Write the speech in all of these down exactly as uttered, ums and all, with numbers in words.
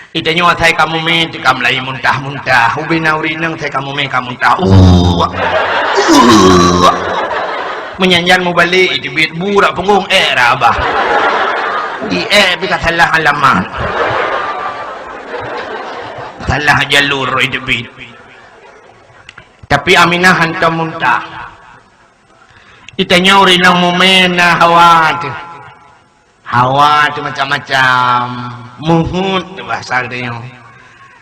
Itanyoe asai ka mumé, teuka meulayi muntah-muntah. Ubé na ureueng inong asai ka mumé ka muntah. Uwak. Uwak. Meunyan-nyan mubalek, iteubiet bu rab punggong, ék rab babah. Di ék pih ka salah alamat. Salah jalur iteubiet. Tapi Aminah hantom muntah. Itanyoe ureueng inong mumé na hawa teuh. Hawa teuh macam-macam. Muhut teuh bahasa geutanyoe.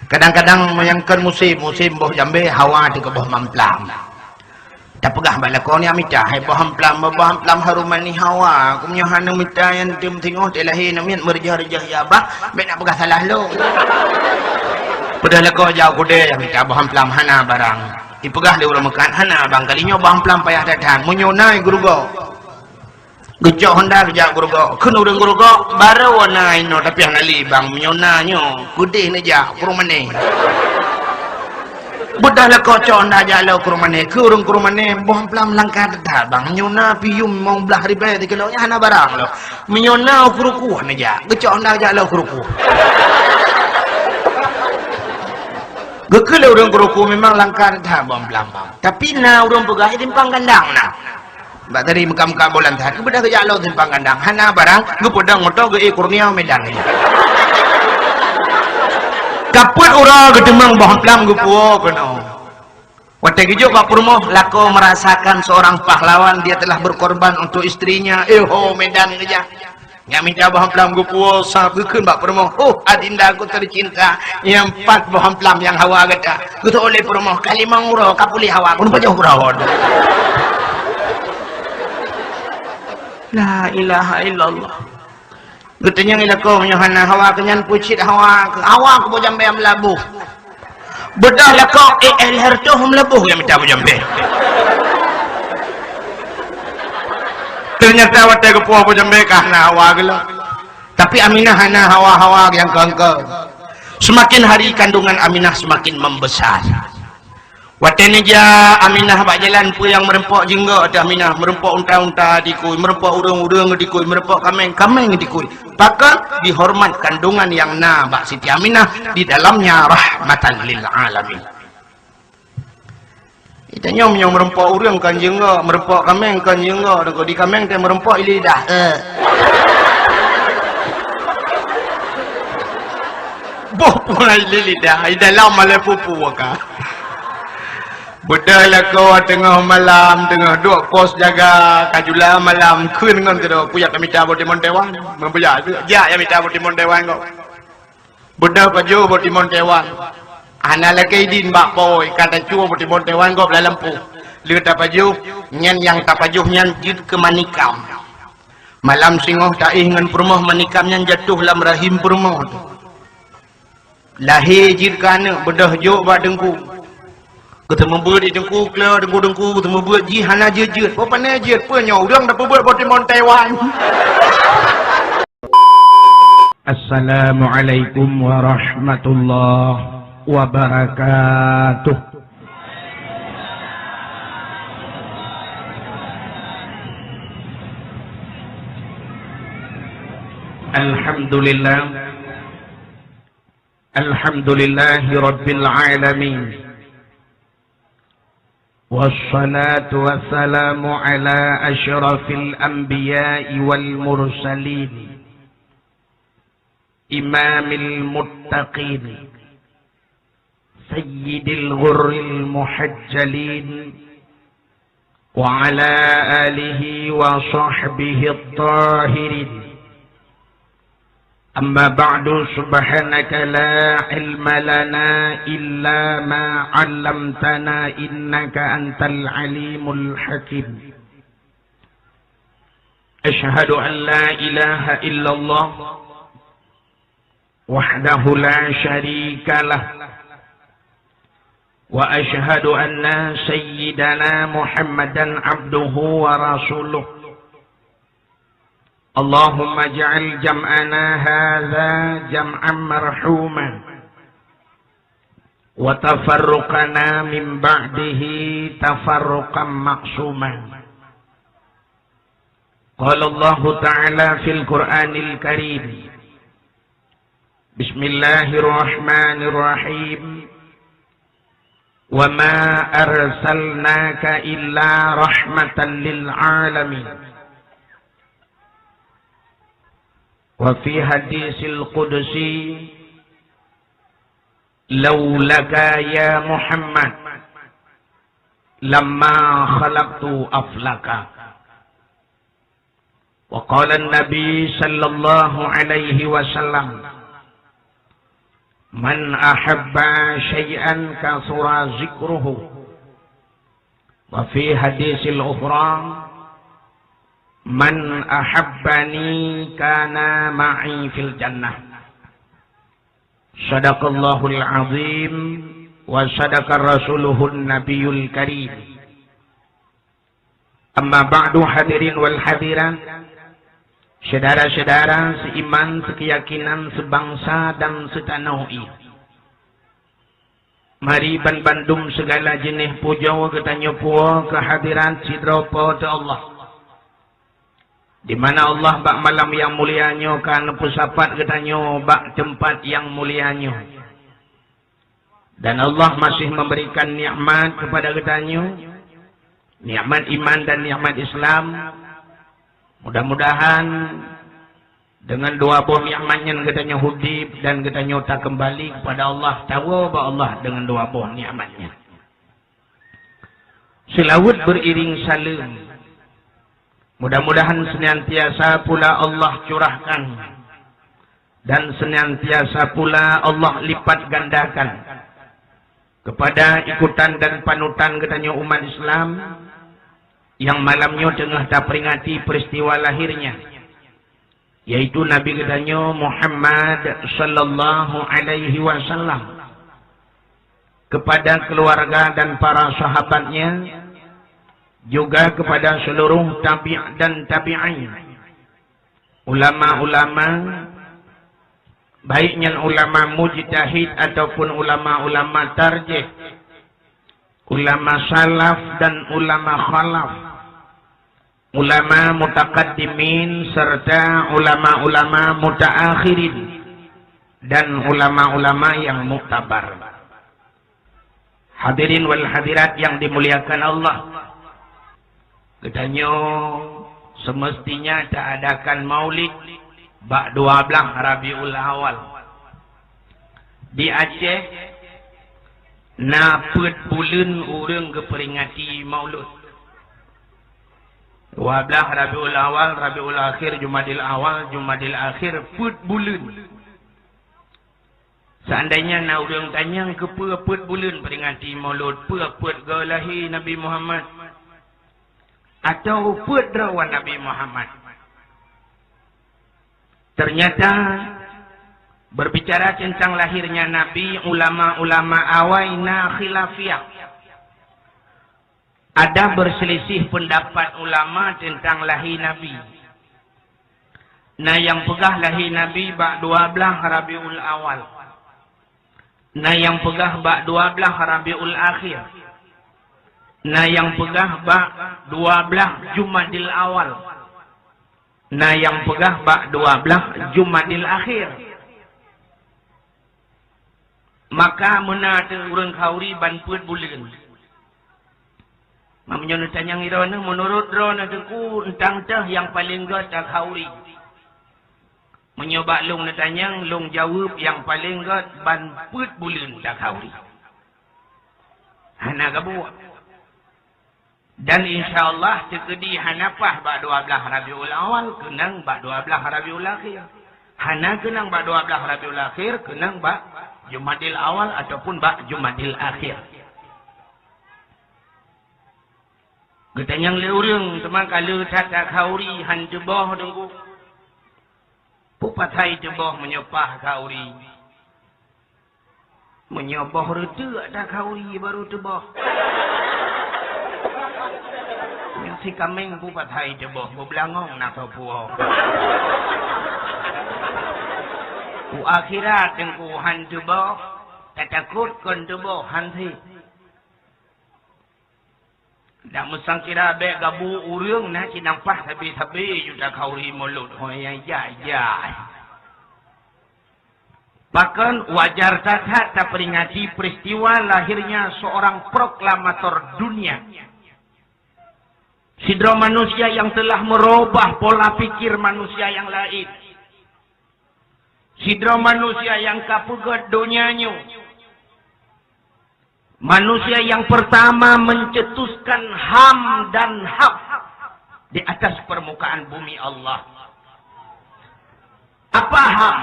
Kadang-kadang meunyo kon musém, musém boh jambé, hawa teuh keu boh mamplam. Tapeugah bak lakoe nyan mita, "Hai boh mamplam, boh mamplam harum manis hawa. Keu meunyo hana mita nyan teuh meusingoh, teuh lahé namiet meureujoh-reujoh ya bah, bèk na peugah salah lôn." Peugah lakoe jak u keudè nyang mita boh mamplam hana barang. Ipeugah lé ureueng meukat, "Hana bang, kali nyoe boh mamplam payah that-that. Meunyo na geurugoe." Geucok honda geujak geurugoe. Kheun ureueng geurugoe, "Barô na inoe tapi hana lé bang, meunyo na nyoe, keudeh neujak Krueng Mané." Beudôh lakoe cok honda jak lom Krueng Mané. Kheun ureueng Krueng Mané, "Boh mamplam langka that-that bang, meunyo na pih yum limong blaih ribèe sikilo nyan hana barang lom. Meunyo na u Krueng Kueh neujak." Geucok honda jak lom Krueng Kueh. Geukheun lé ureueng Krueng Kueh, "Memang langka that-that boh mamplam bang. Tapi na ureueng peugah di Simpang Gandang na." Bak tadi meuka-meuka boh lantai, geubeudôh geujak lom Simpang Gandang. Hana barang, geupeudong moto geu-ék Kurnia Medan. Ka peuet uroe geuteumeung boh mamplam geupuwoe keunoe. Watèe geujok bak peurumoh, lakoe merasakan seorang pahlawan, dia telah berkorban untuk istrinya. Eh ho, Medan geujak. Nyang mita boh mamplam geupuwoe, sa geukheun bak peurumoh, "Oh, adindaku tercinta, nyan pat boh mamplam nyang hawa gata." Geutôh lé peurumoh, "Ka limong uroe ka puléh hawa, keuneuk pajoh uroe." La ilaha illallah. Geutanyong lé lakoe, "Meunyo hana hawa keu nyan, peue cit hawa keu, hawa keu boh jambé meulaboh." Beudôh lakoe, eh, eh, lhèe reutôh meulaboh nyang mita boh jambé. Teunyata watèe geupuwoe boh jambé ka hana hawa geuh lom. Tapi Aminah hana hawa-hawa nyang keu-keu. Semakin hari kandungan Aminah semakin membesar. Watèe neujak Aminah bak jalan, peue nyang meureumpok jeungok ateueh Aminah, meureumpok unta-unta dikui, meureumpok ureueng-ureueng dikui, meureumpok kaméng-kaméng dikui. Pakon? Dihoreumat kandungan nyang na bak Siti Aminah, di dalamnya rahmatan lil alamin. Itanyoe meunyoe meureumpok ureueng kon jeungok, meureumpok kaméng kon jeungok, di kaméng teuh meureumpok lidah. Eh. Boh pungai lidah, i dalam malée pupu ka. Beudôh lakoe teungoh malam, teungoh duek pos jaga, ka jula malam, kheun ngon sidroe, "Peue jak mita boh timon teuwan?" Meubeuja, "Jak jak mita boh timon teuwan kok." Beudôh pajoh boh timon teuwan. Hana lakée idin bak po, ka tacue boh timon teuwan gob lam lampôh. Lheueh tapajoh, nyan nyang tapajoh nyan jeuet keu manikam. Malam singoh taéh ngon peurumoh, manikam nyan jatoh lam rahim peurumoh teuh. Lahé jeuet keu aneuk, beudôh jok bak teungku. Geuteumeubeuet di teungku, klo teungku-teungku, geuteumeubeuet jih hana jeuet-jeuet. Peue pané jeuet, peue nyoe ureuëng tapeubeuet boh timon teuwan. Assalamualaikum warahmatullahi wabarakatuh. Alhamdulillah. Alhamdulillahi rabbil alamin. Wassalatu wassalamu ala asyrafil anbiya'i wal mursalin. Imamil muttaqin. Sayyidil ghurril muhajjalin. Wa ala alihi wa sahbihi tahirin. Amma ba'du, subhanaka la ilma lana illa ma 'allamtana innaka antal alimul hakim. Asyhadu an la ilaha illallah wahdahu la syarika lah. Wa asyhadu anna sayyidana Muhammadan abduhu wa rasuluh. Allahumma ja'al jam'ana hadza jam'an marhuma. Wa tafarruqana min ba'dihi tafarruqan maqsuma. Qala Allahu ta'ala fil Qur'anil Karim. Bismillahirrahmanirrahim. Wa ma arsalnaka illa rahmatan lil alamin. Wa fi hadisil qudsi, laulaka ya Muhammad, lamma khalaqtu aflaka. Wa qala Nabi sallallahu alaihi wasallam, "Man ahabba syai'an katsura dzikruhu." Wa fi hadisil ukhra, "Man ahabbani kana ma'i fil jannah." Sadaqallahul azim wa sadaqa rasuluhun nabiyul karim. Amma ba'du, hadirin wal hadirat, syedara-syedara seiman, sekeyakinan, sebangsa dan setanoh ie. Mari ban bandum segala jeuneh pujoe geutanyoe puwoe keu hadirat sidroe Po teu Allah, di mana Allah bak malam nyang mulia nyoe ka neupeusapat geutanyoe bak teumpat nyang mulia nyoe. Dan Allah masih memberikan nikmat kepada geutanyoe, nikmat iman dan nikmat Islam. Mudah-mudahan dengan dua boh nikmat nyan geutanyoe udeb dan geutanyoe takeumbali kepada Allah, tawoe bak Allah dengan dua boh nikmat nyan. Seulaweuet beriring saleuem, mudah-mudahan senantiasa pula Allah curahkan dan senantiasa pula Allah lipat gandakan kepada ikutan dan panutan geutanyoe umat Islam nyang malam nyoe teungoh taperingati peristiwa lahirnya, yaitu Nabi geutanyoe Muhammad sallallahu alaihi wasallam, kepada keluarga dan para sahabatnya, juga kepada seluruh tabi' dan tabi'in, ulama-ulama, baik nyan ulama mujtahid ataupun ulama-ulama tarjih, ulama salaf dan ulama khalaf, ulama mutakaddimin serta ulama-ulama mutaakhirin dan ulama-ulama yang muktabar. Hadirin wal hadirat yang dimuliakan Allah, geutanyoe semestinya taadakan maulid bak dua blaih Rabiul Awal. Di Aceh na peuet buleuen ureuëng geuperingati maulud. Dua blaih Rabiul Awal, Rabiul Akhir, Jumadil Awal, Jumadil Akhir, peuet buleuen. Seandainya na ureuëng tanyong keupeue peuet buleuen peringati maulud, peue peuet goe lahé Nabi Muhammad, atawa peuet droe Nabi Muhammad, ternyata berbicara tentang lahirnya Nabi, ulama-ulama awai na khilafiah. Ada berselisih pendapat ulama tentang lahé Nabi. Na nyang peugah lahé Nabi bak dua blaih Rabiul Awal. Na nyang peugah bak dua blaih Rabiul Akhir. Na nyang peugah bak dua blaih Jumadil Awal. Na nyang peugah bak dua blaih Jumadil Akhir. Maka meunan teuh ureuëng khauri ban peuet buleuen. Meunyoe neutanyong droeneuh, meunurot droeneuh Teungku, eunteuk teuh nyang paleng gét takhauri? Meunyoe bak lôn neutanyong, lôn jaweueb nyang paleng gét ban peuet buleuen takhauri. Hana gabuek. Dan insya Allah teukeudi hana paih bak dua blaih Rabiul Awal, keunong bak dua blaih Rabiul Akhir. Hana keunong bak dua blaih Rabiul Akhir, keunong bak Jumadil Awal ataupun bak Jumadil Akhir. Geutanyong lé ureuëng, teuma ka le that takhauri han teuboh Teungku. Peue pathai teuboh meunyoe paih khauri? Meunyoe boh reuteuek takhauri baru teuboh. Nyoe si kaméng peue pathai teuboh, beubeulangong na soe puwoe. U akhirat Teungku han teuboh, tatakot kon teuboh han sép. Dak meusangkira bék gabu ureuëng na cit nang paih sabe-sabe ju takhauri mulod ho nyang jai-jai. Bahkan wajar that-that taperingati peristiwa lahirnya seorang proklamator dunia. Sidroe manusia yang telah merubah pola pikir manusia yang lain. Sidroe manusia yang ka peugét donya nyoe. Manusia yang pertama mencetuskan HAM dan HAM di atas permukaan bumi Allah. Apa HAM?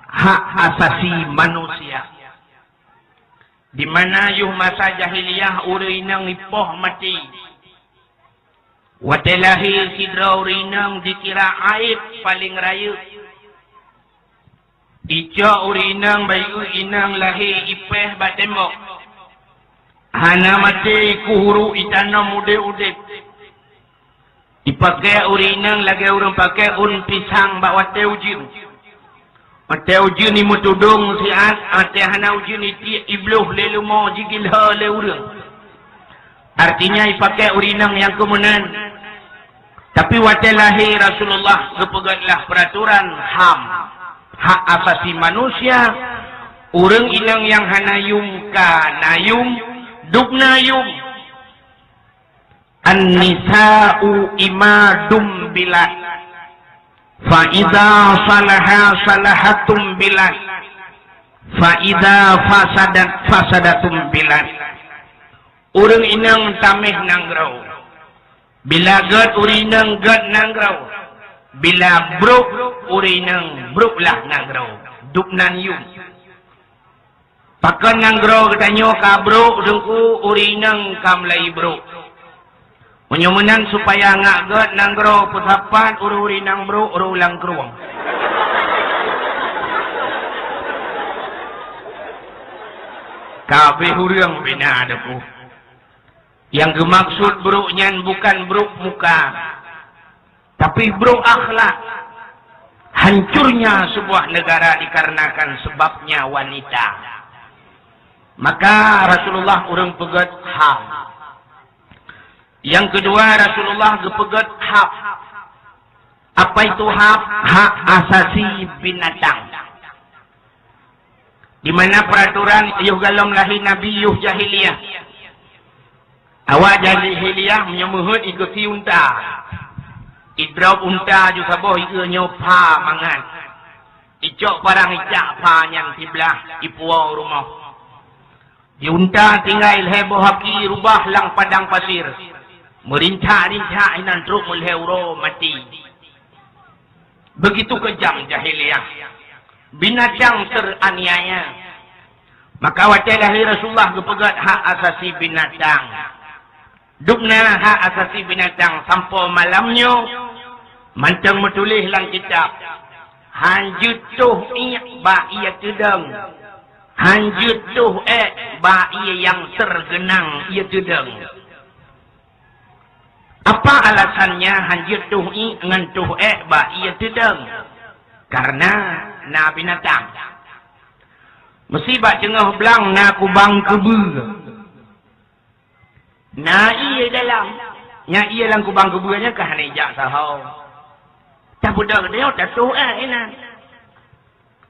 Hak asasi manusia. Di mana yoh masa jahiliyah ureuëng inong ipoh maté. Watée lahé sidroe ureuëng inong dikira aéb paleng rayeuk. Icok ureuëng inong bayeue inong lahé ipéh bak tembok. Hana maté ikuh uruek itanom udeb-udeb. Ipaké ureuëng inong lagée ureuëng paké ôn pisang bak watée ujeuen. Watée ujeuen imeutudong siat, watée hana ujeuen itiek ibloh lé leumo jigilho lé ureuëng. Artinya ipaké ureuëng inong nyang keumeunan. Tapi watée lahé Rasulullah geupeugét lah peraturan HAM, hak asasi manusia, ureuëng inong nyang hana yum ka na yum, dub na yum. An-nisa'u imadum bilad. Fa idza salaha salahatum bilad. Fa idza fasadat fasadatum bilad. Ureuëng inong taméh nanggroe. Bila gét ureuëng inong gét nanggroe. Bila brok ureuëng inong brok lah nanggroe. Dub nan yum. Pakon nanggroe geutanyoe ka brok teungku, ureuëng inong ka mulai brok. Meunyoe meunan supaya ngak gét nanggroe peusapat ureuëng-ureuëng inong brok ureuëng lam krueng. Kabeh ureuëng bina deungoe. Nyang geumaksud brok nyan bukan brok muka. Tapi brok akhlak. Hancurnya sebuah negara dikarenakan sebabnya wanita. Maka Rasulullah ureuëng peugét HAM. Nyang keudua Rasulullah geupeugét HAB. Apa itu HAB? Hak asasi binatang. Di mana peraturan yoh galom lahé Nabi yoh jahiliyah. Awak jahiliyah meunyoe meuheuét igeusi unta. Idrop unta ju saboh ieu nyoe pha mangat. Icok parang icak pha nyan siblah ipuwoe rumoh. Di unta tinggai lhée boh aki rubah lam padang pasir. Meurintak-rintak inan trok meulhée uroe maté. Begitu kejam jahiliyah. Binatang teraniaya. Maka watée lahé Rasulullah geupeugét hak asasi binatang. Dubna hak asasi binatang sampoe malam nyoe mantong meutuléh lam kitab, "Han jeuet toh iék bak ié teudong, han jeuet toh ék bak ié nyang tergeunang ié teudong." Apa alasannya han jeuet toh iék ngon toh ék bak ié teudong? Karena na binatang. Meusi bak teungoh blang na kubang keubeue. Na ié dalam. Nyang ié lam kubang keubeue nyan ka hana ijak saho. Tabeudôh geutanyoe tatoh ék inan.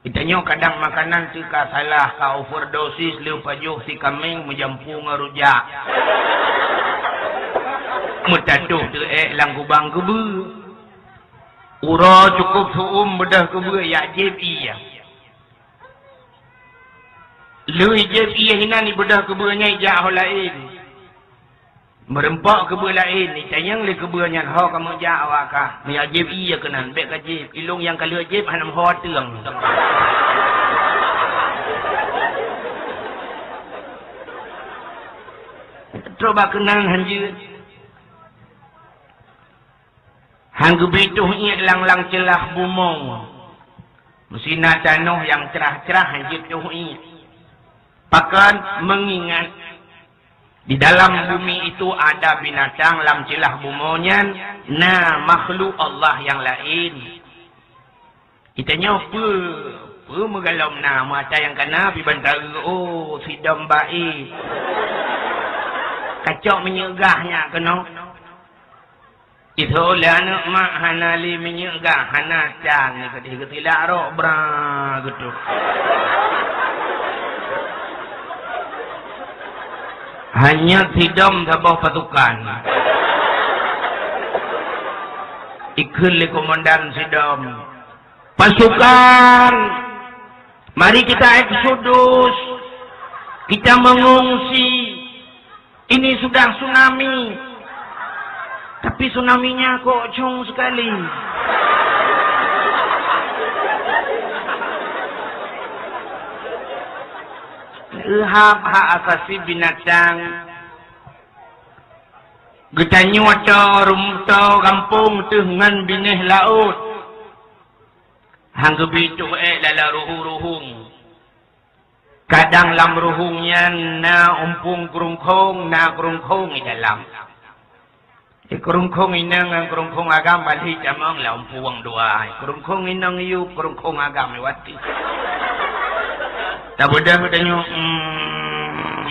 Geutanyoe kadang makanan teuka salah, ka overdosis, lheueh pajoh si kaméng meujampu ngon rujak. Meutatoh teuh ék lam kubang keubeue. Uroe cukôp seu-uem beudôh keubeue yak jieb ié. Lheueh jieb ié hinan ibeudôh keubeue nyan ijak ho laén. Meureumpok keubeue laén, itanyong lé keubeue nyan, "Ho kamoe jak awak kah? Meunyo jieb ié keunan, bék kajieb. Ilong nyang ka lheueh jieb hana meuho ateueng." Trok bak keunan han jeuet. Han geubi toh iék lam-lam ceulah bumoe. Meusi na tanoh nyang crah-crah han jeuet toh iék. Pakon? Mengingat di dalam bumi itu ada binatang, lam ceulah bumoe nyan na makhluk Allah nyang laén. Geutanyoe peue, peue meugalom na, meuata nyang kana pih ban taeu, oh, sidom baé. Kacok minyeuk gah nyak keunoe. Itu lé aneuk mak hana lé minyeuk gah, hana can, keudeh geutilak rok bra geutuk. Hanya sidom saboh pasukan. Ikheun lé komandan sidom, "Pasukan, mari kita eksodus, kita mengungsi. Ini sudah tsunami." Tapi tsunaminya kok cong sekali. Rhab hak asasi binatang. Geutanyue toh, rum toh gampông teuh ngon binéh laôt. Han geubi toh ék dalam ruhueng-ruhueng. Kadang lam ruhueng nyan na umpung keurungkhong, na keurungkhong i dalam. Di keurungkhong inong ngon keurungkhong agam bali jamong lam umpung dua. Keurungkhong inong yub, keurungkhong agam i watèe. Tabeudoh tanyoe, hmm.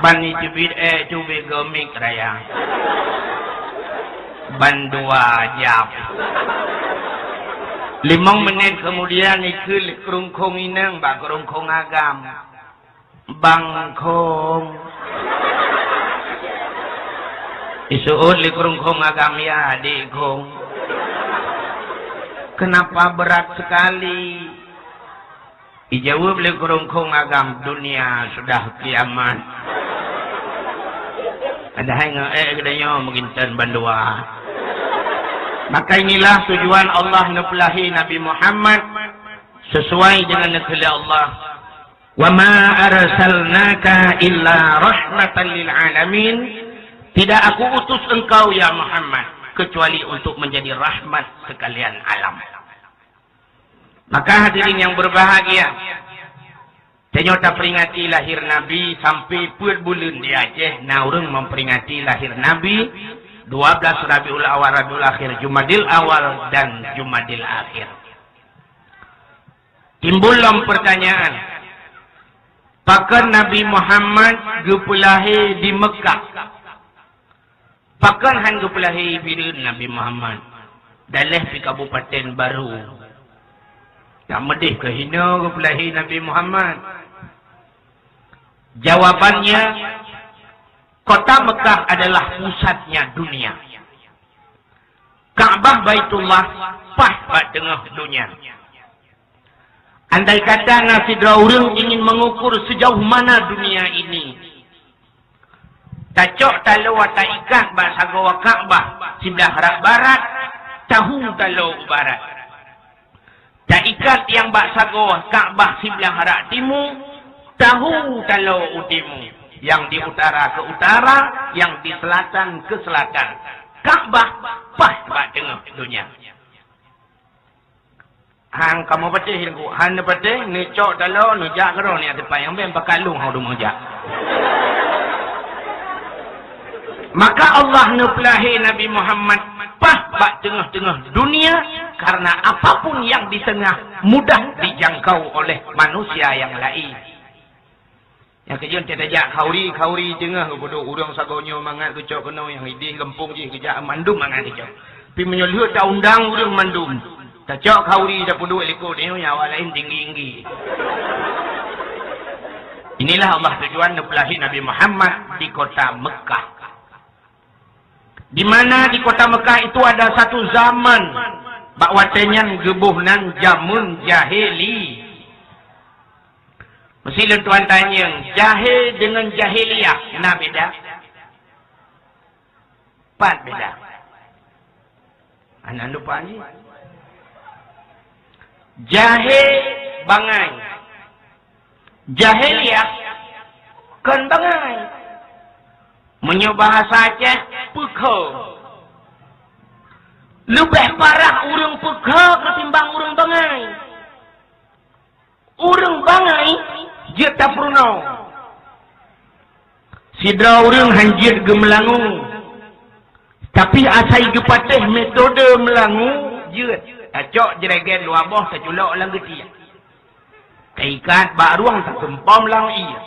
Ban iteubiet, eh, teubiet gomik raya. Ban dua jam. Limong menit kemudian ikheun lé keurungkhong inong bak keurungkhong agam, "Bang Khong." Iseuôt lé keurungkhong agam, "Ya, Adik Khong." "Kenapa berat sekali?" Ijaweueb lé keurungkhong agam, "Dunia sudah kiamat." Padahai ngon ék geutanyoe meuginten bandua. Maka inilah tujuan Allah neupeulahé Nabi Muhammad sesuai dengan neukheun lé Allah. "Wa ma arsalnaka illa rahmatan lil alamin." Tidak Aku utus engkau, ya Muhammad, kecuali untuk menjadi rahmat sekalian alam. Maka hadirin yang berbahagia, tanyoe taperingati lahir Nabi sampai peuet buleuen di Aceh, na ureuëng memperingati lahir Nabi, dua belas Rabiul Awal, Rabiul Akhir, Jumadil Awal dan Jumadil Akhir. Timbul lom pertanyaan, pakon Nabi Muhammad geupeulahé di Meukah? Pakon han geupeulahé i Bireuen Nabi Muhammad? Daleh pi Kabupaten Baru. Tameudeh keuhinoe geupeulahé Nabi Muhammad. Jawabannya, kota Meukah adalah pusatnya dunia. Ka'bah Baitullah paih bak teungoh donya. Andai kata na sidroe ureuëng ingin mengukur sejauh mana dunia ini, tacok taloe taikat bak sagoe Ka'bah siblah rot barat, tahu taloe u barat. Taikat nyang bak sagoe Ka'bah siblah rot timu, tahu taloe u timu. Nyang di utara keu utara, nyang di seulatan keu seulatan. Ka'bah paih bak teungoh donya. Han kamoe patéh, han neupatéh, neucok taloe, neujak keudroe nyan teumpat nyang bèk pakat lôn hana meujak. Maka Allah neupeulahé Nabi Muhammad paih bak teungoh-teungoh dunia, karena apapun yang di tengah mudah dijangkau oleh manusia yang lain. Nyang keujeuet tajak khanduri, khanduri teungoh geupeuduek ureuëng sagoe nyoe mangat geucok keunoe, nyang idéh gampông jih geujak mandum mangat geucok. Pi meunyoe lheueh taundang ureuëng mandum, tacok khanduri tapeuduek likot nyoe, nyang awak laén tinggi-tinggi. Inilah Allah tujuan neupeulahé Nabi Muhammad di kota Meukah. Di mana di kota Meukah itu ada satu zaman, bak watée nyan geuboh nan jameun jahili. Meusi lôn tuan tanyong, jahé deungon jahiliyah na beda? Pat beda. Hana lupa jih. Jahé bangai. Jahiliyah kon bangai. Meunyoe bahasa Aceh, peukho. Leubeh parah ureuëng peukho ketimbang ureuëng bangai. Ureuëng bangai jeuet tapeurunoe. Sidroe ureuëng han jeuet geumeulangue, tapi asai geupatéh metode meulangue jeuet. Tacok jregen dua boh taculok lam geutiek, taikat bak rueng, taseumpom lam ié.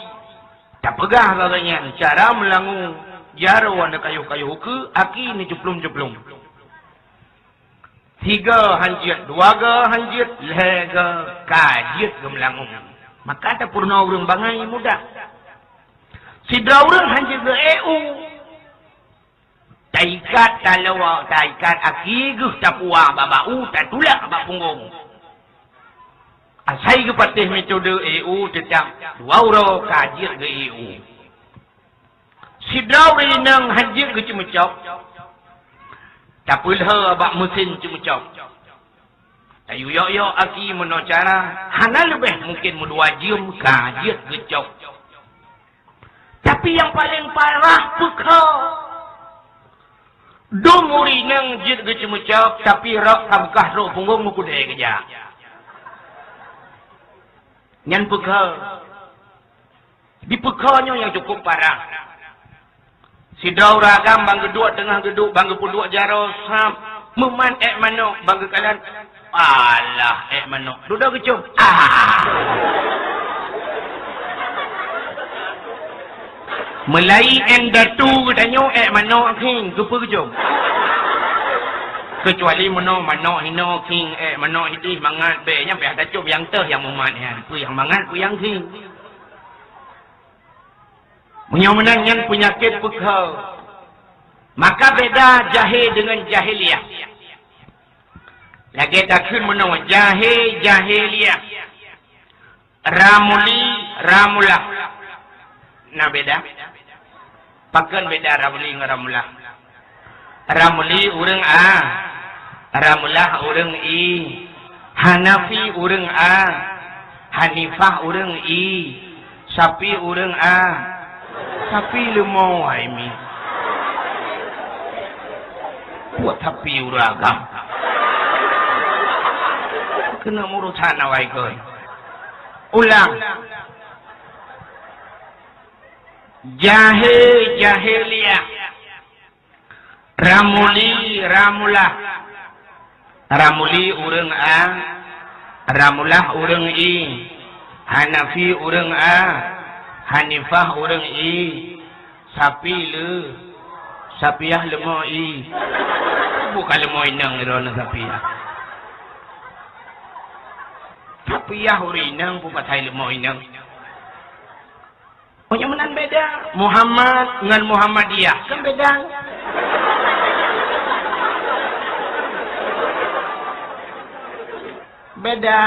Tapeugah lagée nyan cara meulangue. Jaroe neukayôh-kayôh ukeue, aki neucuplom-cuplom. Sigoe han jeuet, dua goe han jeuet, lhèe goe ka jeuet geumeulangong. Maka tapeurunoe ureueng bangai muda. Sidroe ureueng han jeuet geu-ék u. Taikat taloe, taikat aki geuh tapuwoe bak bak u, tatulak bak punggong. Asai geupatéh metode ék u, teutap dua uroe ka jeuet geu-ék u. Sidroe ureueng inong han jeuet geuceumeucok, tapeulhô bak meusen ceumeucok. Tayue yok-yok aki meunoe cara, hana leubeh mungken meudua jeuem ka jeuet geucok. Tapi nyang paleng parah peukha. Dum ureueng inong jeuet geuceumeucok, tapi rok ka beukah trok punggong meukudée geujak. Nyan peukha. Di peukha nyoe nyang cukup parah. Sidroe ureueng agam ban geuduek teungoh geuduek, ban geupeuduek jaroe sab, meumat ék manok ban geukalon. Alah, ék manok. Dudoe geucom. Ah! Meulayi indatu geutanyoe ék manok khieng, keupeue geucom? Keucuali meunoe manok hinoe khieng, ék manok idéh mangat, bèk nyan payah tacom nyang teuh nyang meumat nyan. Peue nyang mangat, peue nyang khieng. Meunyoe meunan nyan peunyakét peukha, maka beda jahé deungon jahiliyah. Lagée takheun meunoe, jahé, jahiliyah. Ramuli, ramulah. Na beda? Pakon beda Ramuli ngon ramulah? Ramuli ureueng A, ramulah ureueng I, Hanafi ureueng A, Hanifah ureueng I, Syafi ureueng A. Syafi leumo wai mi. Buet Syafi ureueng agam. Keuneuk meurusan awai kon. Ulang. Jahé, jahiliyah. Ramuli, ramulah. Ramuli ureueng A, ramulah ureueng I, Hanafi ureueng A, Hanifah ureueng I, Syafi le, Syafiyah leumo I. Bukan leumo inong droeneuh Syafiyah. Syafiyah ureueng inong, peue pasai leumo inong. Oh, nyang meunan beda. Muhammad ngon Muhammadiyah kan beda. Beda.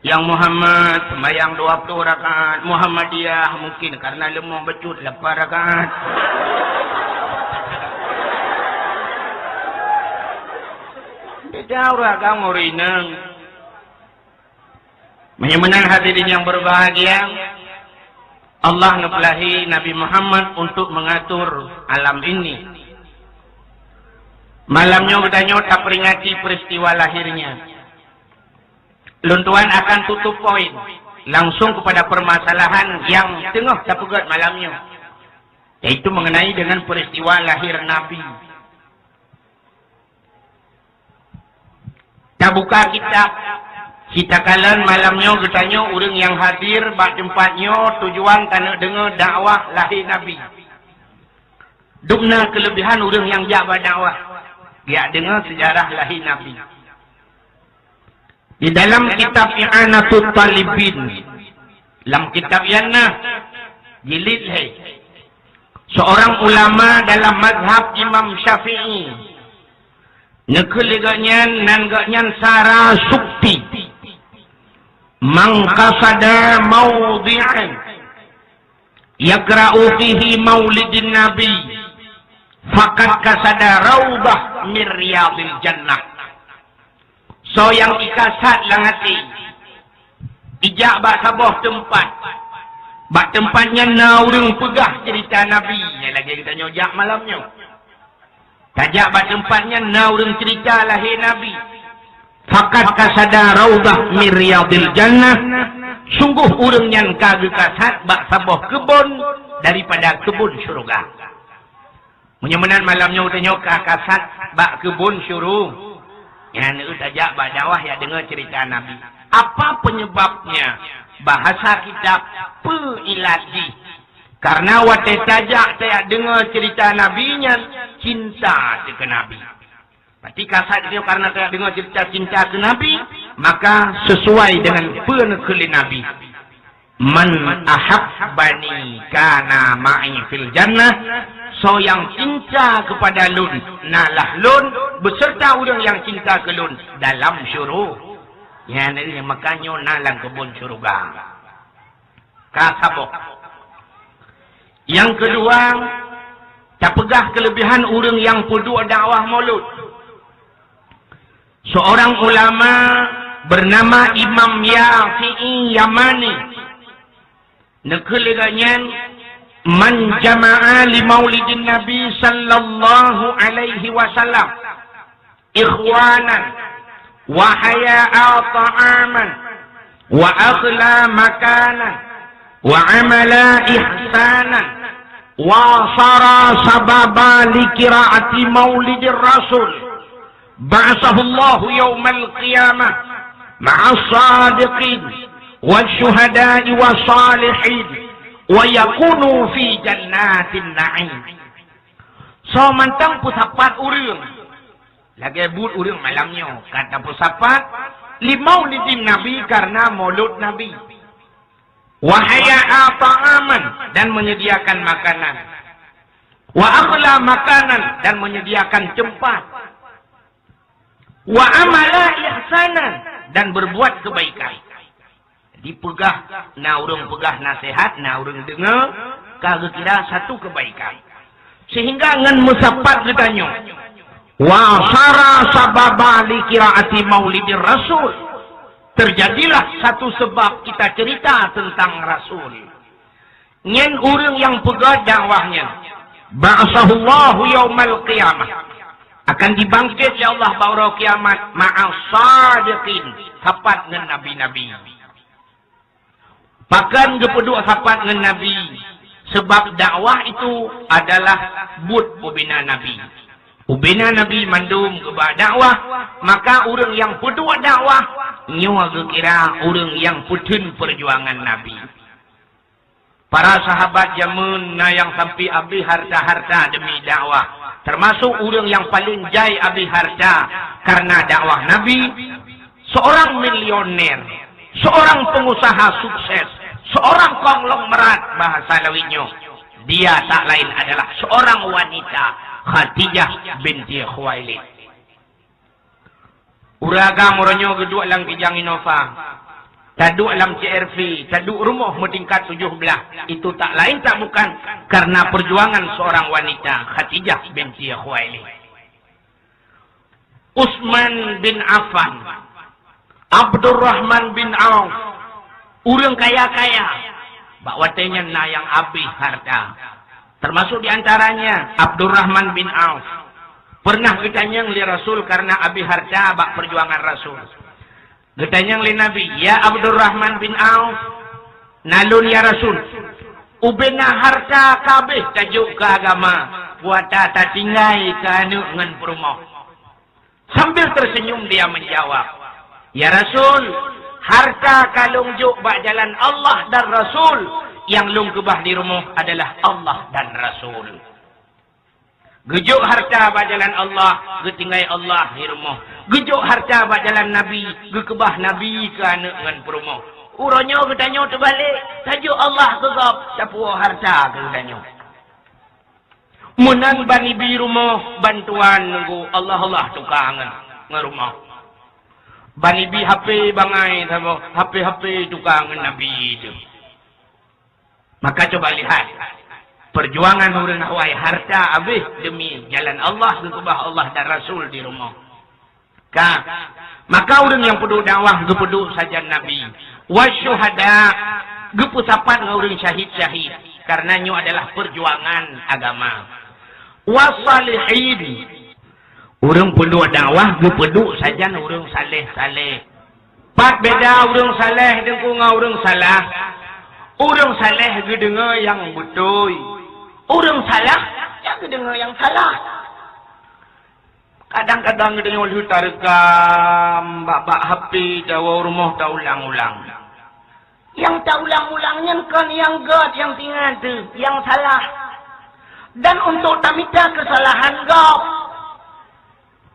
Nyang Muhammad sembahyang dua puluh rakaat, Muhammadiyah mungkin karena leumo bacut lapan rakaat. Beda ureueng agam ureueng inong. Meunyoe meunan hadirin yang berbahagia, Allah neupeulahi Nabi Muhammad untuk mengatur alam ini. Malam nyoe geutanyoe taperingati peristiwa lahirnya. Lôn tuan akan tutup poin langsung kepada permasalahan yang teungoh tapeugét malam nyoe, yaitu mengenai dengan peristiwa lahir Nabi. Tabuka kitab, kita kalon malam nyoe geutanyoe ureueng nyang hadir bak teumpat nyoe tujuan taneuk deungoe dakwah lahé Nabi. Dum na keulebihan ureueng nyang jak bak dakwah, jak deungoe seujarah lahé Nabi. Di dalam kitab I'anatut Talibin, lam kitab nyan na jilid lhèe, seorang ulama dalam mazhab Imam Syafi'i, neukheun lé gobnyan, nan gobnyan Sarasukti, "Man qasada maudhi'an yaqra'u fihi maulidin nabi, faqad qasada raudhah min riyadil jannah." Soe nyang ikasat lam até, ijak bak saboh teumpat, bak teumpat nyan na ureueng peugah ceurita Nabi, nyang lagèe geutanyoe jak malam nyoe. Tajak bak teumpat nyan na ureueng ceurita lahé Nabi. Faqad qasada raudhah min riyadil jannah, sunggoh ureueng nyan ka geukasat bak saboh keubon daripada keubon syeuruga. Meunyoe meunan malam nyoe geutanyoe ka kasat bak keubon syuru-, nyan eu tajak bak dakwah jak deungoe ceurita Nabi. Apa penyebabnya? Bahasa kitab, peue ilat jih? Karena watée tajak tajak deungoe ceurita Nabi nyan, cinta teuh keu Nabi. Berarti kasat nyoe karena tajak deungoe ceurita cinta keu Nabi, maka sesuai dengan peue neukheun lé Nabi. "Man ahabbani kana ma'i fil jannah." Soe nyang cinta kepada lôn, na lah lôn beserta ureuëng nyang cinta keu lôn dalam syuru-, nyan, maka nyoe na lam keubon syeuruga. Ka saboh. Nyang keudua, tapeugah keulebihan ureuëng nyang peuduek dakwah Maulud. Seorang ulama bernama Imam Yafi'i Yamani, neukheun lé gobnyan, "Man jama'a li maulidin Nabi sallallahu alaihi wasallam ikhwanan, wa haya'a ta'aman, wa akhla makanan, wa amala ihsanan, wa sara sababa li qiraati maulidir rasul, ba'atsahullahu yaumal qiyamah ma'as sadiqin wasyuhada'i wassalihin, wa yakunu fi jannatin na'im." Soe mantong peusapat ureuëng, lagée buet ureuëng malam nyoe, ka tapeusapat li maulidin Nabi, karena maulud Nabi. Wa haya'a ta'aman, dan menyediakan makanan. Wa akhla makanan, dan menyediakan tempat. Wa amala ihsanan, dan berbuat kebaikan. Dipeugah, na ureuëng peugah nasihat, na ureuëng deungoe, ka geukira satu kebaikan. Sehingga ngon meusapat geutanyoe, wa sara sababa li qiraati maulidir rasul, terjadilah satu sebab kita cerita tentang Rasul. Nyan ureuëng nyang peugah dakwah nyan, ba'atsahullahu yaumal qiyamah, akan dibangkit lé Allah bak uroe kiamat, ma'as sadiqin, sapat ngon nabi-nabi. Pakon geupeuduek sapat ngon Nabi? Sebab dakwah itu adalah buet ubena Nabi. Ubena Nabi mandum geuba dakwah, maka ureuëng nyang peuduek dakwah nyoe geukira ureuëng nyang peutheun peujuangan Nabi. Para sahabat jameun na nyang sampai abéh harta-harta demi dakwah, termasuk ureuëng nyang paleng jai abéh harta karena dakwah Nabi, seorang milioner, seorang pengusaha sukses, seorang konglomerat bahasa Lawét nyoe. Dia tak lain adalah seorang wanita, Khadijah binti Khuwailid. Ureuëng agam uroe nyoe geuduek lam kijang Innova, taduek lam C R V, taduek rumoh meutingkat tujoh blaih. Itu tak lain tak bukan karena perjuangan seorang wanita, Khadijah binti Khuwailid. Utsman bin Affan, Abdurrahman bin Auf, ureuëng kaya-kaya, bak watée nyan na nyang abéh harta. Termasuk di antaranya Abdurrahman bin Auf. Pernah geutanyong lé Rasul karena abéh harta bak perjuangan Rasul. Geutanyong lé Nabi, "Ya Abdurrahman bin Auf, na lôn ya Rasul, ubena harta ka abéh tajok keu agama, kuata tatinggai keu aneuëk ngon peurumoh." Sambil tersenyum dia menjawab, "Ya Rasul, harta ka lôn jok bak jalan Allah dan Rasul, nyang lôn keubah di rumoh adalah Allah dan Rasul." Geujok harta bak jalan Allah, geutinggai Allah di rumoh. Geujok harta bak jalan Nabi, geukeubah Nabi keu aneuëk ngon peurumoh. Uroe nyoe geutanyoe teubalek, tajok Allah keu gob, tapuwoe harta keu geutanyoe. Meunan ban ibi rumoh, bantuan nunggu Allah-Allah tuka ngon, ngon rumoh. Ban ibi H P bangai saboh, H P-H P tuka ngon Nabi teuh. Maka coba lihat, perjuangan ureuëng awai harta abéh demi jalan Allah, geukeubah Allah dan Rasul di rumoh. Ka, maka ureuëng nyang peuduek dakwah geupeuduek sajan Nabi. Wasyuhada, geupeusapat ngon ureuëng syahid-syahid, karena nyoe adalah perjuangan agama. Wasalihin, ureuëng peuduek dakwah geupeuduek sajan ureuëng saleh-saleh. Pat beda ureuëng saleh deungon ureuëng salah? Ureuëng saleh geudeungoe nyang beutôi. Ureuëng salah, ya geudeungoe nyang salah. Kadang-kadang geutanyoe lheueh tarekam bak-bak H P, tawoe rumoh taulang-ulang. Nyang Taulang-ulang nyan kon nyang göt nyang tingat teuh, nyang salah. Dan untuk tamita keusalahan gob.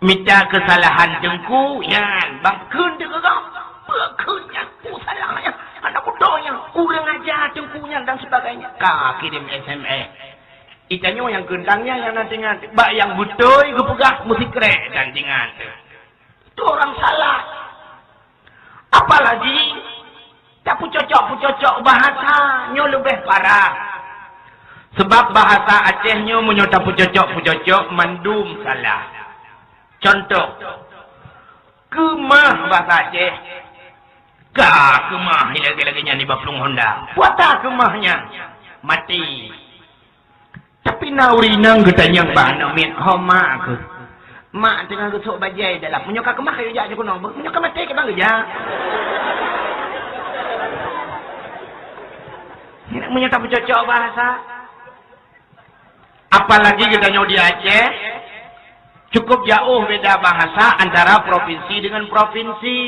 Mita keusalahan teungku nyan, bang kheun teuh keu gob. Peue kheun nyan, peue salah nyan, hana beutôi nyan, kurang aja teungku nyan dan sebagainya. Ka kirim S M S. Itanyoe nyang keuntang nyan nyang na tingat. Bak nyang beutôi geupeugah meusikrek dan tingat. Itu orang salah. Apalagi tapeucocok-peucocok bahasa nyoe leubeh parah. Sebab bahasa Aceh nyoe meunyoe tapeucocok-peucocok mandum salah. Contoh, keumah bahasa Aceh. Ka keumah lagée-lagée nyan nibak plueng honda. Peue ata keumah nyan? Maté. Tapi na ureuëng inong geutanyong bak aneuk miet, "Ho mak keuh? Mak teungoh geusok bajée dalam. Meunyoe ka keumah, kayue jak jikeunoe. Meunyoe ka maté, kiban geujak?" Meunyoe tapeucocok bahasa. Apalagi geutanyoe di Aceh, cukup jauh beda bahasa antara provinsi dengan provinsi.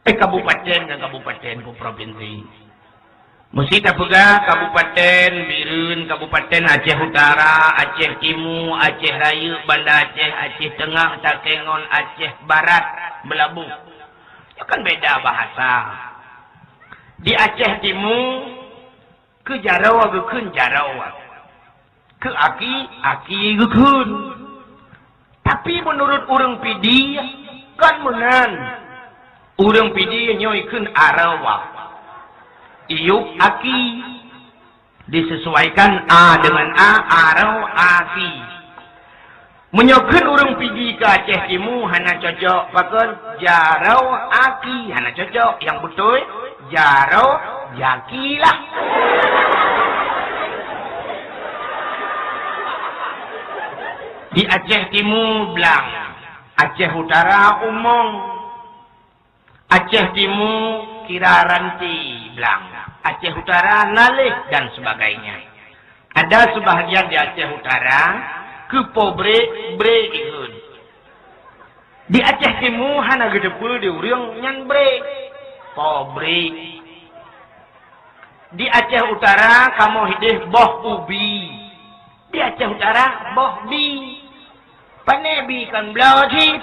Eh, kabupaten ngon kabupaten, peue provinsi. Meusti tapeugah kabupaten Bireuen, kabupaten Aceh Utara, Aceh Timu, Aceh Rayeuk, Banda Aceh, Aceh Teungoh, Takengon, Aceh Barat, Meulaboh. Nyoe kan beda bahasa. Di Aceh Timu, keu jaroe geukheun jaroe. Keu aki, aki geukheun. Tapi meunurot ureuëng Pidie, kon meunan. Ureuëng Pidie nyoe ikheun aroe. Iyup aki. Disesuaikan a dengan a, aroe, aki. Meunyoe kheun ureuëng Pidie keu Aceh Timu hana cocok, pakon? Jaroe aki hana cocok. Nyang beutôi, jaroe jaki lah. Di Aceh Timu blang, Aceh Utara umong. Aceh Timu kira ranti blang, Aceh Utara naléh dan sebagainya. Ada sebahagian di Aceh Utara keu po brek, brek ikheun. Di Aceh Timu hana geuteupeue di ureuëng nyan brek, po brek. Di Aceh Utara kamoe hideh boh ubi. Di Aceh Utara boh bi. Pane bi kon bloe cit.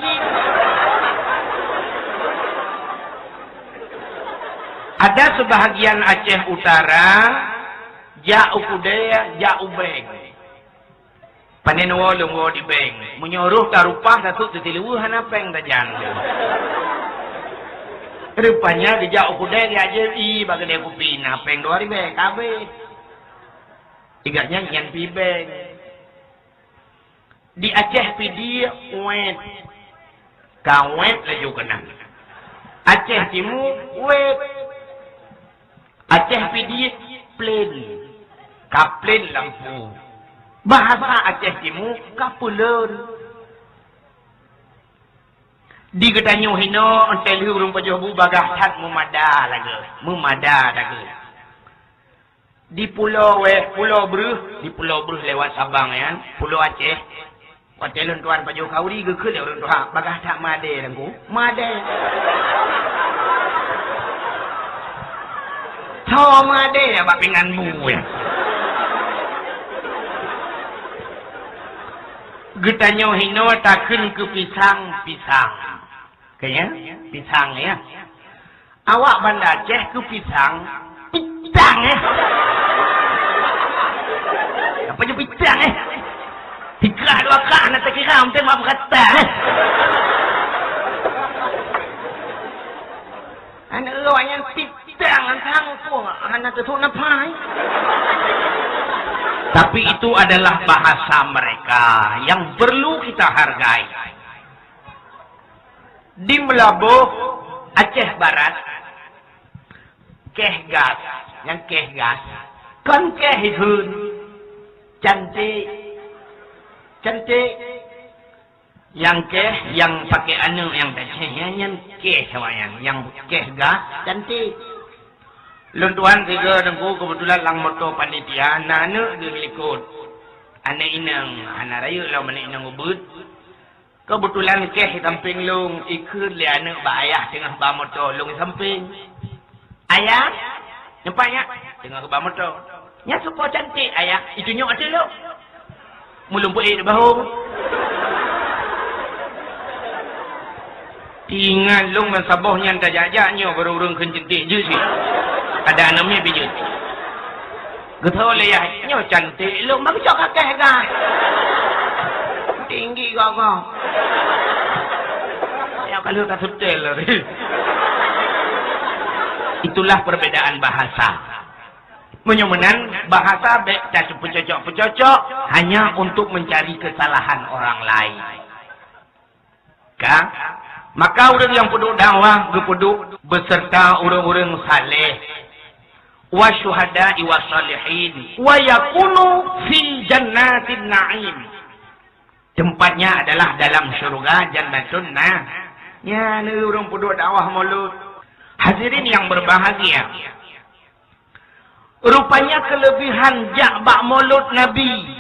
Ada sebahagian Aceh Utara jak u keudè, jak u bank. Pane neuwoe lôn woe di bank. Meunyoe roh tarupah, tasut teusileue hana péng tajak. Rupanya geujak u keudè geujak jép ie bak keudè kupi na péng dua ribèe ka habéh. Igak nyan nyan pi bank. Di Aceh Pidie wet. Ka wet laju keunan. Aceh Timu wet. Aceh Pidie plen. Ka plen lampu. Bahasa Aceh Timu ka peuleuen. Di geutanyoe hinoe, 'oh lheueh ureuëng pajoh bu bagaih that meumada lagée, meumada lagée. Di pulo weh, pulo breuh, di pulo breuh lewat Sabang nyan, pulo Aceh. Watée lôn tuan pajoh khauri geukheun lé ureuëng tuha, bagaih that meudé Teungku. Meudé. Tho meudé bak pingan bu nyan. Geutanyoe hinoe takheun keu pisang, pisang. Kayée, pisang ya. Awak Banda Aceh keu pisang, pitang eh. Apa je pitang eh? Tiga dua kah na takira mungkin mak berkata eh. Anak awak yang pitang, tang pun hana tersuk nafas eh. Tapi itu adalah bahasa mereka yang perlu kita hargai. Di Meulaboh, Aceh Barat, keh gas, nyang keh gas, kon keh ikheun, cantik, cantik. Nyang keh, nyang pakai aneuk nyang taceh, nyan, nyan keh awaknyan, nyang keh gas, cantik. Lôn tuan sigoe Teungku keubeutulan lam moto panitia, na aneuk geuh likot. Aneuk inong, hana rayeuk lom aneuk inong ubeuet. Keubeutulan keh di sampéng lôn, ikheun lé aneuk bak ayah teungoh ba moto lôn di sampéng. "Ayah, nyoe pat nyak." "Teungoh geuba moto." "Nyak supo cantik, Ayah." "Itunyok ateueh lôn." Mulung peuék di bahong. Tingat lôn meusaboh nyan tajak-jak nyoe baru ureuëng kheun cantik jeuet sih. Ada aneuk miet bijeuet. Geutho lé yah, "Nyoe cantik lôn, bak geucok kakeh gah." Tinggi gogoh. Ya kalau tak setel lari. Itulah perbedaan bahasa. Meunyoe meunan, bahasa bék tapeucocok-peucocok hanya untuk mencari kesalahan orang lain. Ka? Maka ureuëng nyang peuduek dakwah geupeuduek beserta ureuëng-ureuëng saleh, wa syuhada'i wa salihin, wa yakunu fi jannatin na'im. Tempatnya adalah dalam syurga Jannatun Na-. Nyan ureuëng peuduek dakwah mulod. Hadirin yang berbahagia, rupanya kelebihan jak bak mulod Nabi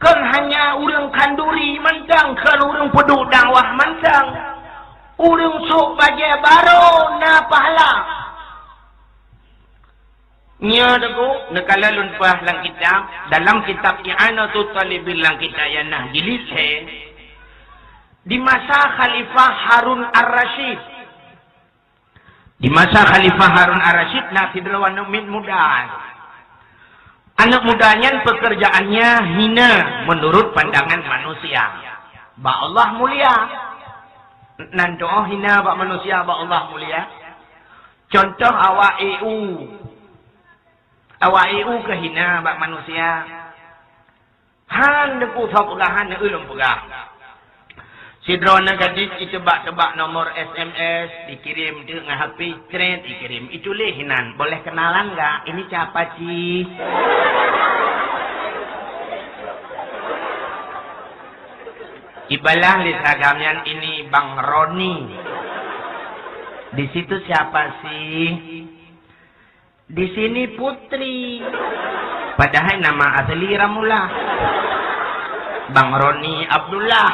kon hanya ureuëng khanduri mantong, kon ureuëng peuduek dakwah mantong. Ureuëng sôk bajée barô na pahala. Nyoe teungku, neukala lôn peugah lam kitab, dalam kitab I'anatut Talibin lam kitab I'anah jilid lhée, di masa Khalifah Harun Ar-Rasyid. Di masa Khalifah Harun Ar-Rasyid na sidroe aneuk miet muda. Aneuk muda nyan pekerjaannya hina menurut pandangan manusia. Bak Allah mulia. Nan doh hina bak manusia, bak Allah mulia. Contoh awak E U. Awak E U keuh hina bak manusia. Han neupeu soe peugah, han ulôn peugah. Sidroe aneuk gadis jiteuba-teuba nomor S M S, dikirim teuk ngon H P, cret dikirim. Ituléh inan, "Boleh kenalan nggak? Ini siapa sih?" Ibalah lé seragam nyan, "Ini Bang Roni." "Di situ siapa sih?" "Di sini Putri." Padahai nama asli Ramullah. Bang Roni Abdullah.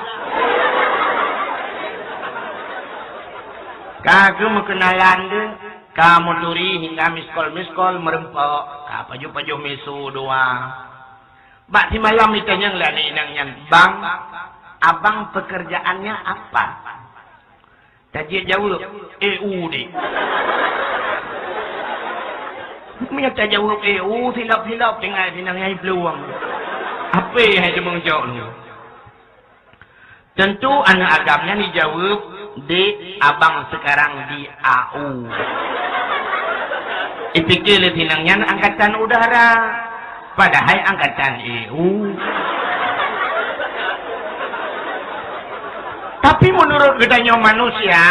Ka geumeukenalan deuh, ka meuturi hingga miskol-miskol meureumpok, ka pajoh-pajoh misu dua. Bak simalam itanyong lé aneuk inong nyan, "Bang, abang pekerjaannya apa?" Tajeuet jaweueb, "E U deh." Meunyoe tajaweueb "E U", silop-silop tinggai sinang nyang plueng. Ape hai teumeung jok nyoe? Tentu aneuk agam nyan jijaweueb, "Dek, abang sekarang di A U." Ipike lé sinang nyan angkatan udara. Padahai angkatan E U. Tapi menurut geutanyoe manusia,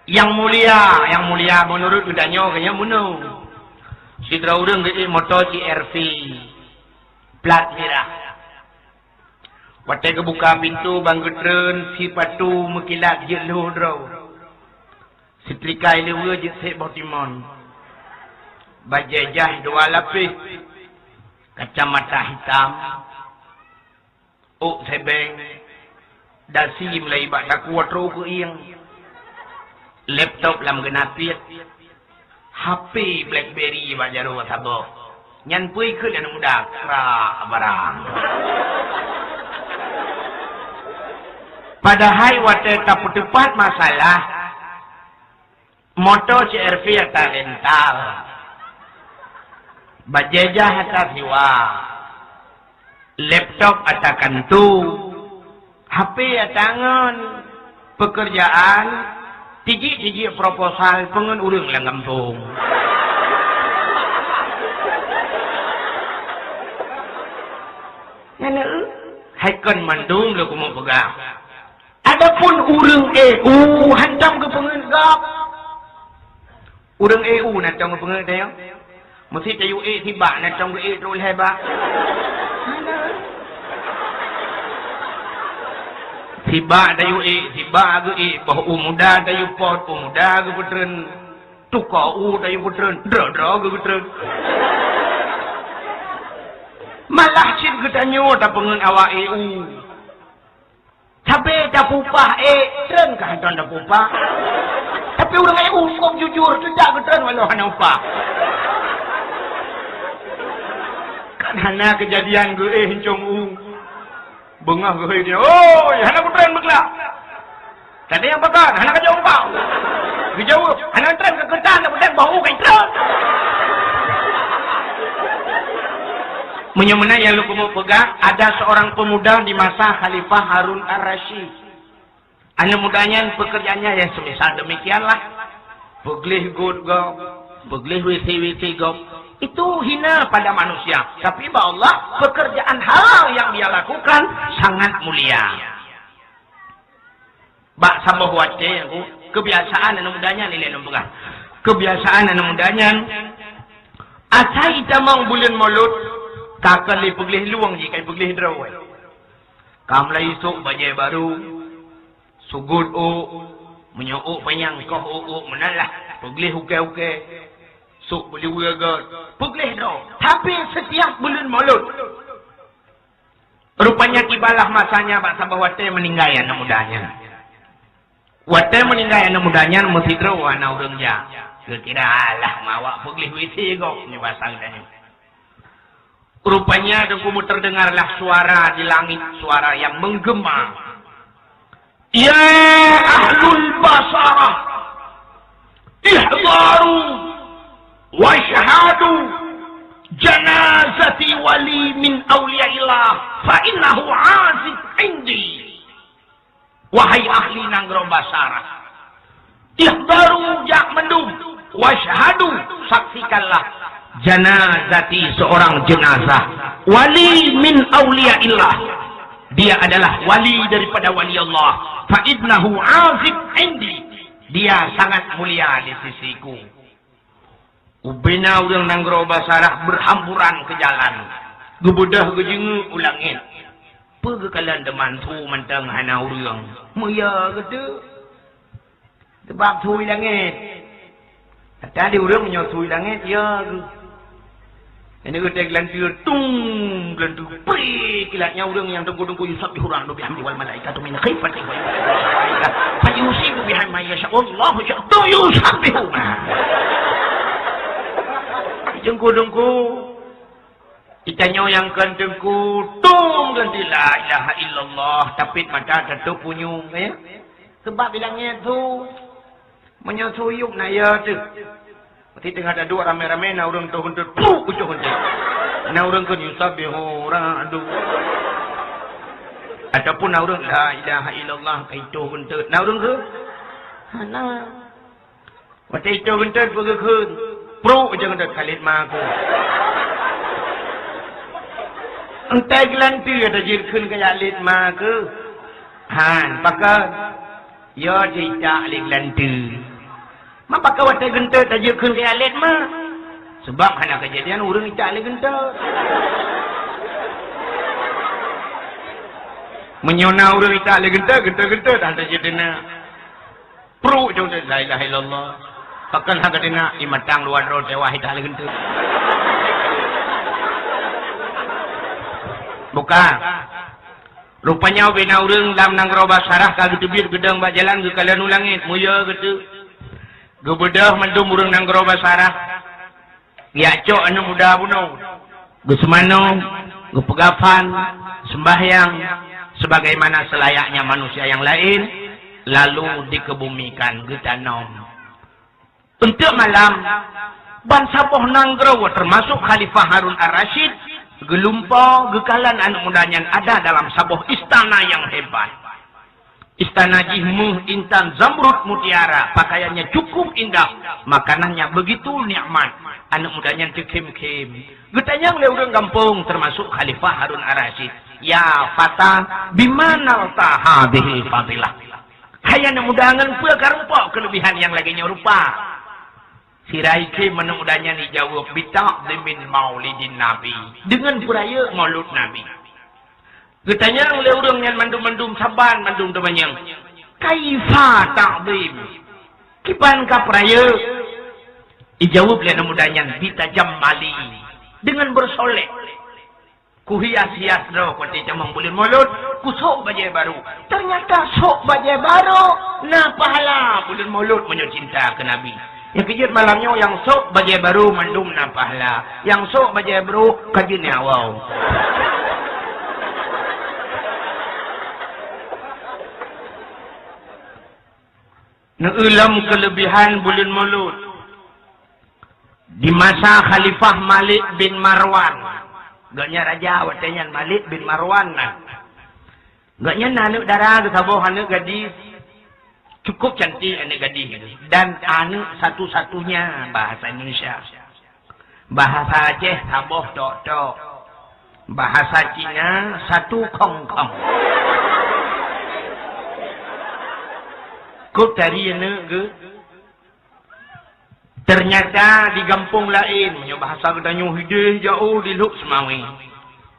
nyang mulia, nyang mulia menurut geutanyoe, geutanyoe bunoe. Sidroe ureuëng geuék moto C R V, plat mirah. Watée geubuka pintoe ban geutreun, sipatu meukilat jeuet lhôh droe. Setrika ileue jeuet sék boh timon. Bajée jaih dua lapéh. Kacamata hitam. Ôk sebeng. Dasi meulayi bak takue troh keu ieng. Laptop lam geunapiet. H P BlackBerry bak jaroe saboh. Nyan peue kheun aneuk muda, krak barang. Padahai watée tapeuteupat masalah, moto C R V ata rental, bajée jaih ata siwa, laptop ata kantu, H P ata ngon, pekerjaan, tijik-tijik proposal peungon ureuëng lam gampông. Nyan, hai kon mandum lôn keumeung peugah. Adapun ureuëng E U hantom geupeungeut gob. Ureuëng E U na tom geupeungeut tanyoe. Meusi tayue ék sibak na tom geuék trok lhée bak. Sibak tayue ék, sibak geuék, boh u muda tayue pot, u muda geupeutreun. Tukoe u tayue peutreun, droe-droe geupeutreun. Malah cit geutanyoe tapeungeut awak E U. Sabe tapupah ék, treun ka hantom tapupah. Tapi ureuëng E U cukôp jujur, teudak Hana upah. Kan hana keujadian geuéh Encong U. Beungoh geuhôi dia, "Oi, hana kutren beuglak." Tadi nyang pakon, "Hana kajok mukau." Geujaweueb, "Hana tren keu keutan, dak kutren boh u ka itrön." Meunyoe meunan nyang lôn keumeung peugah, ada seorang pemuda di masa Khalifah Harun Ar-Rasyid. Aneuk muda nyan pekerjaannya ya semisal demikianlah. Peugleh got gob, peugleh W C-W C gob. Itu hina pada manusia. Tapi bak Allah, pekerjaan halal yang dia lakukan sangat mulia. Bak saboh watée, aku, kebiasaan aneuk muda nyan, ilée lôn peugah. Kebiasaan aneuk muda nyan, asai tamong buleuen Molot, ka kon lé peugleh lueng jih, ka peugleh droe. Ka mulai isok bajée barô, sugot ôk, meunyoe ôk panyang koh ôk-ôk meunan lah, peugleh ukée-ukée, sok beuliweue göt, peugleh droe. Tapi setiap buleuen Molot, rupanya tibalah masanya bak saboh watée meuninggai aneuk muda nyan. Watée meuninggai aneuk muda nyan meusidroe hana ureuëng jak. Geukira alah mawak peugleh W C gob nyoe basa geutanyoe. Rupanya Teungku terdengarlah suara di langit, suara yang menggema. "Ya ahlul Basarah, ihdaru wasyhadu janazati wali min auliyaillah fa innahu azib indi." Wahai ahli nanggroe Basarah, ihdaru, jak mandum, wasyhadu, saksikanlah, janazati, seorang jenazah, wali min auliyaillah, dia adalah wali daripada wali Allah, fa innahu azib indi, dia sangat mulia di sisiku. Ubena ureuëng nanggroe Basarah berhamburan ke jalan, geubeudôh geujeungeuk u langét. Peue geukalon teuma su mantong hana ureuëng? Meuya geuteuk. Sebab su i langét. Tadi ureuëng meunyoe su i langét, ya geuh. Ini geutek geulanteu, tung, geulanteu, pri, kilat nyan ureuëng nyang teungku-teungku yusabbihu rahmanu bihamdi wal malaikatu min khifati wa yusabbihu bihamdi ma yasha. Allahu akbar. Tu yusabbihu. Teungku-teungku, itanyoe nyang kon teungku, tung geulanteu la ilaha illallah, tapit mata tatôp punyueng, ya. Sebab i langét su. Meunyoe su yup na ya teuh. Berarti teungoh taduek ramé-ramé na ureuëng toh geunteut, pruek ujoh geunteut. Na ureuëng kheun yusabbihu ra'du. Ataupun na ureuëng la ilaha illallah ka itoh geunteut. Na ureuëng kheun? Hana. Watée itoh geunteut peue geukheun? Pruek ujoh geunteut ka lét ma keuh. Entah geulanteu ada jikheun kaya lét ma keuh. Han, pakon? Ya, jicak lé geulanteu. Ma pakon watée geunteut tajeuet kheun keu alet ma? Sebab hana keujadian ureuëng icak lé geunteut. Meunyoe na ureuëng icak lé geunteut, geunteut-geunteut hana tajeuet dina. Pruek jong la ilaha illallah. Pakon hana dina imatang luwa droe teuwah icak lé geunteut. Bukan. Rupanya ubena ureuëng lam nanggroe Basarah ka geuteubiet geudong bak jalan geukalon u langét, muya geuteuk. Geubeudôh mandum ureuëng nanggroe Basarah. Geujak cok aneuëk muda bunoe. Geuseumanoe, geupeugafan, sembahyang, sebagaimana selayaknya manusia yang lain, lalu dikebumikan, geutanom. Eunteuk malam, bansaboh nanggroe teumasok Khalifah Harun Ar-Rasyid geulumpoe geukalon aneuëk muda nyan ada dalam saboh istana nyang hebat. Istana jih méuh intan zamrud mutiara, pakaiannya cukup indah, makanannya begitu nikmat. Aneuëk muda nyan teukhém-khém. Geutanyong lé ureuëng gampông teumasok Khalifah Harun Ar-Rasyid, "Ya fata, bima nalta hadhil fadilah?" Hai aneuëk muda, ngon peue karumpok keuleubihan nyang lagée nyoe rupa? Sira ikhém aneuëk muda nyan ijaweueb, "Bita'dhimin maulidin Nabi," deungon peurayeuk maulud Nabi. Geutanyong lé ureuëng nyan mandum-mandum saban mandum teumanyong, "Kaifa ta'dhim?" Kiban ka peurayeuk? Ijaweueb lé aneuëk muda nyan, "Bitajammali," deungon beusolek. Kuhias-hias droe keu tamong buleuen Molot, kusok bajée barô. Teunyata sok bajée barô na pahala buleuen Molot meunyoe cinta keu Nabi. Nyang keujeuet malam nyoe nyang sôk bajèe barô mandum na pahala. Nyang sôk bajèe barô ka jeuet nyoe. Neueu lom keuleubihan buleuen Mulod. Di masa Khalifah Malik bin Marwan. Gobnyan raja watèe nyan Malik bin Marwan nan. Gobnyan na aneuk dara geuh saboh aneuk gadis. Cukup cantik aneuk gadis itu. Dan aneuk satu-satunya bahasa Indonesia. Bahasa Aceh saboh tok-tok. Bahasa Cina satu khong-khong. Kok tari aneuk geuh? Ternyata di gampông laén, meunyoe bahasa geutanyoe hideh jaoh di Lhokseumawe.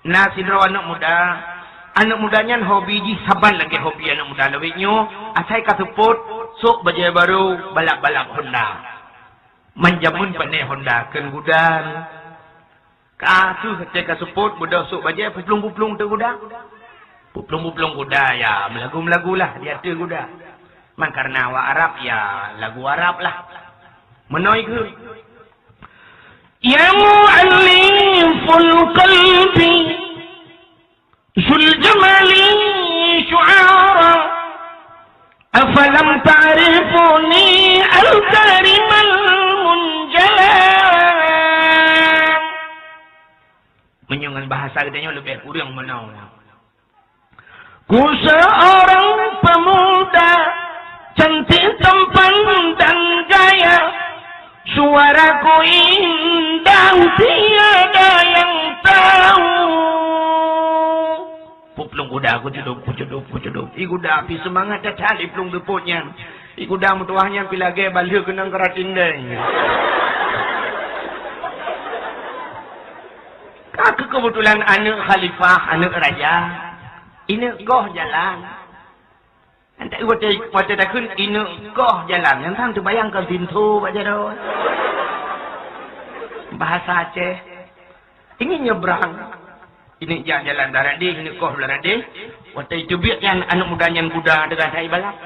Na sidroe aneuk muda, aneuk muda nyan hobi jih saban lagèe hobi aneuk muda lawét nyoe, asai ka seupôt, sôk bajèe barô, balap-balap Honda. Man jameun pané Honda kheun guda. Ka su watèe ka seupôt beudôh sôk bajèe puplueng-puplueng teuh guda. Puplueng-puplueng guda ya, meulagu-meulagu lah di ateueh guda. Man kareuna awak Arab ya lagu Arab lah. Meunoe keuh. Ya mu'alliful qalbi zul jamali syu'ara. Afalam ta'rifuni al-karimal munjala. Meunyoe ngon bahasa geutanyoe leubeh kureueng meunoe. Ku seorang pemuda cantik tampan dan gaya, suaraku indah tiada yang tahu. Puplueng guda, kucudôp, kucudôp, kucudôp. I guda pih seumangat that-that iplueng seupôt nyan. I guda meutuwah nyan pih lagèe balheueh keunong keuratindeng. Ka keuh keubeutulan aneuk khalifah, aneuk raja. Ineuk goh jalan. Entah watèe, watèe takheun ineuk goh jalan, nyang tan teubayang kon pintoe bak jaroe. Bahasa Aceh. Ingin nyebrang. Ineuk jak jalan blah radeh, ineuk goh blah radeh. Watèe teubiet nyan aneuk muda nyan guda teuka that ibalap.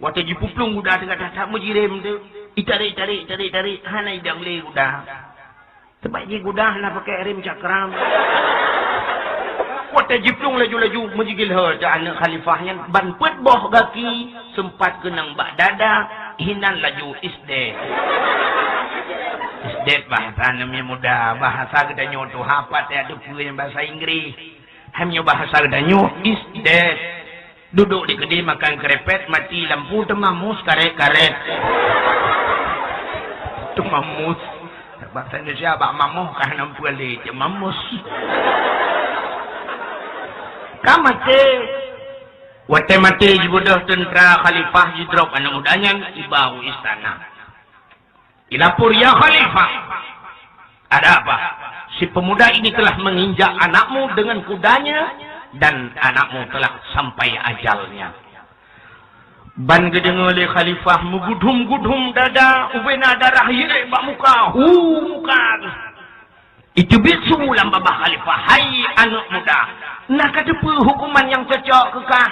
Watèe jipuplueng guda teuka that, that meujirem teuh. Itarék, tarék, tarék, tarék, hana idong lé guda. Sabab jih guda hana pakèk rem cakram. Watèe jiplueng laju-laju meujigil he teuh aneuk khalifah nyan ban peuet boh gaki seumpat keunong bak dada, hinan laju isdet. Isdet bahasa aneuk muda, bahasa geutanyoe tuha pat ya teupeue bahasa Inggris. Hai meunyoe bahasa geutanyoe isdet. Duduk di keudè makan krepet, mati lampu teuma mus karet-karet. Teuma mus. Bahasa Indonesia bak mamoh ka hana peue lé, teuma mus. Ka maté. Watèe maté jibeudôh teuntra khalifah jidrop aneuk muda nyan iba u istana. Dilapor, "Ya Khalifah, ada apa? Si pemuda ini telah menginjak anakmu dengan kudanya dan anakmu telah sampai ajalnya." Ban geudeungoe lé khalifah meugudhom-gudhom dada, ubena darah yirek bak muka, hu muka. Iteubiet su lam babah khalifah, "Hai aneuk muda, na kateupeue huköman nyang cocok keu kah?"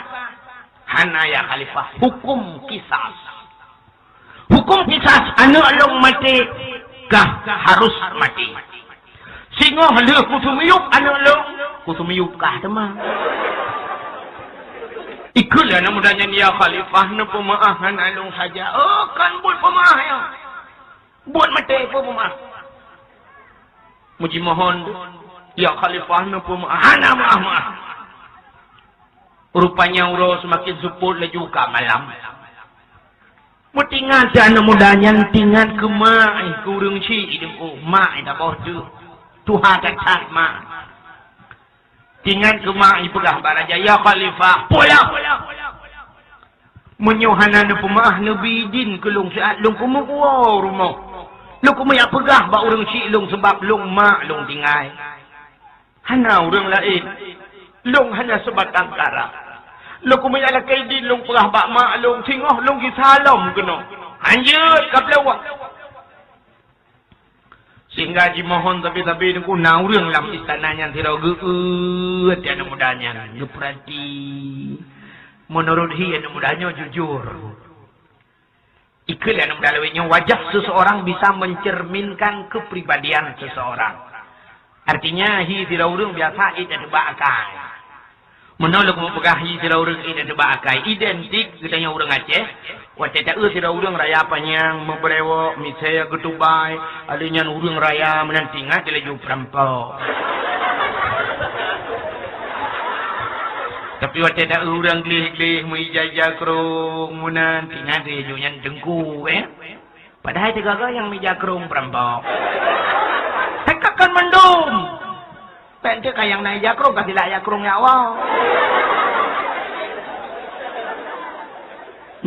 "Hana ya khalifah, huköm kisas." "Huköm kisas, aneuk lôn maté, kah harus maté. Singoh lheueh kuseumiyueb aneuk lôn, kuseumiyueb kah teuma." Ikheun lé aneuk muda nyan, "Ya khalifah, neupeumeu'ah aneuk lôn saja." "Oh, kon buet peumeu'ah ya. Buet maté peumeu'ah." Meujimohon, "Ya khalifah, neupeumeu'ah." "Hana meu'ah-meu'ah." Rupanya uroe seumaken seupôt laju ka malam. Meutingat aneuk muda nyan tingat keu mak, eh, keu ureueng chik i deungon mak, eh, saboh teuk. Tuha that-that mak. Tingat keu mak, eh, peugah bak raja, "Ya khalifah, pulang! Meunyoe hana neupeumeu'ah, neubi idin keu lôn siat lôn keumeung woe rumoh. Lôn keumeung jak peugah bak ureueng chik lôn, sabab lôn mak lôn tinggai." Hana ureueng laén. Lôn hana seubatang kara. Lôn keumeung lakèe idin lôn peugah bak mak lôn, singoh lôn gisa lom keunoe. Hanjeuet ka peuleuwah. Sehingga jimohon sabe-sabe teungku, na ureueng lam istana nyan sidroe geuôt aneuk muda nyan, geupeurati. Meunurot hi aneuk muda nyoe jujur. Ikheun lé aneuk muda lawét nyoe, wajah seseorang bisa mencerminkan kepribadian seseorang. Artinya, hi sidroe ureuëng biasa ék tateuba akai. Meunoe lôn keumeung peugah hi sidroe ureuëng ék tateuba akai, identik geutanyoe ureuëng Aceh. Watée taeu sidroe ureuëng raya panyang, meubrewok, misée geutubai, alheuh nyan ureuëng raya meunan tingat laju peurampok. Tapi watée taeu ureuëng gleh-gleh, meuija-ija krong meunan, tingat laju nyan teungku, eh. Padahai teugaga nyang meuija krong peurampok. Teuka kon mandum. Bék teuka nyang na ija krong ka silak ija krong nyak woe.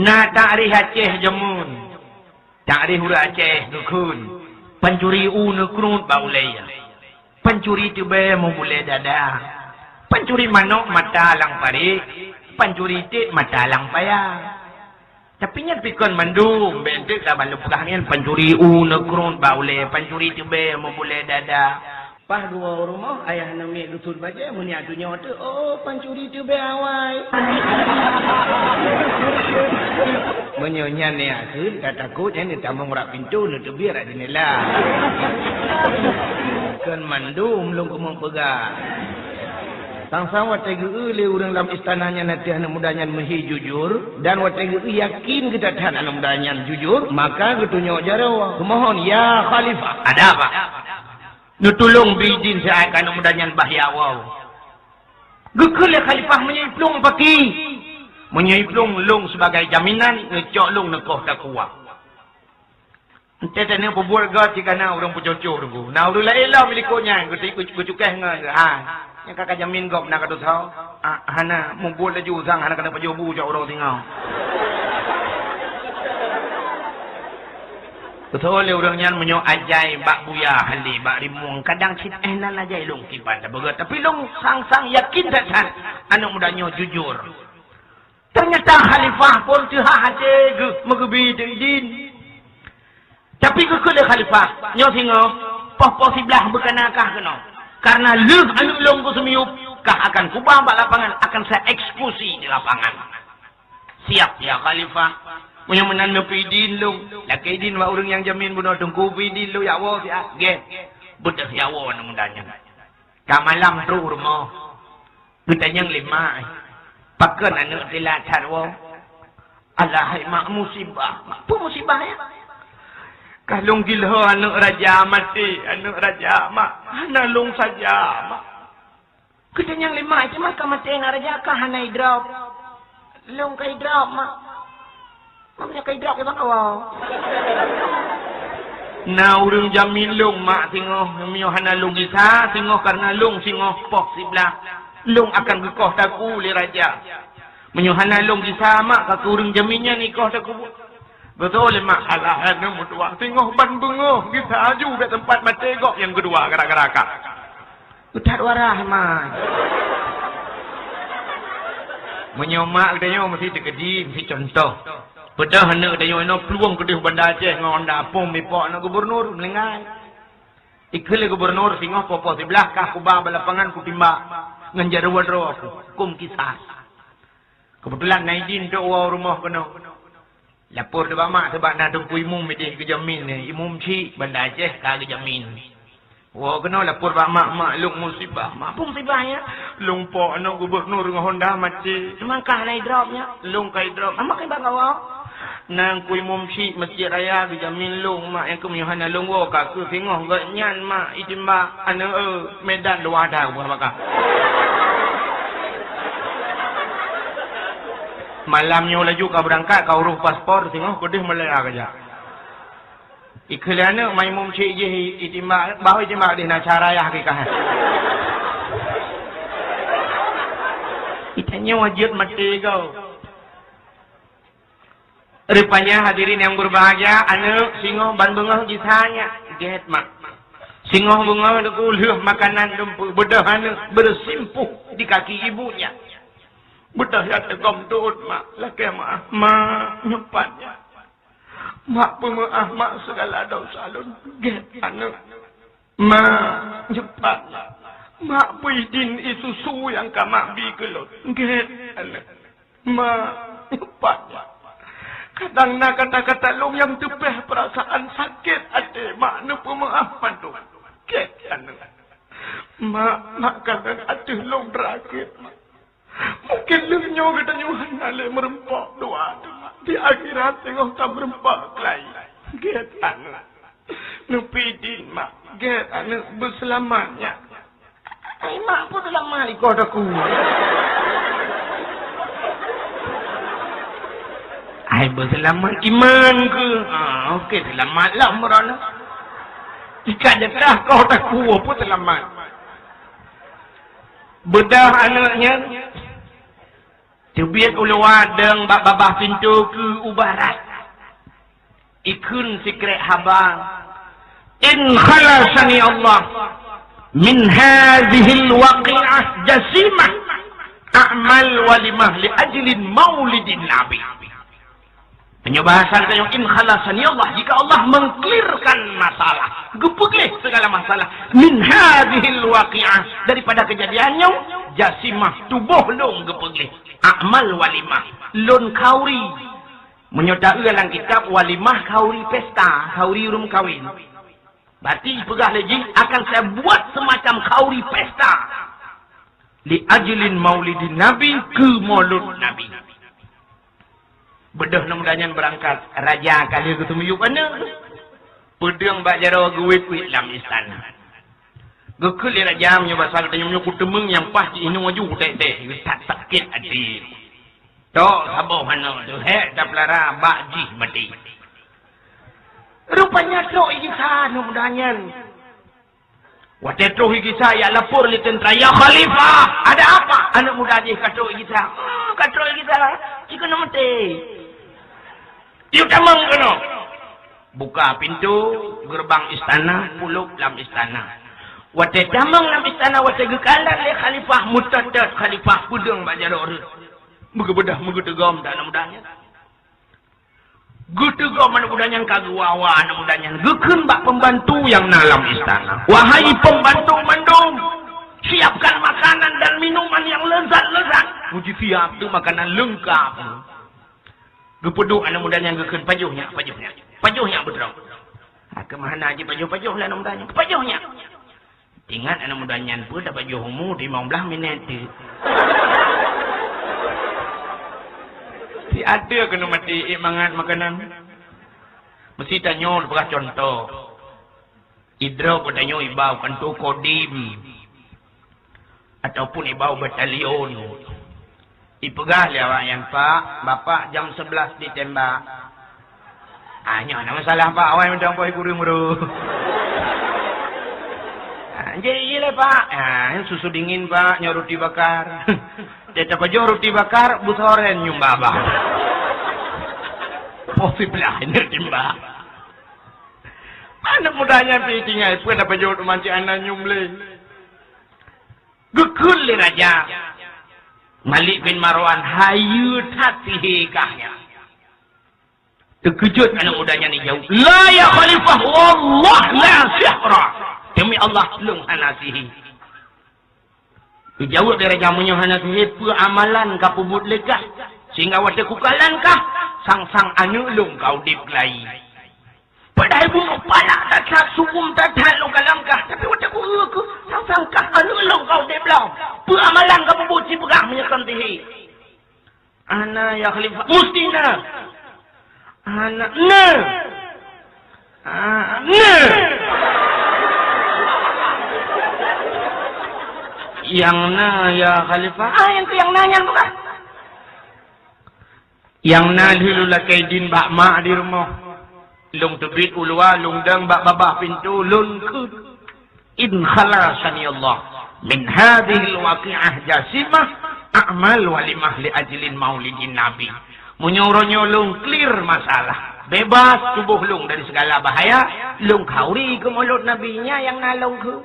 Na takrih Aceh jameun. Takrih ureuëng Aceh geukheun. Pancuri u neukruet bak ulée. Pancuri teubée meubulée dada. Pancuri manok mata lam parit. Pancuri tiek mata lam paya. Tapi nyan pi kon mandum, bék teuk ka ban lôn peugah nyan pancuri u neukruet bak ulée, pancuri teubée meubulée dada. Paih geuwoe u rumoh, ayah namiet geusut bajée, meunyoe tunyok teuk, oh, pancuri teubée awai. Meunyoe nyan neukheun, ka takot nyan neutamong rab pintoe, neuteubiet rab jeundela. Kon mandum lôn keumeung peugah. Sang-sang watée geu-eu lé ureuëng lam istana nyan ateueh aneuk muda nyan meuhi jujur, dan watée geu-eu yakin geutat that aneuk muda nyan jujur, maka geutunyok jaroe, geumohon, "Ya Khalifah, ada apa? Neutulông bri idin siat keu aneuk muda nyan bah ya woe." Geukheun lé Khalifah, "Meunyoe iplueng paki, meunyoe iplueng lông sibagai jaminan, neucok lông neukoh takue." Enteuk tanyoe peubuet gét cit ka na ureuëng peucocok teungku. Na ureuëng laén lom likot nyan geuti-, geucukéh ngon geuh, ha. Nyang ka, ka jamin gob na ka desya. Ah, hana mubuet laju usang hana keuneuk pajoh bu cok uroe singoh. Beutôi lé ureuëng nyan meunyoe ajai bak buya hali bak rimueng kadang cit eh nan ajai lông kiban tabeugot. Tapi lông sang-sang yakin that-that aneuk muda nyoe jujur. Teunyata khalifah phon teuhah até geuh meugeubi idin. Tapi geukheun lé khalifah, "Nyoe singoh, poh-poh siblaih beukana kah keunoe. Karena lheueh aneuk lông keu seumiyueb, kah akan kuba bak lapangan, akan saya eksekusi di lapangan." "Siap, ya khalifah. Meunyoe meunan neupeu idin lông, lakée idin bak ureuëng nyang jamin bunoe teungku peu idin lông jak woe siat." "Gét." Beudôh jak woe aneuk muda nyan. Ka malam trok u rumoh. Geutanyong lé mak, "Pakon aneuk teulat that woe?" "Alah hai mak, musibah." "Mak, peue musibah nyan?" "Ka lông gilho aneuk raja maté, aneuk raja mak. Hana lông saja mak." Geutanyong lé mak, "Cuma ka maté aneuk raja ka hana idrop?" "Lông ka idrop mak." "Mak, meunyoe ka idrop, kiban awai?" "Na ureuëng jamin lông mak singoh, meunyoe hana lông gisa singoh, karena lông singoh poh siblaih. Lông akan geukoh takue lé raja. Meunyoe hana lông gisa mak, ka keu ureuëng jamin nyan ikoh takue." Beutôi lé mak, "Alah aneuk meutuah, singoh ban beungoh gisa aju bak teumpat maté gob nyang keudua gara-gara kah." Beuthat waras mak. Meunyoe mak geutanyoe meusti teukeudi, meusti cuntoh. Beudôh aneuk geutanyoe inoe plueng keudeh Banda Aceh ngon honda pom ipok aneuk gubernur meulinggai. Ikheun lé gubernur, "Singoh poh-poh siblaih kah kuba bak lapangan kutimbak ngon jaroe droe ku, huköm kisas." Keubeutulan na idin trok woe u rumoh keunoe. Lapor teubak mak, teubak na teungku imum ideh geujamin, imum chik Banda Aceh ka geujamin. Woe keunoe lapor bak mak, "Mak, lông musibah." "Mak, peue musibah nyan?" "Lông pok aneuk gubernur ngon honda maté." "Teuma kah na idrop nyan?" "Lông ka idrop." "Mak, kiban awai?" "Na teungku imum chik masjid raya geujamin lông mak, nyang keuh meunyoe hana lông woe ka keu singoh gobnyan mak itimbak aneuk, eh, Medan luwah dah ubah baka." Malam nyoe laju ka beurangkat, ka uroh paspor, singoh keudeh Malaya ka jak. Ikheun lé aneuk, mak imum chik jih i-, itimbak, bah itimbak deh na cara yah kikah. Itanyoe jeuet maté goe. Rupanya hadirin yang berbahagia, aneuk singoh ban beungoh gisa nyan. Gét mak. Singoh beungoh teungku lheueh makanan dumpeue, beudôh aneuk bersimpuh di kaki ibunya. Beudôh jak teugom dot mak, lakée meu'ah, "Mak, nyoe pat nyan. Mak peumeu'ah mak segala dosa lôn." "Gét aneuk." "Mak, nyoe pat nyan. Mak bri idin ie susu nyang ka mak bi keu lôn." "Gét aneuk." "Mak, nyoe pat nyan. Kadang na kata-kata lôn nyang teupeh peurasaan sakét até, mak, neupeumeu'ah mandum. Gét aneuk. Mak, mak, kadang ateueh lôn raget, mak. Mungken lheueh nyoe geutanyoe hana lé meureumpok dua teuma. Di akhirat teungoh ka meureumpok keulayie. Gét aneuk. Neupi idin, mak. Gét aneuk, beuseulamat nyak. Ai, mak, peue seulamat ikoh takue? Ai, beuseulamat iman keuh. Ah, oke, seulamat lah umur aneuk. Jika jatah koh takue, peue seulamat? Beudôh aneuk nyan. Teubiet u luwa deueng bak babah pintoe keu u barat. Ikheun sikrek haba, "In khalasani Allah min hadzihil waqi'ah jasimah, a'mal walimah li ajlin maulidin Nabi." Meunyoe bahasa geutanyoe, "In khalasani Allah," jika Allah mengklirkan masalah, geupeugleh segala masalah, "min hadzihil waqi'ah," daripada kejadian nyoe, "jasimah," tuboh lôn geupeugleh, "a'mal walimah," lôn khauri. Meunyoe taeu lam kitab walimah, khauri pesta, khauri ureuëng kawen. Berarti peugah lé jih akan saya buat semacam khauri pesta. Li ajlin maulidin Nabi, keu maulud Nabi. Beudôh aneuk muda nyan beurangkat, raja ka lheueh geuteumiyueb aneuk. Peudeueng bak jaroe geuwét-wét lam istana. Geukheun lé raja, meunyoe basa geutanyoe, meunyoe kuteumeung nyang paih jih inoe aju kutek-tek, that sakét até. Tok saboh aneuk teuh, hék tapeulara bak jih maté. Rupanya trok i gisa aneuk muda nyan. Watée troh i gisa, jak lapor lé teuntra, "Ya Khalifah, ada apa?" Aneuk muda jih ka trok i gisa. "Hmm, ka trok i gisa, ci keuneuk maté." "Yue tamong keunoe." Buka pintoe geureubang istana, pulôb lam istana. Watée tamong lam istana, watée geukalon lé khalifah, meutot-tot khalifah, peudeueng bak jaroe rot. Meugeubeudah, meugeuteugoe mata aneuk muda nyan. Geuteugom aneuk muda nyan, ka geuwa-wa aneuk muda nyan, geukheun bak pembantu nyang na lam istana, "Wahai pembantu mandum, siapkan makanan dan minuman yang lezat-lezat." Meuji siap tu makanan leungkap. Geupeuduek aneuk muda nyan, geukheun, "Pajoh nyak, pajoh nyak, pajoh nyak beudroe." Ka meuhana jipajoh-pajoh lé aneuk muda nyan, "Pajoh nyak." Ingat aneuk muda nyan peue, tapajoh umu limong blaih minét teuk. Si até keuneuk maté ék mangat makanan. Meusti tanyoe peugah contoh. Idroe peutanyoe iba u kantô Kodim ataupun iba u batalion. Ipeugah lé awaknyan, "Pak, Bapak jam sebelas ditembak." Ah, nyoe na masalah, Pak, awai mantong poh kureueng meurôh. Ah, jih, jih lé, Pak. Ah, susu dingin, Pak, nyoe roti bakar. Teuh tapajoh roti bakar, beusoren nyum babah. Poh siblaih nyoe timbak. Aneuk muda nyan pi tinggai, peue tapajoh teuma cit hana nyum lé. Geukheun lé raja Malik bin Marwan, hayeue that sihé kah nyan. Teukeujot aneuk muda nyan jijaweueb, "La ya Khalifah, wallah la sihra." "Demi Allah, lôn hana sihé." Jijaweueb lé raja, "Meunyoe hana sihé, peue amalan ka peubuet lé kah, sehingga watée kukalon kah, sang-sang aneuk lôn ka udeb keulayie?" Padahai bunoe palak that-that, su'um that-that lôn kalon kah, tapi watée kueu keuh, sang-sang kah aneuk lôn ka udeb lom. Peue amalan ka peubuet, sipeugah meunyoe kon sihé? "Ana ya Khalifah." "Musti na." "Ana na." "Ah, na." "Nyang na ya Khalifah." "Ah, nyang keuh nyang na nyan peugah." "Nyang na lheueh lôn lakée idin bak mak di rumoh. Lôn teubiet u luwa, lôn dong bak babah pintoe, lôn kheun, 'In khalasani Allah min hadzihil waqi'ah jasimah, a'mal walimah li ajlin maulidin Nabi.' Meunyoe uroe nyoe lôn clear masalah, bebas tuboh lôn dari segala bahaya, lôn khauri keu mulod Nabi, nyan nyang na lôn kheun."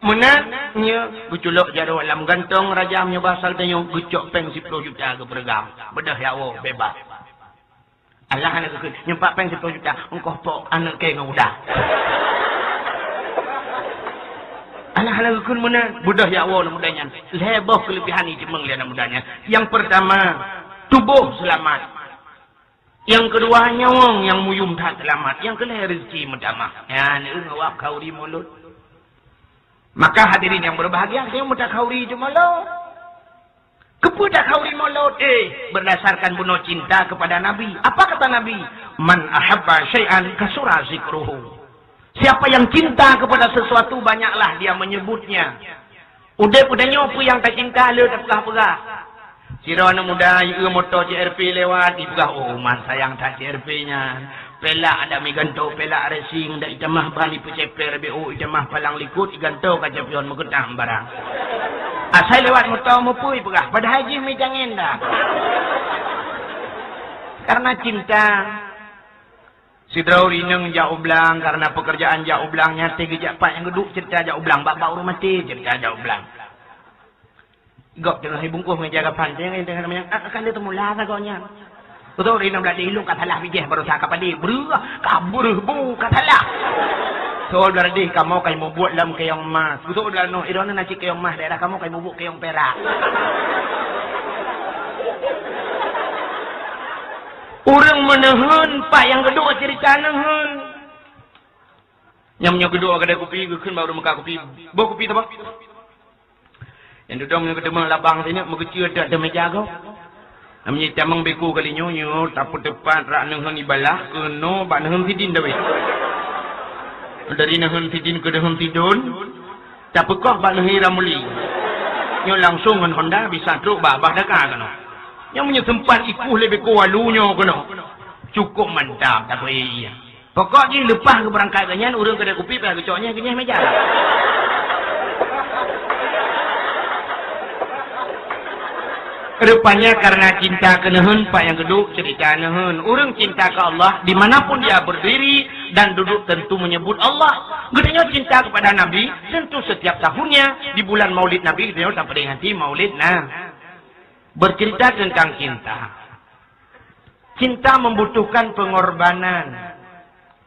Meunan, nyoe geuculok jaroe lam gantong raja, meunyoe basa geutanyoe geucok péng siploh juta geupeureugam. Beudôh jak woe, bebas. Alah hana geukheun, "Nyoe pat péng siploh juta, ongkoh pok aneuk kèe ngon uda." Alah hana geukheun meunan, beudôh jak woe aneuk muda nyan. Lhèe boh keuleubihan jiteumeung lé aneuk muda nyan. Nyang peurtama, tuboh seulamat. Nyang keudua, nyawöng nyang muyuem that seulamat. Nyang keulhèe, rezeki meutamah. Nyan, ngon wab khauri mulod. Maka hadirin yang berbahagia, nyoe meutakhauri cit mulod. Keupeue takhauri mulod? Eh, berdasarkan bunoe cinta kepada Nabi. Apa kata Nabi? "Man ahabba syai'an kasura zikruhu." Siapa yang cinta kepada sesuatu, banyaklah dia menyebutnya. Udeb geutanyoe peue nyang tacinta le tapeugah-peugah. Sidroe aneuk muda jieu moto C R V lewat, jipeugah, "Oh, man sayang that C R V nyan. Pelak adak mi gantoe, pelak racing, dak itamah ban ipeuceper B O, itamah palang likot, igantoe kaca pion meukeutang barang." Asai lewat moto meupeue ipeugah, padahai jih mi jangen dah. Karena cinta. Sidroe ureueng inong jak u blang, karena pekerjaan jak u blang, nyan teuh geujak pat nyang geuduek cerita jak u blang, bak-bak ureueng maté cerita jak u blang. Gob teungoh ibungkôh ngon jarapan, teuh nyang teuh namanya, "Ah, kan dia teumula sagoe nyan." Beutôi ureueng inong blah di ilong ka salah bijéh baroesa ka padé, breuh, ka breuh bu ka salah. Soe blah di kamoe kai mubuet lam kayong emas. Beutôi blah noh, iroh na cit kayong emas daerah kamoe kai mubuet kayong perak. Ureueng meuneuheun, pat nyang geuduek cerita neuheun. Nyang meunyoe geuduek keudè kupi, geukheun bak ureueng meukat kupi, "Boh kupi teuh, Bang." Nyang dudoe meunyoe geuteumé labang sineuk, meugeucue ateueh meja gob. Nyang meunyoe tamong beko kali nyoe, nyoe tapeuteupat rak neuheun ibalah keunoe bak neuheun sidin dawét. Dari neuheun sidin keu neuheun sidon, tapeukoh bak neuheun Ramli. Nyoe langsong ngon honda bisa trok bak babah daka keunoe. Nyang meunyoe seumpat ikueh lé beko walu nyoe keunoe. Cukôp mantap, tapeuék. Pokok jih leupah geubeurangkat geuh nyan, ureueng keudè kupi payah geucok nyeh geunyeh meja. Rupanya karena cinta keu neuheun, pat nyang geuduek cerita neuheun. Ureueng cinta keu Allah, di mana pun dia berdiri dan duduk tentu menyebut Allah. Geutanyoe cinta kepada Nabi, tentu setiap tahunnya di bulan Maulid Nabi geutanyoe taperingati Maulid Nabi. Bercerita tentang cinta. Cinta membutuhkan pengorbanan.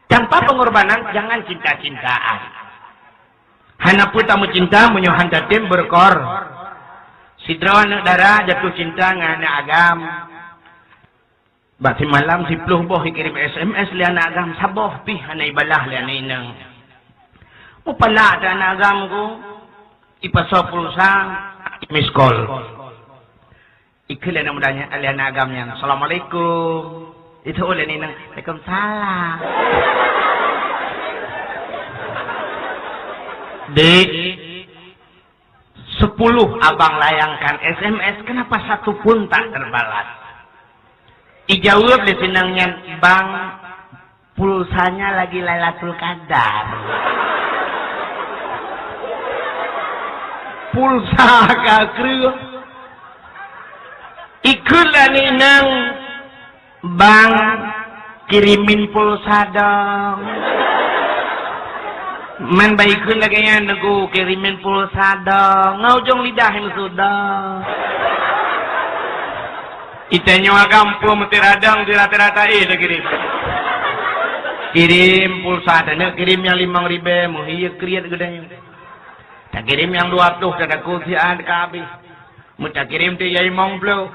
Tanpa pengorbanan, jangan cinta-cintaan. Hana peue tameucinta meunyoe han tatem beurukon. Sidroe aneuk dara jatuh cinta ngon aneuk agam. Bak simalam siplôh boh ikirém S M S lé aneuk agam, saboh pih hana ibalah lé aneuk inong. Mupalak that aneuk agam ku, ipasoe pulsa, miss call. Ikheun lé aneuk muda nyan, lé aneuk agam nyan, "Assalamualaikum." Itu lé nina, "Waalaikumsalam." Dek, sepuluh abang layangkan S M S, kenapa satu pun tak terbalas? Ijaweueb lé sinong nyan, "Bang, pulsanya lagi Lailatul Qadar." Pulsa ka kreueh. Ikheun lé aneuk inong, "Bang, kirimin pulsa dong." Man bak ikheun lagèe nyan, "Teungku, kirimin pulsa dong." Ngon ujong lidah meusudah. Itanyoe agam peue meuti radang di rata-rata, eh, takirim. Kirim pulsa, taneuk kirim nyang limong ribèe, meuhiyeue kriet geutanyoe. Takirim nyang dua ploh, tadako siat ka habéh. Meutakirim teuh limong ploh.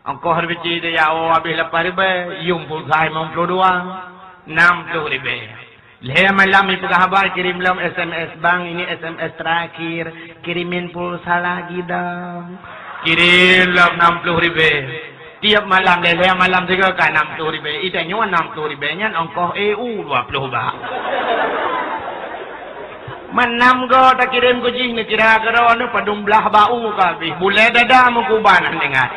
Ongkoh ribèe cit teuh ya, oh, habéh lapan ribèe, yuem pulsa limong ploh dua, nam ploh ribèe. Lhèe malam ipeugah haba, kirim lom S M S, "Bang, ini S M S terakhir, kirimin pulsa lagi dong." Kirim lom nam ploh ribèe. Tiep malam, lhèe-lhèe malam sigoe ka nam ploh ribèe. Itanyoe nam ploh ribèe nyan ongkoh E U dua ploh bak. Man nam goe takirim keu jih, neukira keudroe nyoe padum blaih bak u ka habéh. Bulèe dada meukuban hana ingat.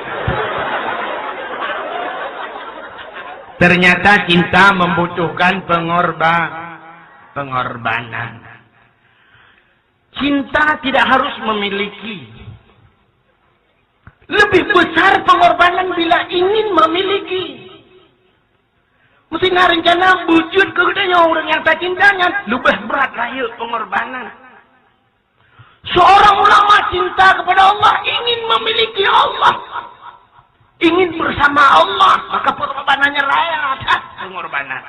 Ternyata cinta membutuhkan pengorba-, pengorbanan. Cinta tidak harus memiliki. Lebih besar pengorbanan bila ingin memiliki. Meusti na reuncana beujeuet keu geutanyoe ureueng nyang tacinta nyan leubeh brat rayeuk pengorbanan. Seorang ulama cinta kepada Allah, ingin memiliki Allah, ingin bersama Allah, maka pengorbanannya raya that pengorbanan.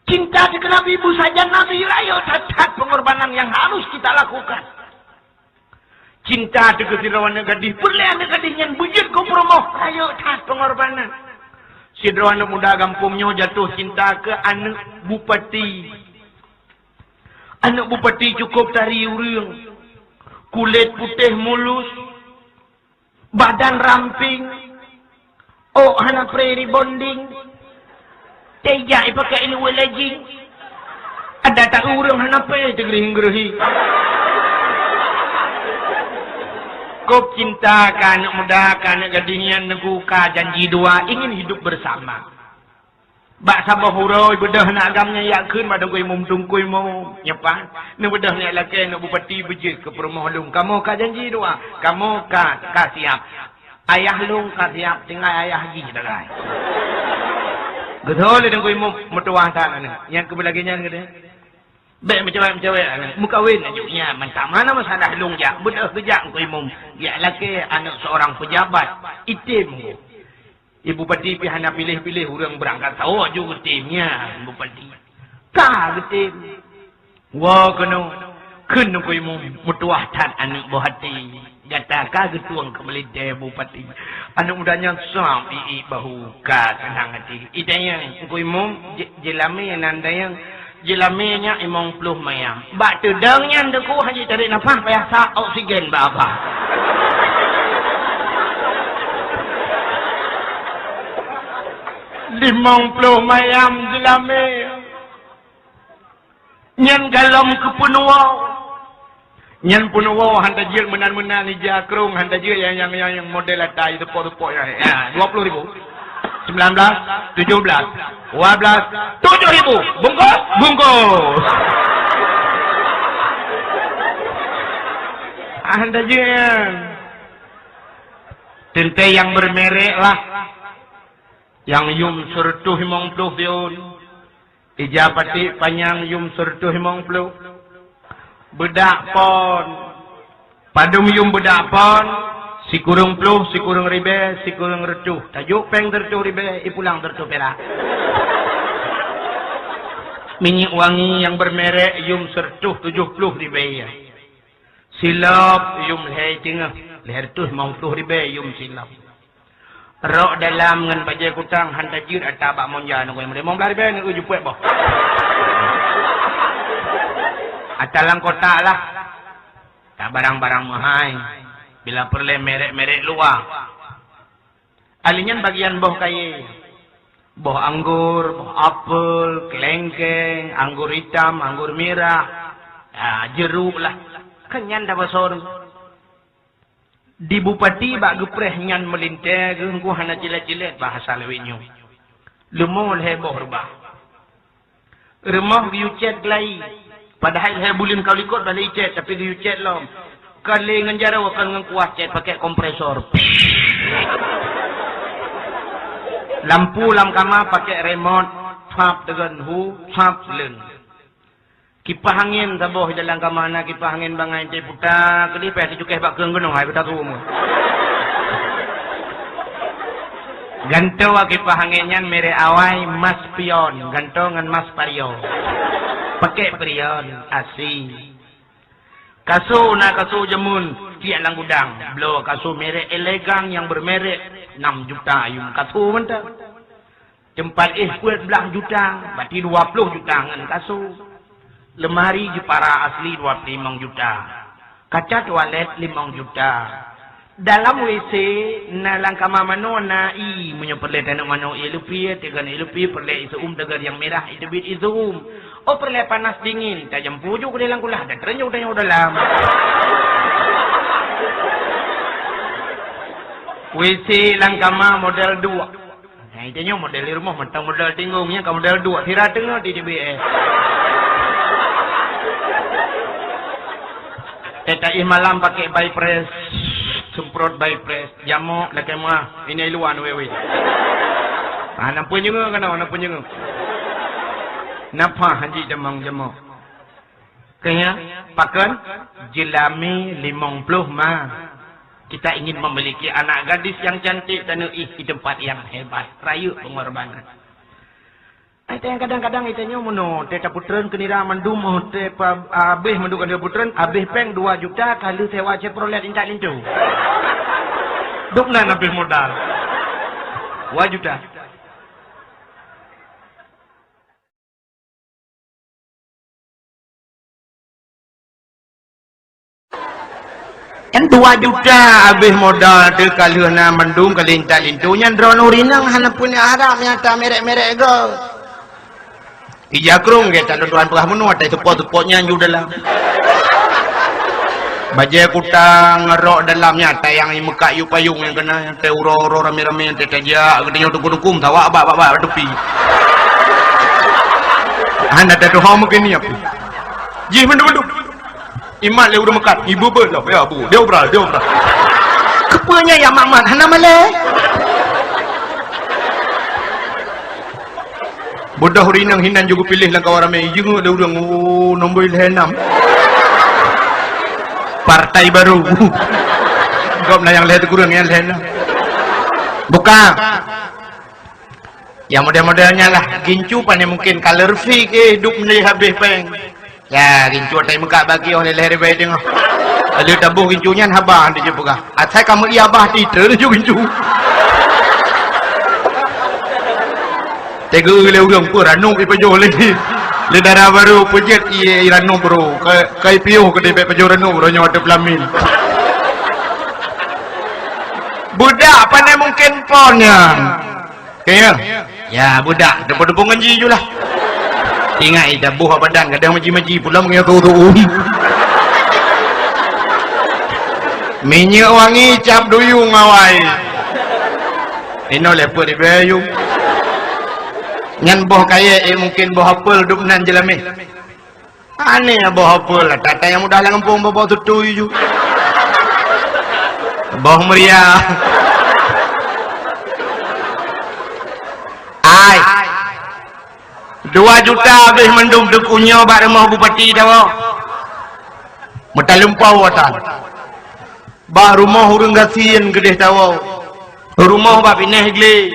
Cinta keu Nabi, beusajan Nabi, rayeuk that-that pengorbanan yang harus kita lakukan. Cinta teuh keu sidroe aneuk gadih, peureulèe aneuk gadih nyan beujeuet keu peurumoh, rayeuk that pengorbanan. Sidroe aneuk muda gampông nyoe jatuh cinta keu aneuk bupati. Aneuk bupati cukôp tari ureuëng, kulét putéh mulus, badan ramping, ôk hana pre rebonding, teuh jak ipakai ileue legging. Ada tak ureuëng hana pre teugreuhi-greuhi. Kôp cinta keu aneuk muda, keu aneuk gadih nyan, Teungku, ka janji dua, ingin hidup bersama. Bak saboh uroe beudôh aneuk agam nyan jak kheun bak Teungku Imum, "Teungku Imum, nyoe pat, neubeudôh nyoe lakée aneuk bupati beujeuet keu peurumoh lôn. Kamoe ka janji dua, kamoe ka, ka siab. Ayah lôn ka siab, tinggai ayah jih dagai." Geutôi lé Teungku Imum, meutuwah that aneuk. Nyan keubeulagée nyan geudeh. Bék meucawét-meucawét aneuk. Meukawen aju nyan mantap. Hana masalah lôn jak. Beudôh geujak Teungku Imum. Jak lakée aneuk seorang pejabat. Item. Ibu Bupati pih hana piléh-piléh ureuëng beurangkat sawoe ju geutem nyan Bupati. Ka geutem. Woe keunoe, kheun Teungku Imum, meutuwah that aneuk boh até. Gata ka geutueng keu meulintée Bupati. Aneuk muda nyan sab iék bahu ka seunang até. Itanyong Teungku Imum, ji-, jilamé nan dayang. Jilamé nyak limong ploh mayam. Bak teudong nyan Teungku hana jitarek nafah, payah sa oksigen bak apa. Limong ploh mayam jilamé. Nyan galom keu peunuwoe. Nyan peunuwoe hana jeuet meunan-meunan ija krong, hana jeuet nyang, nyang, nyang, nyang model ata teupoh-teupoh nyan. Ya, dua puluh ribu. Sembilan belas, tujuh belas, dua belas, tujuh ribu. Bungkus? Bungkus. Hana jeuet nyan. Teuntée nyang bermerek lah. Nyang yum seureutôh limong ploh sion. Ija paték panyang yum seureutôh limong ploh. Beudak pon. Padum yum beudak pon, sikureueng ploh, sikureueng ribée, sikureueng reutôh. Tajok péng seureutôh ribée, ipulang seureutôh pirak. Minyeuk wangi nyang bermerek yum seureutôh tujoh ploh ribée. Silop yum lhée teungoh, lhée reutôh limong ploh ribée yum silop. Rok dalam ngon bajée kutang hana jeuet ata bak monja ngon limong blaih ribée ngon jeuet puet boh. Ata lam kotak lah. Tak barang-barang meuhai. Bila peureulée merek-merek luwa. Ahli nyan bagian boh kayée. Boh anggur, boh apel, kelengkeng, anggur itam, anggur mirah. Ya, jeruk lah. Kan nyan dah basor. Di bupati bak geupreh nyan meulintée geuh Teungku hana cilet-cilet bahasa lawét nyoe. Leumo lhée boh reubah. Rumoh geuyue cét glai. Padahai lhée buleuen ka likot bak lé icét, tapi geuyue cét lom. Kon lé ngon jaroe, kon ngon kuah cét, pakai kompresor. Lampu lam kama pakai remote, sab teugén hu, sab leuen. Kipah angén saboh di dalam kama na kipah angén bangai teuputa, keudéh payah teucukéh bak keueng gunong hai beuta keuum. Gantoe kipah angén nyan merek awai mas pion, gantoe ngon mas pario. Pakai perion, asi. Kaso na kaso jameun, tiek lam gudang, bloe kaso merek elegan nyang bermerek enam juta ayum kaso mantap. Teumpat éh peuet blaih juta, berarti dua ploh juta ngon kaso. Lemari jeupara asli dua ploh limong juta. Kaca tualet limong juta. Dalam W C na lam kama manoe na ie, meunyoe peureulée taneuk manoe ie leupie, teugén ie leupie, peureulée ie seu-uem, teugén nyang mirah, iteubiet ie seu-uem. Oh, peureulée panas dingin, tajampu ju keudeh lam kulah, dan teureunyueng tanyoe dalam. W C lam kama model dua. Nah, itu nyoe model di rumoh mantong model tinggong, nyan ka model duek sira teungoh di D B S. Tetapi malam pakai by press, semprot by press, jamok lakée meuah, ini luar wewe. Ah, nampu nyengeu kana, nampu nyengeu. Napa haji jamong jamok? Keunya, pakon? Jilami limong ploh ma. Kita ingin memiliki anak gadis yang cantik dan ih di tempat yang hebat. Rayu pengorbanan. Ai teuh kadang-kadang ita nyoe meunoe, teuh tapeutreun keu nira mandum, oh, teuh pa, abéh mandum ka tapeutreun, abéh péng dua juta, ka lheueh sewa Chevrolet intat linto. Dum nan abéh modal. Dua juta. Kan dua juta habéh modal teuh ka lheueh na mandum ka lintak linto nyan droeneuh rinang hana peue haram nyata merek-merek gob. Ija krong gét tak tuan peugah bunoe atai seupôt-seupôt nyan ju dalam. Bajée kutang ngerok dalam nyata nyang meukat yu payong nyang kena nyang teu uroe-uroe ramé-ramé nyang teu tajak geutanyoe tukum-tukum sawak bak-bak tupi. Hana tatuho meukeuniep. Jih mandum-mandum. Imat lé ureuëng meukat, ibu beuet lah, ya bu, dia obral, dia obral. Keupeunya ya mak-mak hana malée. Bodoh rinang hinan juga pilih lam kawan ramai, jenguk lé ureuëng, oh, nombor lhée enam. Partai baru. Gop na nyang lhée teugurang nyang lhée enam. Bukan. Ya model-model nyan lah, gincu pane mungkin color fee ke hidup ni habéh péng. Ya, gincu atai meukat bagi oh leleh ribai tengah. Lalu tabuh gincu nyan haba dia je peugah. Asai kamu iya bah titer je gincu. Tega lé urang pun ranum ipajoh lagi. Lé dara baru peujeuet ié ranum bro. Kai piuh ke dibek pajoh ranum bro nyawa teu pelamin. Budak pane mungkin pon nyan. Kaya? Ya, budak. Depa-depa ngaji ju lah. Ingat ita boh badan kadang maji-maji pulang ngeuyah tu tu. Minyeuk wangi cap duyung awai. Ino leupeu di bayu. Nyan boh kayek eh mungkin boh apel dub nan jelameh. Aneh boh apel lah, tata nyang mudah lam gampông boh tutui ju. Boh meriah. Ai. Dua juta habéh mandum teukunyoe bak rumoh bupati tawoe. Meutaleumpau atan. Bak rumoh ureuëng gasien keudeh tawoe. Rumoh bak binéh glé.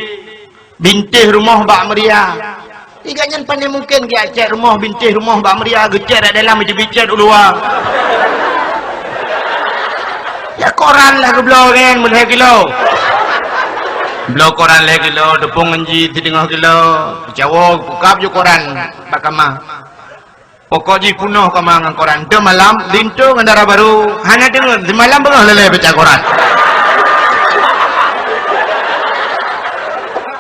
Bintéh rumoh bak meuria. Iga nyan pane mungken geujak cét rumoh bintéh rumoh bak meuria geucét dak dalam itu bicét u luwa. Ya koran lah geubloe kan meulhée kilo. Bloe koran lhée kilo, teupeue ngon jih sideungoh kilo. Jawoe bukab ju koran bak kama. Pokok jih punoh kama ngon koran. Dua malam, linto ngon dara baru. Hana deungon, simalam beungoh leleh baca koran.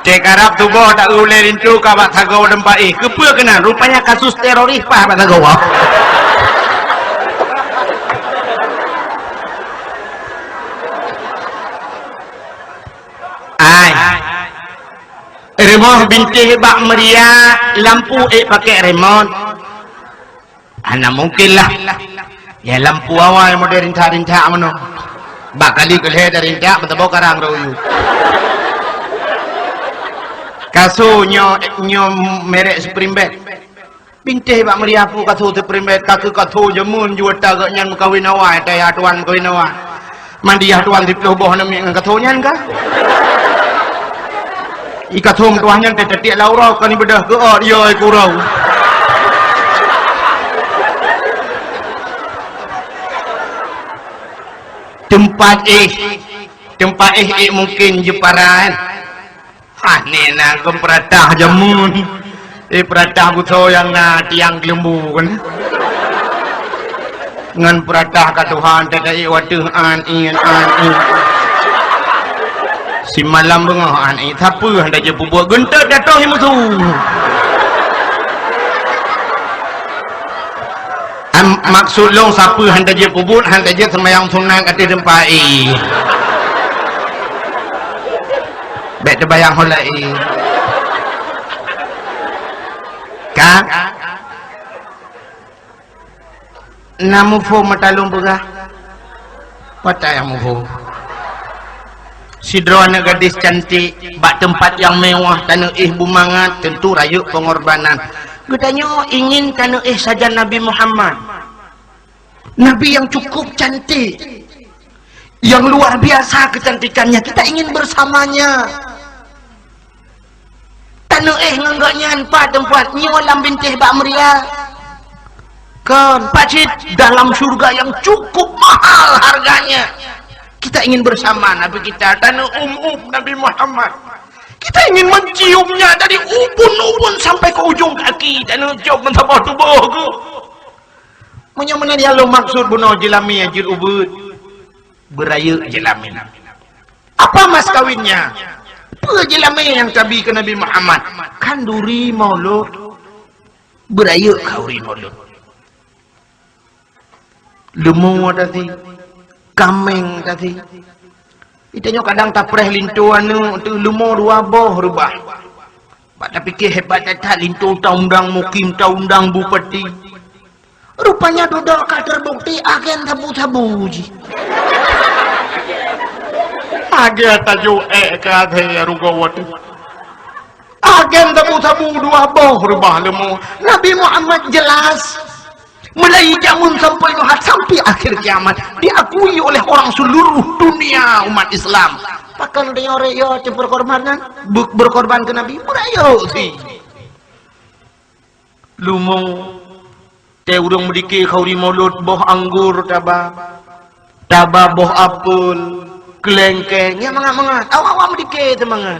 Cek Arab tuboh tak ulée linto ka bak sagoe teumpat eh. Keupeue keunan? Rupanya kasus teroris pah bak sagoe. Ai. Rumoh bintéh bak meuria lampu ék pakai remote. Hana mungkin lah. Ya lampu awai model rintak-rintak meunoe. Bak kali keulhée dari rintak meutabok karang rau yu. Kaso nyoe nyoe merek Spring Bed. Bintéh bak meuria pu kaso Spring Bed ka keu kaso jameun juta geuh nyan meukawen awai taya tuan meukawen awai. Mandiah tuan siplôh boh aneuk miet ngon kaso nyan ka? I kaso meutuah nyan teuteutiek lam uroe kon ibeudoh keu ot yo i kurau. Teumpat éh, teumpat éh, éh mungken jiparan. Hah, ni na gom peuratah jameun. Eh, peuratah busoe nyang na tiang keuleumbu kan. Ngon peuratah ka Tuhan teuka ié wateuh an ié an ié. Simalam beungoh an ié sapeue hana jeuet peubuet geuntot jatoh ié musu. Am, maksud lôn sapeue hana jeuet peubuet, hana jeuet seumayang sunat ateueh teumpat ié. Bék teubayang hola i. Ka? Na muphom mata lôn peugah? Patai nyang muphom. Sidroe aneuk gadis cantik bak teumpat nyang mewah, taneuk éh bumangat, tentu rayeuk pengorbanan. Geutanyoe ingin taneuk éh sajan Nabi Muhammad. Nabi yang cukup cantik, yang luar biasa kecantikannya. Kita ingin bersamanya. Taneuk éh ngon gobnyan pat teumpat nyoe lam bintéh bak meuria. Kon, pak cit dalam syurga yang cukup mahal harganya. Kita ingin bersama Nabi kita, taneuk um-um Nabi Muhammad. Kita ingin menciumnya dari ubun-ubun sampai ke ujung kaki, taneuk cium meusaboh tuboh geuh. Meunyoe meunan nyang lôn maksud bunoe jilami jeuet ubeuet. Beurayeuk jeulamé. Apa mas kawinnya? Peue jeulamé nyang tabi keu Nabi Muhammad? Khanduri maulud. Beurayeuk khanduri maulud. Leumo tasi, kaméng tasi. Geutanyoe kadang tapreh linto aneuk teuh leumo dua boh reubah. Bak tapike hebat that-that linto taundang mukim, taundang bupati. Rupanya dudoe ka teubukti agen sabu-sabu jih. Agen tajok ék keu até rugoe teuh. Agen sabu-sabu dua boh reubah leumo. Nabi Muhammad jelas. Mulai jameun sampai Nuh, sampai akhir kiamat, diakui oleh orang seluruh dunia umat Islam. Pakon tanyoe rot yo cit berkorban nyan? Be-, berkorban keu Nabi, beurayeuk si. Leumo, teuh ureuëng meudike khanduri maulud, boh anggô taba, taba boh apel, keulengkeng, nyan mangat-mangat. Awak-awak meudike seumangat.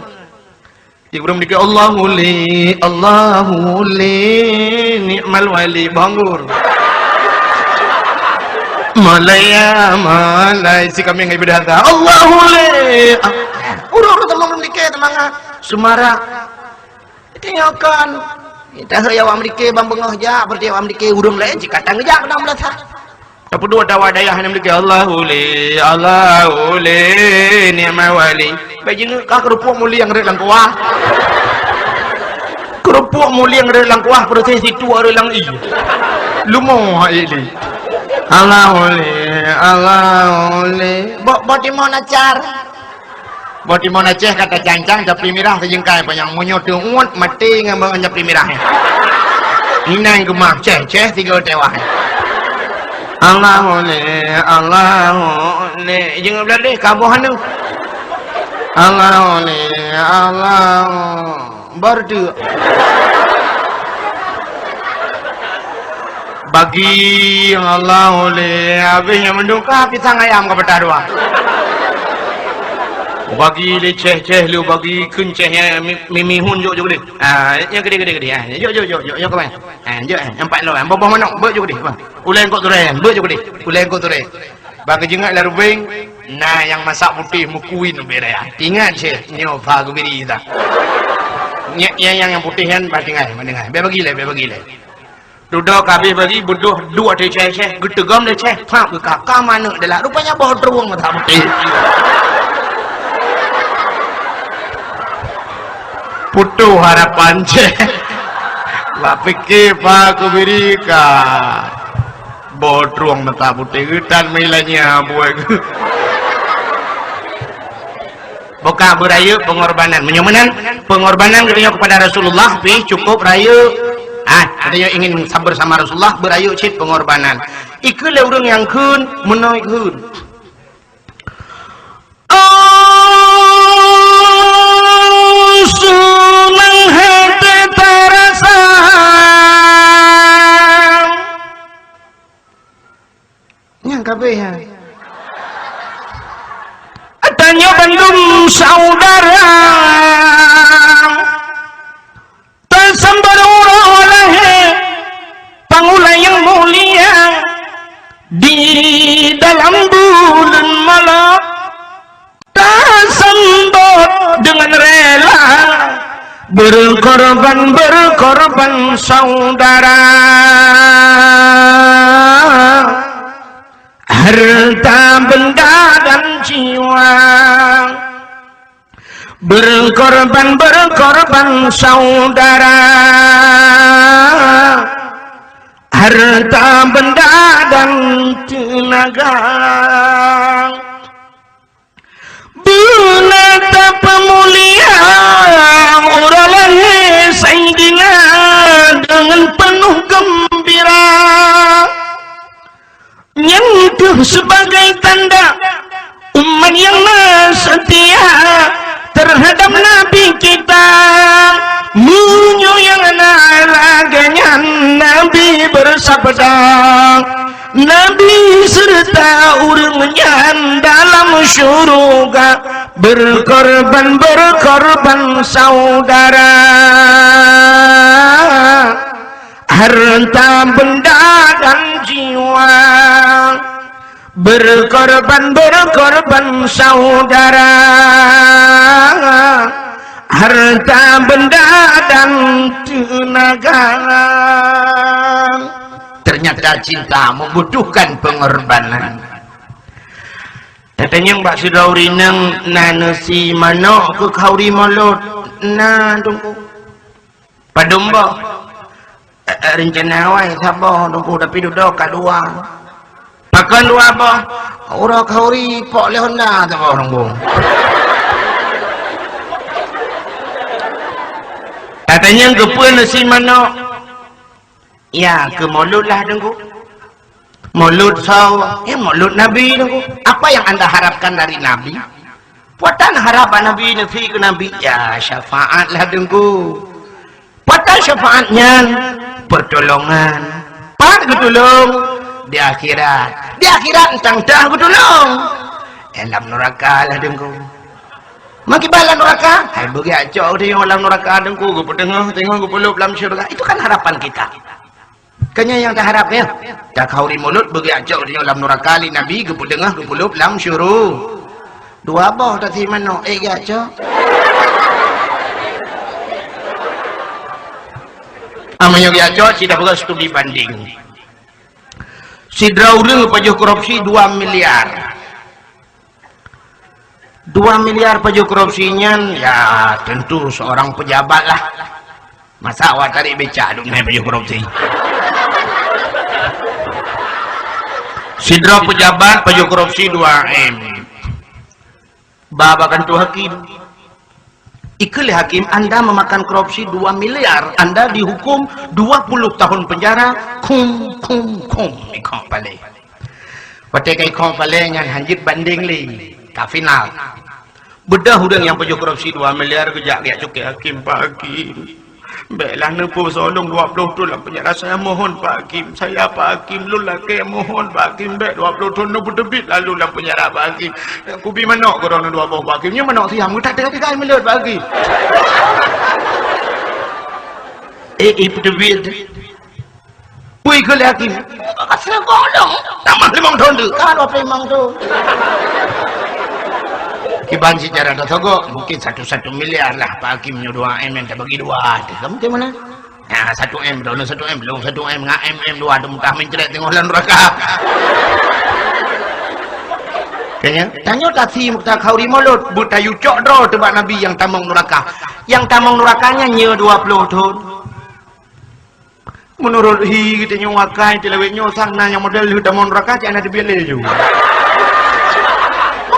Cit ureuëng meudike, "Allahu li, Allahu li, ni'mal wali." Boh anggô. Malaya, malai, si kami ngai bidata. "Allahu li." Ureuëng-ureuëng teuma meudike seumangat. Seumarak. Tanyoe kon, tahe awak meudike ban beungoh jak, berarti awak meudike ureuëng laén cit ka tan geujak keunan meulasa. Tapeuduek atawa dayah nyang meudike, "Allahu li, Allahu li, ni'mal wali." Bék jingeuk ka keurupuk mulieng rot lam kuah. Keurupuk mulieng rot lam kuah, proses situ rot lam ie. Leumo hai li. "Allahu li, Allahu li." Bok, bok timun acar. Boh timun Aceh ka tacang-cang, tapi mirah sijengkai panyang. Meunyoe teuuet, maté ngon, ngon tapi mirah nyan. Inan geumah, ceh, ceh, tiga tewah. Allahu li, Allahu li. Jeuet blah deh, ka boh anu. Allahu li, Allahu. Berdu. Bagi Allah oleh habéh nyang meuduka pisang ayam ka patah dua. Bagi lé ceh-ceh lu, bagi kheun ceh nyang mi-, mi-, mihun jok, jok deh. Ah, nyang gede, gede, gede. Ah, jok, jok, jok, jok, jok kemana? Ah, jok, eh, empat lo, eh, boh-boh manok, beuet jok deh. Uleng kok tureh, beuet jok deh. Uleng kok tureh. Bagi jeuet lam rubeng, na nyang masak putéh meukuin ubé raya. Ingat ceh, nyoe pha geubiri dah. Nyang, nyang, nyang putéh nyan bah tinggai, bah tinggai. Bèk bagi lé, bèk bagi lé. Dudoe ka habéh bagi, beudôh duek ateueh ceh-ceh, geuteugom lé ceh, phak geukaka manok dalam. Rupanya boh trueng mata putéh. Putoh harapan ceh. Bak pike pha geubiri ka. Boh trueng mata putéh geutan meulanya buet geu. Bukan beurayeuk pengorbanan. Meunyoe meunan, pengorbanan geutanyoe kepada Rasulullah pih cukup rayeuk. Ah, geutanyoe ingin bersama Rasulullah, beurayeuk cit pengorbanan. Ikheun lé ureueng nyang kheun, meunoe kheun. Oh, seunang hati terasa. Nyang kabeh, ha. Tanyoe bandum saudara, tasambot uroe lahé pangulai nyang mulia di dalam buleuen malam. Tasambot deungon rela berkorban, berkorban saudara, harta benda dan jiwa. Berkorban, berkorban saudara, harta benda dan tenaga. Beuna tapeumulia uroe lahé Saidina deungon peunoh geumbira. Nyan kheueh sibagai tanda umat nyang na seutia teuhadab Nabi kita. Meunyoe nyang na lagée nyan, Nabi beusabda, Nabi seureuta ureuëng nyan dalam syeuruga, berkorban, berkorban saudara, harta benda dan jiwa. Berkorban, berkorban saudara, harta benda dan tenaga. Ternyata cinta membutuhkan pengorbanan. Tatanyong bak sidroe ureueng inong, na neusi manok keu khauri mulod? Na, Teungku. Padum boh? Eh, eh, rencana awai saboh, Teungku, tapi dudoe ka dua. Pakon dua boh? Uroe khauri pok lé honda saboh, Teungku. Tatanyong keupeue neusi manok? Ya, keu mulod lah, Teungku. Mulod soe? Ya, mulod Nabi, Teungku. Apa yang anda harapkan dari Nabi? Buatan harap bak Nabi, neusi keu Nabi. Ya, syafaat lah, Teungku. Buatan syafaat nyan? Pertolongan. Pat geutulông? Di akhirat. Di akhirat tang-tang geutulông. Eh, lam nuraka lah, Teungku. Meukiban lam nuraka? Hai, beugacok tanyoe lam nuraka, Teungku, geupeuteungoh, teungoh geupeulob lam syeuruga. Itu kan harapan kita. Kan nyan nyang taharap, ya? Takhauri mulod, beugacok tanyoe lam nuraka lé Nabi, geupeuteungoh, geupeulob lam syuru. Dua boh tasi manok, eh, gacok. Amanyoe gacok, sida peugah studi banding. Sidroe ureueng pajoh korupsi dua miliar. Dua miliar pajoh korupsi nyan, ya, tentu seorang pejabat lah. Masa awak tarik becak dum nyan pajoh korupsi? Sidroe pejabat pajoh korupsi dua M. Ba bak kantô hakim. Ikheun lé hakim, "Anda memakan korupsi dua miliar, Anda dihukum dua puluh tahun penjara, kum, kum, kum." Ikheun palé. Watèe ka ikheun palé nyan hanjeuet banding lé, ka final. Beudôh ureueng nyang pajoh korupsi dua miliar geujak geujak cukée hakim, "Pak Hakim, bèk lah neupeusoe lôn dua ploh thôn lam penjara. Saya mohon, Pak Hakim, saya, Pak Hakim, lôn lakèe mohon, Pak Hakim, bèk dua ploh thôn, neupeuteubiet lah lôn lam penjara, Pak Hakim. Kubi manok keu droeneuh dua boh, Pak Hakim. Nyoe manok siam, geutak-tat keu kayèe meuleuet, Pak Hakim." Eh, eh, peuteubiet. Pui keu lé hakim. Ka sigoe dong. Tamah limong thôn tu. Ka dua ploh limong thôn. Kiban secara tasogok, mungkin satu satu miliar lah Pak Hakim nyoe dua M, tabagi dua. Kamu ke mana? Nah, satu M, droeneuh satu M, lôn satu M, ngat M, M dua, teumutah mencret teungoh lam nuraka. Kayèe, tanyoe tasi takhauri mulod, beutayue cok droe teuh bak Nabi nyang tamong nuraka. Nyang tamong nuraka nyan nyoe dua ploh thôn. Meunurot hi geutanyoe wakai tilawét nyoe sang na nyang model lheueh tamong nuraka cit hana teubiet lé ju.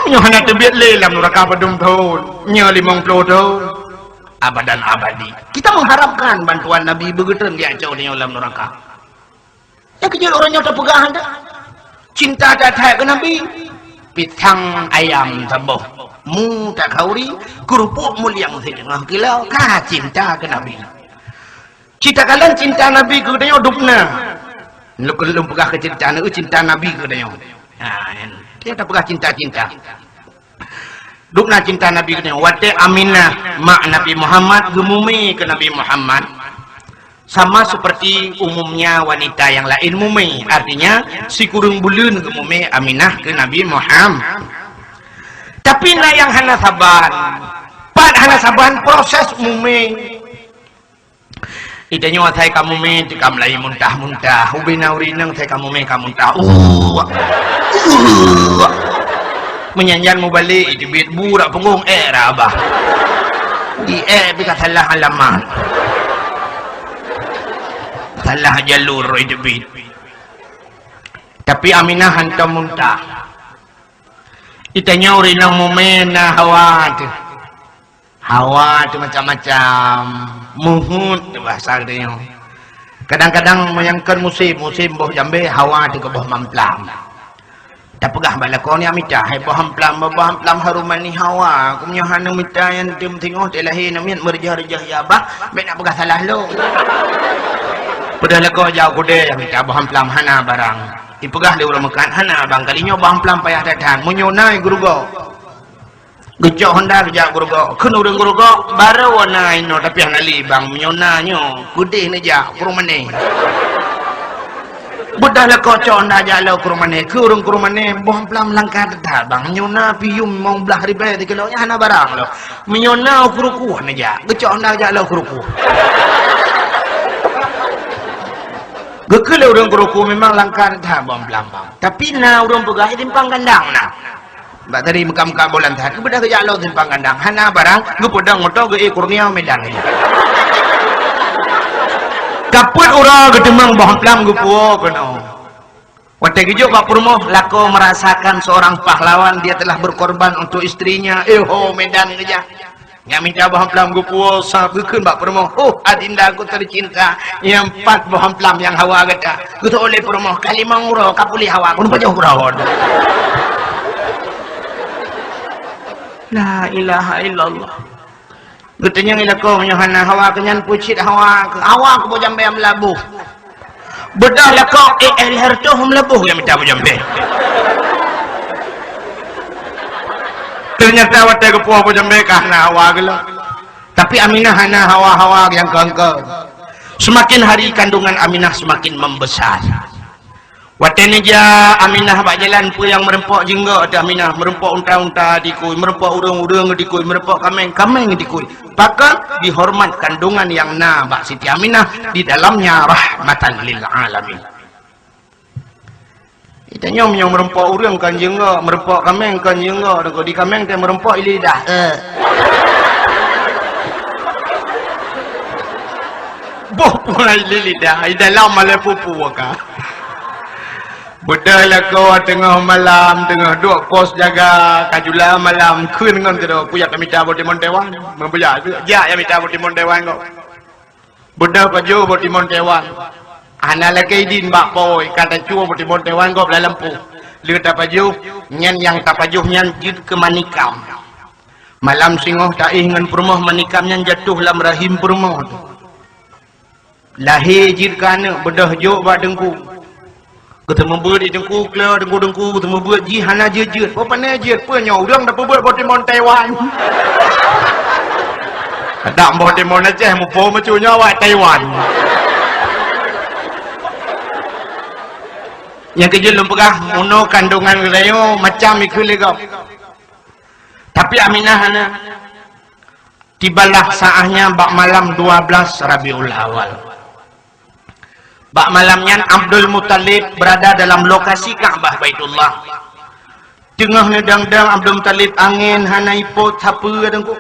Nyoe hana teubiet lé lam nuraka padum thôn, nyoe limong ploh thôn. Abadan abadi. Kita mengharapkan bantuan Nabi beugeutem di aco nyoe lam nuraka. Nyang keujeuet uroe nyoe tapeugah hana. Cinta that-that keu Nabi. Pisang ayam saboh. Mu takhauri, keurupuk muliang siteungoh kilo. Ka cinta keu Nabi. Cit takalon cinta Nabi keu geutanyoe dubna. Lôn, lôn peugah keu cinta, cinta Nabi keu geutanyoe. Ha, nyan. Dia tapeugah cinta-cinta. Dubna cinta Nabi keu geutanyoe. Watèe Aminah, mak Nabi Muhammad, geumumè keu Nabi Muhammad, sama seperti umumnya wanita yang lain mumè. Artinya, sikureueng buleuen geumumè Aminah keu Nabi Muhammad. Tapi na nyang hana saban. Pat hana saban proses mumè. Geutanyoe asai ka mumè, teuka meulayeue muntah-muntah. Ubena ureueng inong asai ka mumè, ka muntah. Uwak. Uwak. Meunyan-nyan mubalek, iteubiet bu rot punggong, ék rot babah. Di ék pih ka salah alamat. Salah jalur iteubiet. Tapi Aminah hantom muntah. Geutanyoe ureueng inong mumè na hawa teuh. Hawa teuh macam-macam, muhut teuh bahasa geutanyoe. Kadang-kadang meunyo kon musém, musém boh jambé, hawa teuh keu boh mamplam. Tapeugah bak lakoe nyan mita, "Hai boh mamplam, boh mamplam harum manis hawa, keu meunyo hana mita nyan teuh meusingoh, teuh lahé namiet meureujoh-reujoh ya bah, bèk na peugah salah lôn." Peudeuh lakoe jaweueb kudée nyang mita boh mamplam hana barang. Ipeugah lé ureueng meukat, "Hana bang, kali nyoe boh mamplam payah that-that, meunyo na i geurugoe." Geucok honda geujak geurugoe. Kheun ureueng geurugoe, barô na inoe tapi hana lé bang, meunyoe na nyoe, keudeh neujak, keu ureueng mané. Beudôh lakoe cok nda jak lôn krueng mané, keu ureuëng krueng mané, boh amplam langka that, bang. Meunyoe na piyum limong blaih ribèe sikilo, nyan hana barang lom. Meunyoe na u krueng kueh neujak, geucok nda jak lôn krueng kueh. Geukheun lé ureuëng krueng kueh memang langka that boh amplam, bang. Tapi na ureuëng peugah, "Eh, simpang gandang na." Bak tadi meuka-meuka bulan that, geubeudôh geujak lom simpang gandang. Hana barang, geupeudong moto geu-ék Kurnia Medan. Ka peuet uroe geuteumèe boh amplam geupuwoe keunoe. Watèe geujok bak peurumoh, lakoe merasakan seorang pahlawan, dia telah berkorban untuk istrinya. Eh ho, Medan geujak. Nyan mita boh amplam geupuwoe, sa geukheun bak peurumoh, "Oh, adindaku tercinta, nyang pat boh amplam nyang hawa gata." Geutôh lé peurumoh, "Ka limong uroe ka puléh hawa, keuneuk pajoh uroe." La ilaha illallah. Geutanyong lakoe, "Meunyoe hana hawa keu nyan, peue cit hawa keu?" "Hawa keu boh jambé meulaboh." Beudôh lakoe, eh, eh, leher toh meulaboh nyang mita boh jambé. Ternyata watèe geupuwoe boh jambé ka hana hawa geulom. Tapi Aminah hana hawa-hawa nyang keu-keu. Semakin hari kandungan Aminah semakin membesar. Watèe neujak Aminah bak jalan, peue nyang meurumpok jeuenggok ateueh Aminah, meurumpok unta-unta dikui, meurumpok ureuëng-ureuëng dikui, meurumpok kaméng-kaméng dikui. Pakon? Dihormat kandungan nyang na bak Siti Aminah di dalamnya rahmatan lil alamin. Itanyong meunyoe meurumpok ureuëng kon jeuenggok, meurumpok kaméng kon jeuenggok, di kaméng teuh meurumpok i lidah. Eh. Boh pulai i lidah, i dalam malée pupu ka. Beudôh lakoe teungoh malam, teungoh duek pos jaga, ka jula malam, kheun ngon sidroe, "Peue jak mita boh timon taiwan?" Meubeuja, "Jak jak mita boh timon taiwan kok." Beudôh pajoh boh timon taiwan. Hana lakée idin bak po, ka tacue boh timon taiwan gob lam lampôh. Lheueh tapajoh, nyan nyang tapajoh nyan jeuet keu manikam. Malam singoh taéh ngon peurumoh, manikam nyan jatoh lam rahim peurumoh teuh. Lahé jeuet keu aneuk, beudôh jok bak teungku. Geuteumeubeuet di teungku, klo teungku-teungku, geuteumeubeuet jih hana jeuet-jeuet. Peue pane jeuet, peue nyoe ureuëng tapeubeuet boh timon taiwan. Kadang boh timon Aceh mupo meucue nyoe awak taiwan. Nyang keujeuet lôn peugah, meunoe kandungan geutanyoe macam ikheun lé gob. Tapi Aminah hana. Tibalah saatnya bak malam dua belas Rabiul Awal. Bak malam nyan Abdul Muthalib berada dalam lokasi Ka'bah Baitullah. Teungoh neudang-dang Abdul Muthalib, angén hana ipot sapeue teungku.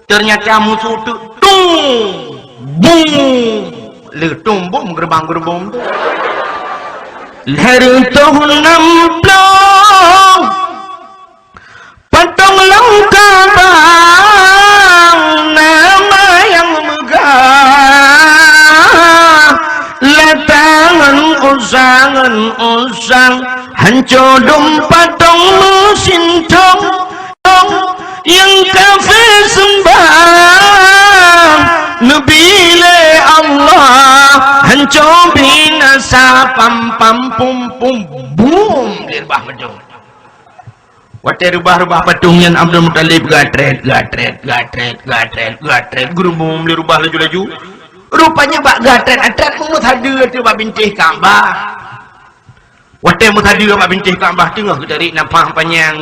Ternyata musoh teuk tung bum. Leutung bum geurubang-geurubong tu. Lheueh toh nam ploh. Patong lam Ka'bah nama nyang meugah, latangan usangan usang, hanco dum patong meusintong, nyang kafé seumbah neubi lé Allah, hanco binasa pam pam pum pum bum di reubah meudong. Watée reubah-reubah patong nyan Abdul Muthalib gatrét, gatrét, gatrét, gatrét, gatrét, geurubum lé reubah laju-laju. Rupanya bak gatrét-gatrét meusadeue teuk bak bintéh Ka'bah. Watée meusadeue bak bintéh Ka'bah teungoh geutarék nafah panyang.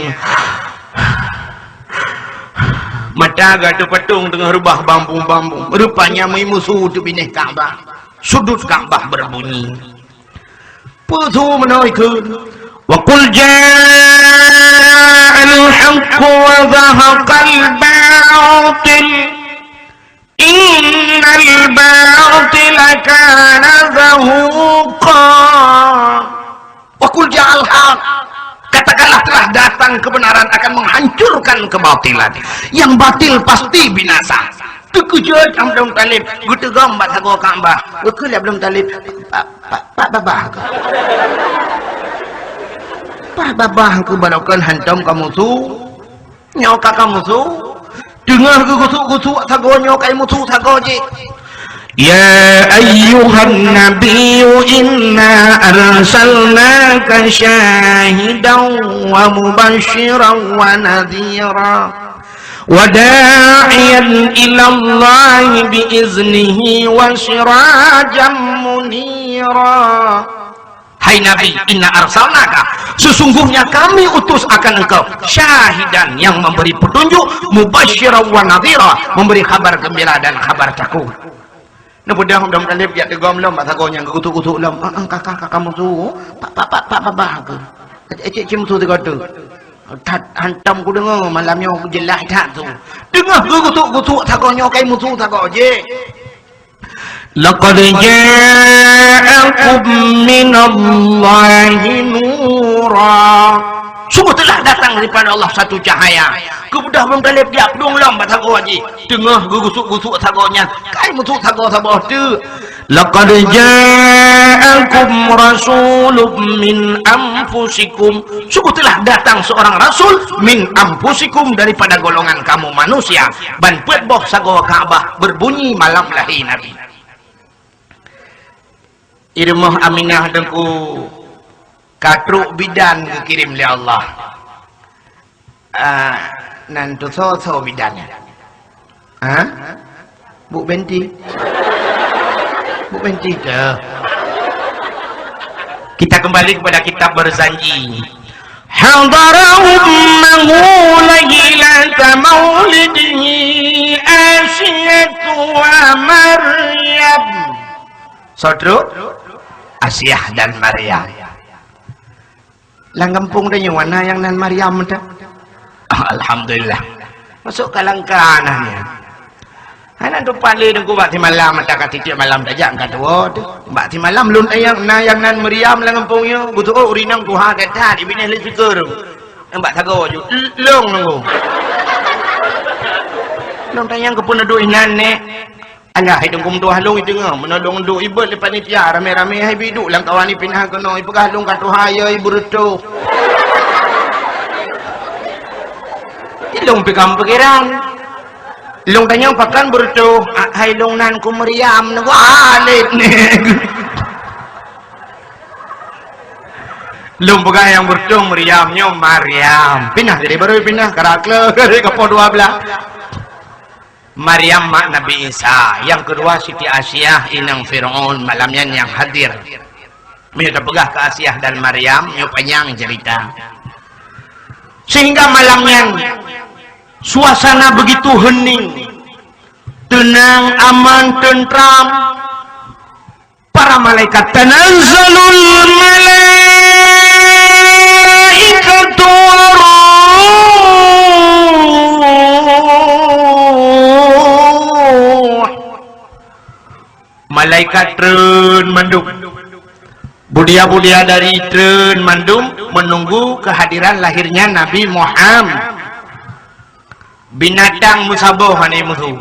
Mata geuateueh patong teungoh reubah bambung-bambung. Rupanya meuimusu teuk bintéh Ka'bah. Sudut Ka'bah berbunyi. Peue su meunoe kheun? Wa qul ja'al haqqu wa zahaqal batil. Innal batila kana zahuqa. Wa qul ja'al haq. Katakanlah telah datang kebenaran akan menghancurkan kebatilan. Yang batil pasti binasa. Teukeujot Abdul Muthalib, geuteugom bak sagoe Ka'bah. Geukheun lé Abdul Muthalib, "Pak, pak, pak babah kah? Pak babah keu barokon hantom kamoe su? Nyoe ka kamoe su? Teungoh geugusuk-gusuk sagoe nyoe ka imusu sagoe jih." Ya ayyuhan nabiyyu inna arsalnaka syahidan wa mubasysyiran wa nadhira. Wa da'iyan ilallahi bi iznihi wa sirajan munira. Hai Nabi, inna arsalnaka, sesungguhnya kami utus akan engkau, syahidan, yang memberi petunjuk, mubasyiran wa nadhira, memberi kabar gembira dan kabar takut. Neupeudong dom kaleb jak teugom lom bak sagoe nyang geugutuk-gutuk lom. "Ah, ah, kaka, kaka musu. Pak, pak, pak, pak, babah aku. Cik, cik, cik musu sigoe tu. That hantom kudeungoe malam nyoe jeulaih that tu. Teungoh geugutuk-gutuk sagoe nyoe kai musu sagoe jih." Laqad ja'akum minallahi nura. Sungguh telah datang daripada Allah satu cahaya. Keubeudôh Bang Talib jak peudong lom bak sagoe jih. Teungoh geugusuk-gusuk sagoe nyan, kai musu sagoe saboh teuk. Laqad ja'akum rasulun min anfusikum. Sungguh telah datang seorang rasul min anfusikum, daripada golongan kamu manusia. Ban peuet boh sagoe Ka'bah berbunyi malam lahé Nabi. I rumoh Aminah Teungku ka trok bidan geukirém lé Allah. Ah, nan tu soe-soe bidan nyan? Ha? Bu Benti. Bu Benti tu. Kita kembali kepada kitab Barzanji. Hadara ummahu lailata maulidihi Asiyatu wa Maryam. Soe trok? Asiah dan Maryam. Lam gampông tanyoe na nyang nan Maryam teuh? Ah, alhamdulillah. Masuk ka langka nah nyan. Hana teumpat lé Teungku bak simalam, mata ka tiep malam tajak ka tuwoe teuh. Bak simalam lôn na nyang, na nyang nan Maryam lam gampông nyoe, beutôi ureueng inong tuha that-that, i binéh lé syukur. Nyang bak sagoe ju, l-, lôn Teungku. Lôn tanyong keupeue neuduek inan, Nek? Alah, hai Teungku meutuah lôn i teungoh, meunoe lôn duek ibeuet lé panitia, ramé-ramé hai bi duek lam kawan ipinah keunoe, ipeugah lôn ka tuha yo ibeureutoh. Ilôn pih ka meupikiran. Lôn tanyong pakon beureutoh, a-, hai lôn nan ku Maryam, neugalét nèk. Lôn peugah nyang beureutoh Maryam, nyoe Maryam. Pinah jadi baru pinah, karakle, jadi kapoh dua belas. Maryam mak Nabi Isa, nyang keudua Siti Asiah inong Firaun, malam nyan nyang hadir. Meunyoe tapeugah keu Asiah dan Maryam, nyoe panyang cerita. Sehingga malam nyan suasana begitu hening, tenang, aman, tentram. Para malaikat, tanazzalul malaikatu waruh. Malaikat treun mandum. Budia-budia dari treun mandum menunggu kehadiran lahirnya Nabi Muhammad. Binatang meusaboh hana musu.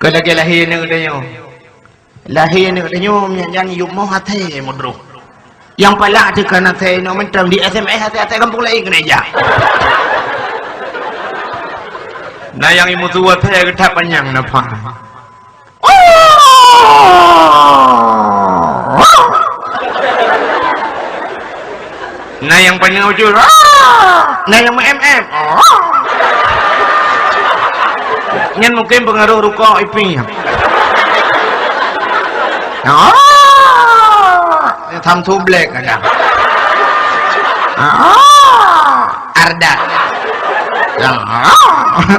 Keu lagèe lahé aneuk tanyoe. Lahé aneuk tanyoe, nyan, nyan yum moh até meudroh. Nyang palak teuka na até inoe mantong di S M S até-até gampông laén keuneuk jak. Na nyang imusu até geutak panyang nafah. Na nyang paneuk ujeut, na nyang meu-em-em. Nyan mungkin pengaruh rukok Ipin. Samsu Black kadang. Ardan.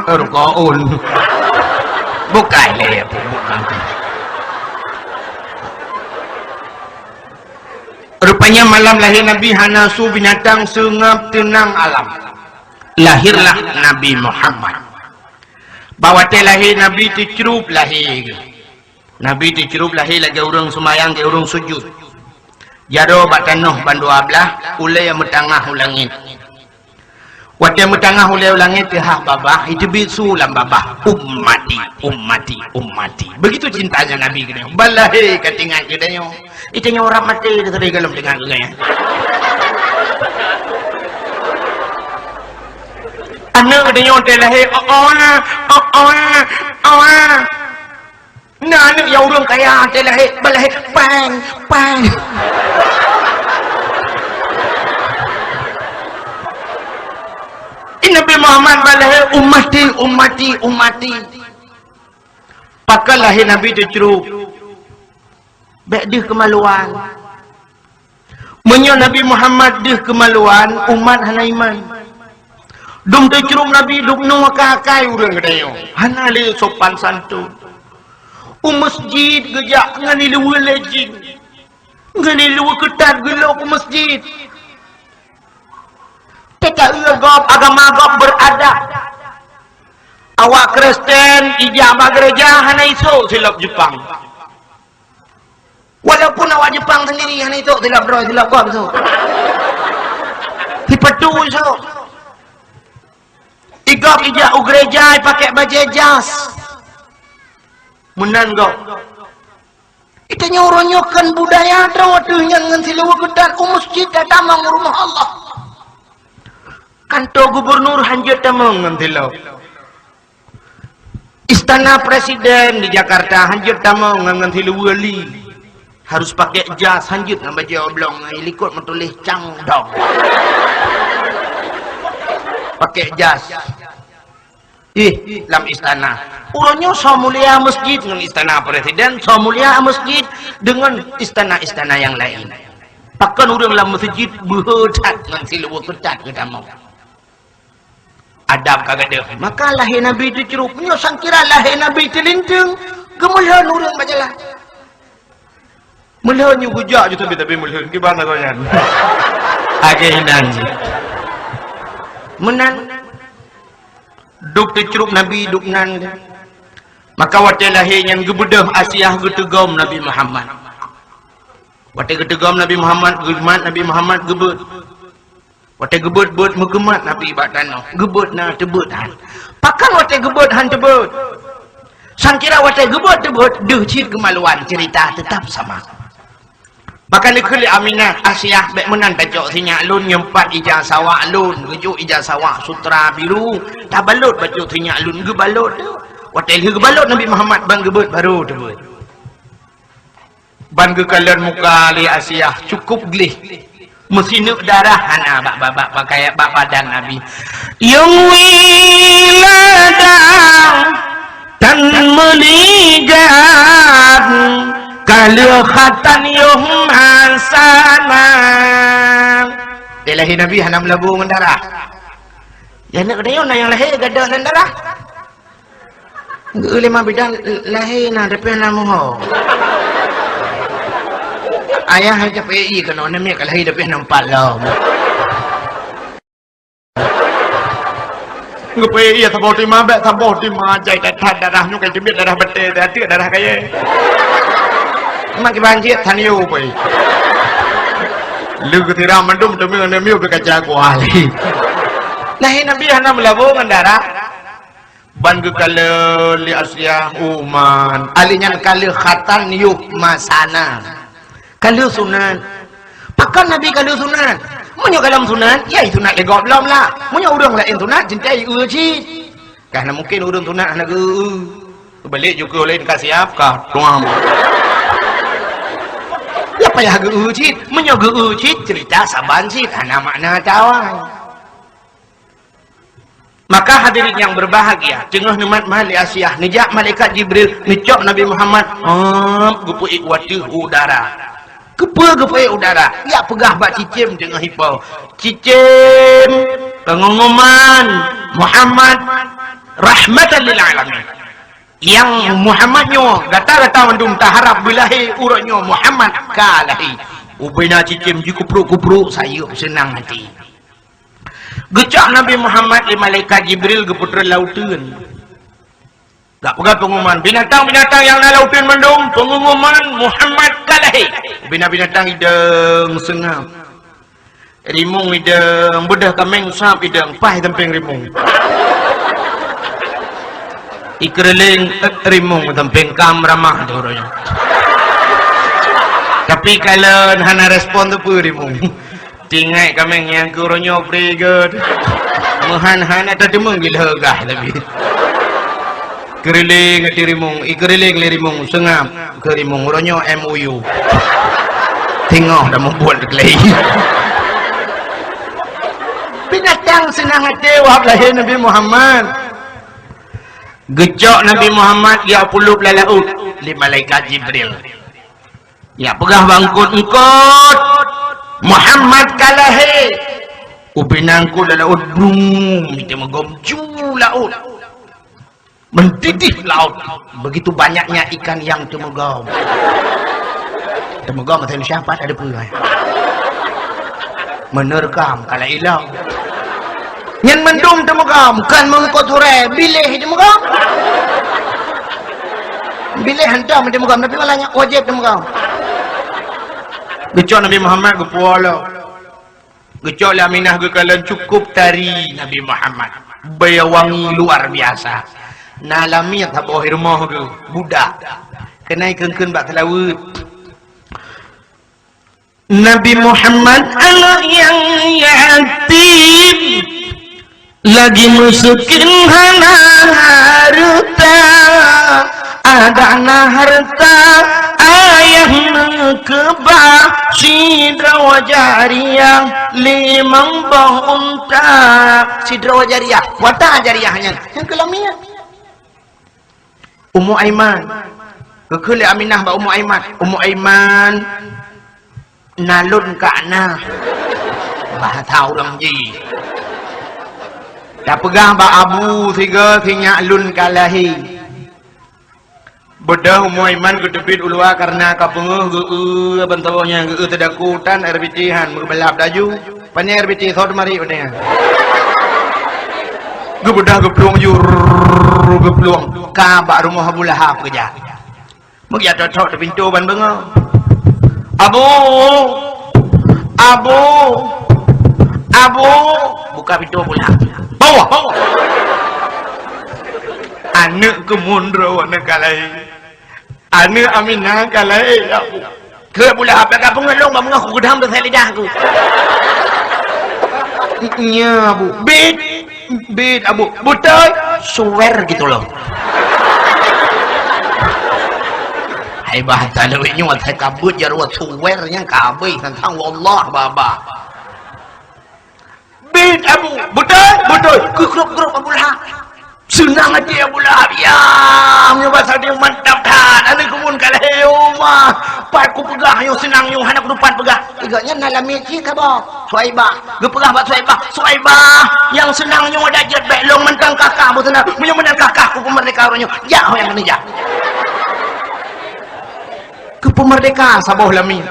Rukok Un. Bukai lé, bukai. Rupanya malam lahé Nabi hana su binatang, seungab, teunang alam. Lahirlah Nabi Muhammad. Bak watèe lahé Nabi teucrup lahé. Nabi teucrup lahé lagèe ureueng seumayang, lagèe ureueng sujut. Jaroe bak tanoh bandua blah, ulèe meutangah u langèt. Watèe meutangah ulèe u langèt teuhah babah, iteubiet su lam babah, "Ummati, ummati, ummati." Begitu cintanya Nabi keu tanyoe. Ban lahé ka teuingat keu tanyoe. Itanyoe ureueng maté teuh tadi ka lom teuingat keu tanyoe. Aneuk tanyoe watèe lahé, "Oh, oh, oh, oh, oh." Na aneuk nyang ureueng kaya, watèe lahé, ban lahé, "Pang, pang." Nabi Muhammad ban lahé, "Ummati, ummati, ummati." Pakon lahé Nabi teucrup. Bèk deuh keumaluan. Meunyoe Nabi Muhammad deuh keumaluan, umat hana iman. Dum teucrueb Nabi, dum nyoe akai-akai ureuëng geutanyoe. Hana lé sopan santun. U masjid geujak ngon iluweue lé jih. Ngon iluweue keutat geulok u masjid. Teuka gob, agama gob beuradab. Awak Kristen ijak bak gereja hana isok silop Jepang. Walaupun awak Jepang sendiri hana isok silop droe, silop gob isok. Sipatu isok. Igob ijak u gereja ipakèk bajèe jas. Meunan gob. Geutanyoe uroe nyoe kon budaya droe teuh nyan ngon siluweue keutat u masjid tatamong rumoh Allah. Kantor gubernur hanjeuet tamong ngon silop. Istana presiden di Jakarta hanjeuet tamong ngon, ngon siluweue li. Harus pakai jas, hanjeuet ngon bajèe oblong ngon likot meutuléh Cangdong. Pakai jas. Ih, lam istana. Uroe nyoe soe mulia masjid ngon istana presiden, soe mulia masjid dengan istana-istana yang lain. Pakon ureuëng lam masjid beuhe that ngon siluweue keutat geutamong. Adab ka gadeuh. Maka lahé Nabi teucrueb. Nyoe sangkira lahé Nabi teulinteung, geumeulhon ureuëng bak jalan. Meulhon nyoe geujak ju tabi-tabi meulhon, kiban sagoe nyan. Agé inan jih. Meunan. Duek teucrueb Nabi duek nan. Maka watée lahé nyan geubeudôh Asiah geuteugom Nabi Muhammad. Watée geuteugom Nabi Muhammad, geumat Nabi Muhammad geubeuet. Watée geubeuet-beuet meugeumat Nabi bak tanoh, geubeuet na teubeuet han. Pakon watée geubeuet han teubeuet? Sangkira watée geubeuet teubeuet deuh cit keumaluan, ceurita teutap sama. Maka neukheun lé Aminah, "Asiah, bék meunan tacok sinyak lôn nyang pat ija sawak lôn, geujok ija sawak sutra biru, tabalot bacut sinyak lôn." Geubalot. Watée lheueh geubalot Nabi Muhammad ban geubeuet baru teubeuet. Ban geukalon muka lé Asiah cukup gleh. Meusineuk darah hana bak, bak, bak pakaian, bak badan Nabi. Yong wiladang tan meuligat, ka lheueh khatan yoh masana. Di lahé Nabi hana meulabô ngon darah. Di aneuk geutanyoe na nyang lahé gadôh lam darah. Geu lima bidan lahé na tapi hana muho. Ayah hai tapi i keunoe namiet ka lahé tapi hana empat lom. Geupeu iya saboh tima bék saboh tima jai that darah nyoe kai teubiet darah beutée, darah kayée. Mak kiban cit tan yo pui. Leu geutira mandum teumeu namiet beu kaca kuali. Lahé Nabi hana meulabô ngon darah. Ban geukalon lé Asiah uman, alé nyan ka lheueh khatan yoh masana. Ka lheueh sunat. Pakon Nabi ka lheueh sunat? Meunyoe ka lom sunat, ya sunat lé gob lom lah. Meunyoe ureuëng laén sunat, cinta eu cit. Ka hana mungkin ureuëng sunat hana geu-eu. Balik jukeu laén ka siap ka tuam. Ya payah geu-eu cit. Meunyoe geu-eu cit, cerita saban cit hana makna tawai. Maka hadirin yang berbahagia, teungoh neumat-mat lé Asiah, neujak malaikat Jibril, neucok Nabi Muhammad, hop, geupeuék u ateueh udara. Keupeue geupeuék udara? Jak peugah bak cicém teungoh ipo. Cicém, pengumuman, Muhammad rahmatan lil alamin. Nyang Muhammad nyoe, gata-gata mandum taharab beulahé uroe nyoe Muhammad ka lahé. Ubena cicém jikuprok-kuprok sayeuep seunang até. Geucok Nabi Muhammad lé malaikat Jibril geupeutreun lam uteuen. Gak peugah pengumuman, binatang-binatang nyang na lam uteuen mandum, pengumuman Muhammad ka lahé. Binatang-binatang idong seungab. Rimueng idong, beudôh kaméng sab idong, paih sampéng rimueng. Ikeureuléng, eh, rimueng sampéng kam ramah tu uroe nyoe. Tapi kalon hana respon tu peue rimueng. Tingai kaméng nyang keu uroe nyoe free gét. Meuhan-han ata teumeung gila gah tapi. Keureuléng ati rimueng, ikeureuléng lé rimueng, seungab keu rimueng uroe nyoe M O U. Teungoh dah meubuet keulai. Binatang seunang até wab lahé Nabi Muhammad. Geucok Nabi Muhammad ya pulop lam laôt lé malaikat Jibril. Ya peugah bak eungkôt-eungkôt, "Muhammad lahé. Ubé nangkot lam laôt, brung, teumegom ju laôt. Mendidih laôt. Begitu banyaknya ikan yang teumegom. Teumegom bahasa Indonesia pat ada peue, eh? Menerkam, kalau hilang. Nyan mandum teumegom, kan meungkot huré, biléh teumegom. Biléh hantom teumegom, tapi malah nyan wajéb teumegom. Geucok Nabi Muhammad geupuwoe lom. Geucok lé Aminah geukalon cukup tari Nabi Muhammad. Bèe wangi luar biasa. Na lamiet saboh i rumoh geuh, budak. Keunan kheun-kheun bak seulaweuet. Nabi Muhammad anak yang yatim, lagi miskin hana harta, ada na harta ayah neukeubah sidroe jariah limong boh unta. Sidroe jariah, kuata jariah nyan, nyang keu lamiet. Ummu Aiman. Geukheun lé Aminah bak Ummu Aiman. Ummu Aiman, na lôn ka na. Bahasa ureueng jih. Tapeugah bak abu sigoe sinyak lôn ka lahé. Beudôh Ummu Aiman geuteubiet u luwa kareuna ka peungeuh geu-eu bantoe nyang geu-eu teudaku tan air biti han meubalap laju. Pane air biti sot mari pane. Geubeudôh geuplueng jur, geuplueng ka bak rumoh Abu Lahab geujak. Meugeuyak thok-thok di pintoe ban beungoh. "Abu! Abu! Abu!" Buka pintoe Abu Lahab. "Bawa, bawa!" Aneuk keumun droe aneuk ka lahé. Aneuk Aminah ka lahé, ya Allah. Keu Abu Lahab, ka peungeuh lôn, bak meungoh kugeudam teuh lidah ku. Nya, Bu. Bit, bit, Abu. Beutôi, suwer gitu loh. Hai, bahasa lewat nyoe, saya kabut jaroe suwer nyang kabeh tentang wallah, baba. Bit Abu, beutôi, beutôi. Keukrop-krop Abu Lahab. Seunang até Abu Lahab, ya, meunyoe basa dia mantap that. Aneuk keumun ka lahé, oh, ma. Pat kupeugah nyoe seunang nyoe, hana kutupat peugah. Tiga nyan na lamiet cit saboh. Suaibah. Geupeugah bak Suaibah, "Suaibah, nyang seunang nyoe dak jeuet bèk lôn mantong kakak beuseunang. Meunyoe meunan kakak ku peumeurdeka uroe nyoe, jak ho nyang keuneuk jak." Keu peumeurdeka saboh lamiet.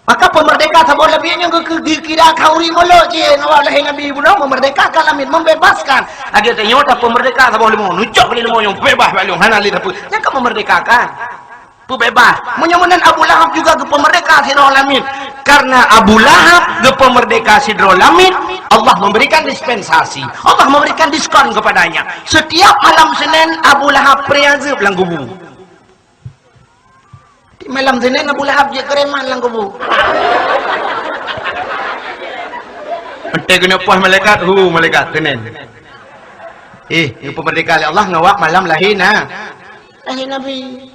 Maka peumeurdeka saboh lamiet nyoe geu-, geu-, geukira khauri mulod jih. Awak lahé Nabi bunoe meumerdekakan lamiet, membebaskan. Lagèe tanyoe tapeumeurdeka saboh leumô, neucok lé leumô nyoe, beubaih bak lôn, hana lé sapeue. Nyan ka meumerdekakan. Peubeubaih. Meunyoe meunan Abu Lahab juga geupeumeurdeka sidroe lamiet. Karena Abu Lahab geupeumeurdeka sidroe lamiet, Allah memberikan dispensasi. Allah memberikan diskon kepadanya. Setiap malam Senin, Abu Lahab pri azeueb lam kubu. Di malam Senin Abu Lahab jeuet keu reman lam kubu. Entah keuneuk poh malaikat, hu malaikat Senin. Eh, geupeumeurdeka lé Allah ngon awak malam lahé na. Lahé Nabi.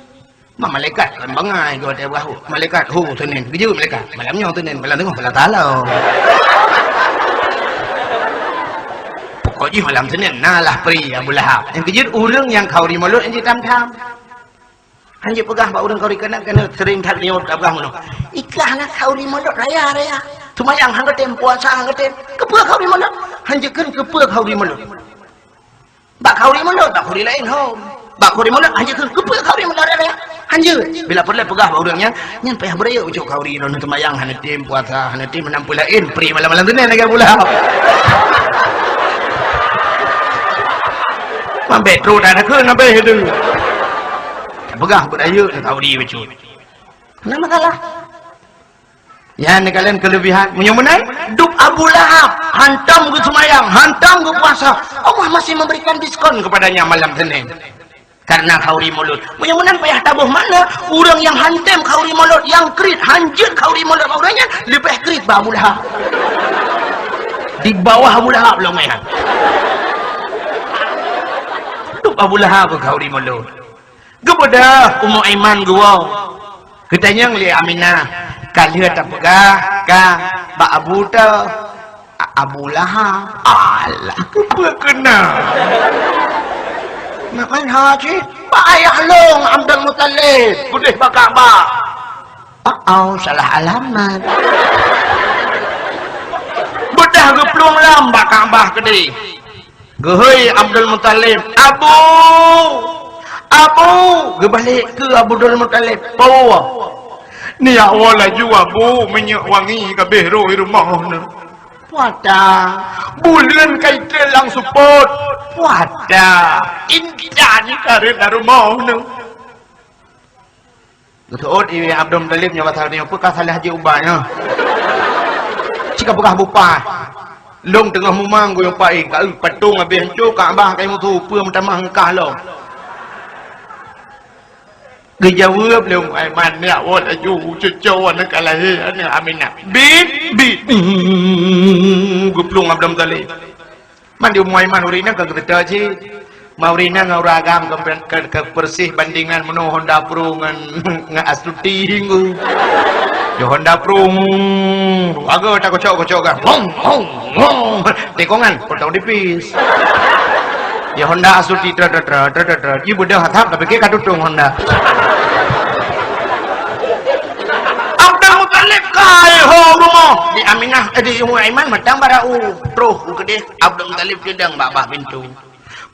Ma malaikat kan bangai dua tiep bahu. Malaikat, hu Senin. Geujeuet malaikat. Malam nyoe Senin, malam teungoh, malam talong. Pokok jih malam Senin, na lah pri Abu Lahab. Nyang geujeuet ureueng nyang khauri mulod nyang jitam-tam. Hanjeuet peugah bak ureueng khauri keunan, keunan sering that nyoe tapeugah meunoe. Ikah na khauri mulod raya-raya. Seumayang han geutem, puasa han geutem. Keupeue khauri mulod? Hanjeuet kheun keupeue khauri mulod. Bak khauri mulod, bak khauri laén hom. Bak khauri mulod, hanjeuet kheun keupeue khauri mulod raya-raya. Hanjeuet. Bila peureulèe peugah bak ureueng nyan, nyan payah beurayeuk ucok khauri, droeneuh seumayang hana tem, puasa hana tem, meunan peue laén, pri malam-malam Senin lagèe Abu Lahab. Mambet trok dak ada kheun habéh tu. Peugah beurayeuk khauri bacut. Hana masalah. Nyan neukalon keulebihan. Meunyoe meunan, dup Abu Lahab, hantom geuseumayang, hantom geupuasa, Allah masih memberikan diskon kepadanya malam Senin. Karena khauri mulod. Meunyoe meunan payah taboh makna, ureueng nyang han tem khauri mulod, nyang kriet, hanjeuet khauri mulod bak ureueng nyan, leubeh kriet bak Abu Lahab. Di bawah Abu Lahab lom nyan. Dup Abu Lahab khauri mulod. Geubeudôh Ummu Aiman geuwoe. Geutanyong lé Aminah, ka lheueh tapeugah ka bak Abu teuh, A-, Abu Lahab. Alah, keupeue keunan? Mak man ha cit? Bak ayah lôn Abdul Muthalib, keudeh bak Ka'bah. Oh, oh, salah alamat. Geuplueng lom bak Ka'bah keudeh. Geuhôi Abdul Muthalib, "Abu! Abu!" Geubalek keu Abdul Muthalib, "Peue?" "Neujak woe laju, Abu, minyeuk wangi ka abéh rôh i rumoh neuh." "Peue ata?" "Buleuen ka itrép lam seupôt." "Peue ata?" "Intan ka rhot lam rumoh neuh." Geuseuôt i Abdul Muthalib nyoe pasal nyoe, "Peue ka salah jih ubat nyoe? Cit ka peugah bupah. Lôn teungoh mumang geuyue paih, ka eu patong abéh hanco, Ka'bah ka musoh, peue meutamah ngeukah lom." Geujaweueb lé Ummu Aiman, "Neujak woe laju, cucoe neuh ka lahé, aneuëk Aminah." "Bit, bit." Geuplueng Abdul Muthalib. Man di Ummu Aiman ureuëng inong ka geuseutôt cit. Ma ureuëng inong ngon ureuëng agam ka, ka, ka peureusih bandingan meunoe Honda Pro ngon, ngon Astuti ngu. Ya Honda Pro, aga takocok-kocok kan. Hong, hong, hong. Tikongan, potong tipis. Ya Honda Astuti, trot, trot, trot. Ji beudôh asap, tapi ka tutong Honda. Abdul Muthalib kai ho rumoh. Di Aminah, eh, di Ummu Aiman matang barau. Troh keudeh. Abdul Muthalib geudong bak bah pintoe.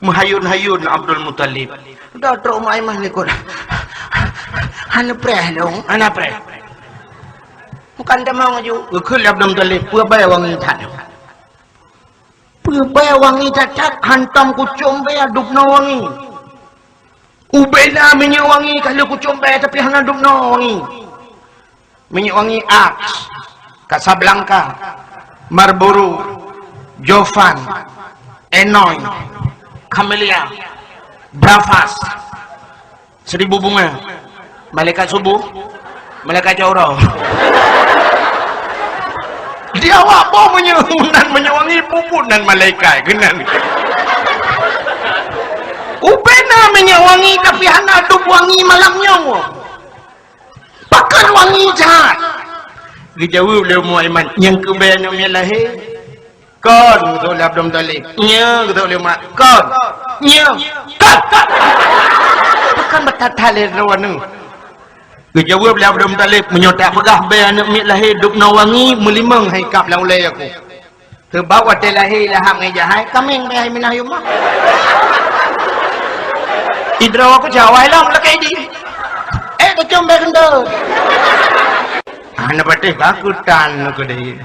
Meuhayun-hayun Abdul Muthalib. Udah trok Ummu Aiman likot. "Hana preh dong, hana preh." Bukan tamong aju. Geukheun lé Abdul Muthalib, "Peue bèe wangi that?" "Peue bèe wangi that-that, hantom kucom bèe dubnoe wangi." "Ubena minyeuk wangi ka lheueh kucom bèe, tapi hana dubnoe wangi." Minyeuk wangi Axe, Casablanca, Marlboro, Jovan, Enoy, Camellia, Bravas, Seribu Bunga, Malaikat Subuh, Malaikat Cot Uroe. Di awak boh minyeuk, nan minyeuk wangi puput nan malaikat keunan. Ubena minyeuk wangi tapi hana dub wangi malam nyoe. Pakon wangi that? Geujaweueb lé Ummu Aiman, "Nyang keu bèe aneuk miet lahé." "Kon," geutôk lé Abdul Muthalib. "Nyo," geutôk lé Umar. "Kon." "Nyo." "Kon." Pakon beuthat-that lé droeneuh? Geujaweueb lé Abdul Muthalib, "Meunyoe tapeugah bèe aneuk miet lahé dubnoe wangi, meulimong hai kab lam ulèe aku. Seubab watèe lahé Lahab ngon Jahai, kaméng bèe hai Minah yum mah." Idroe ku jawai lom lakèe di. Eh, keucom bèe keuntô. Hana patéh ka keutan keudeh.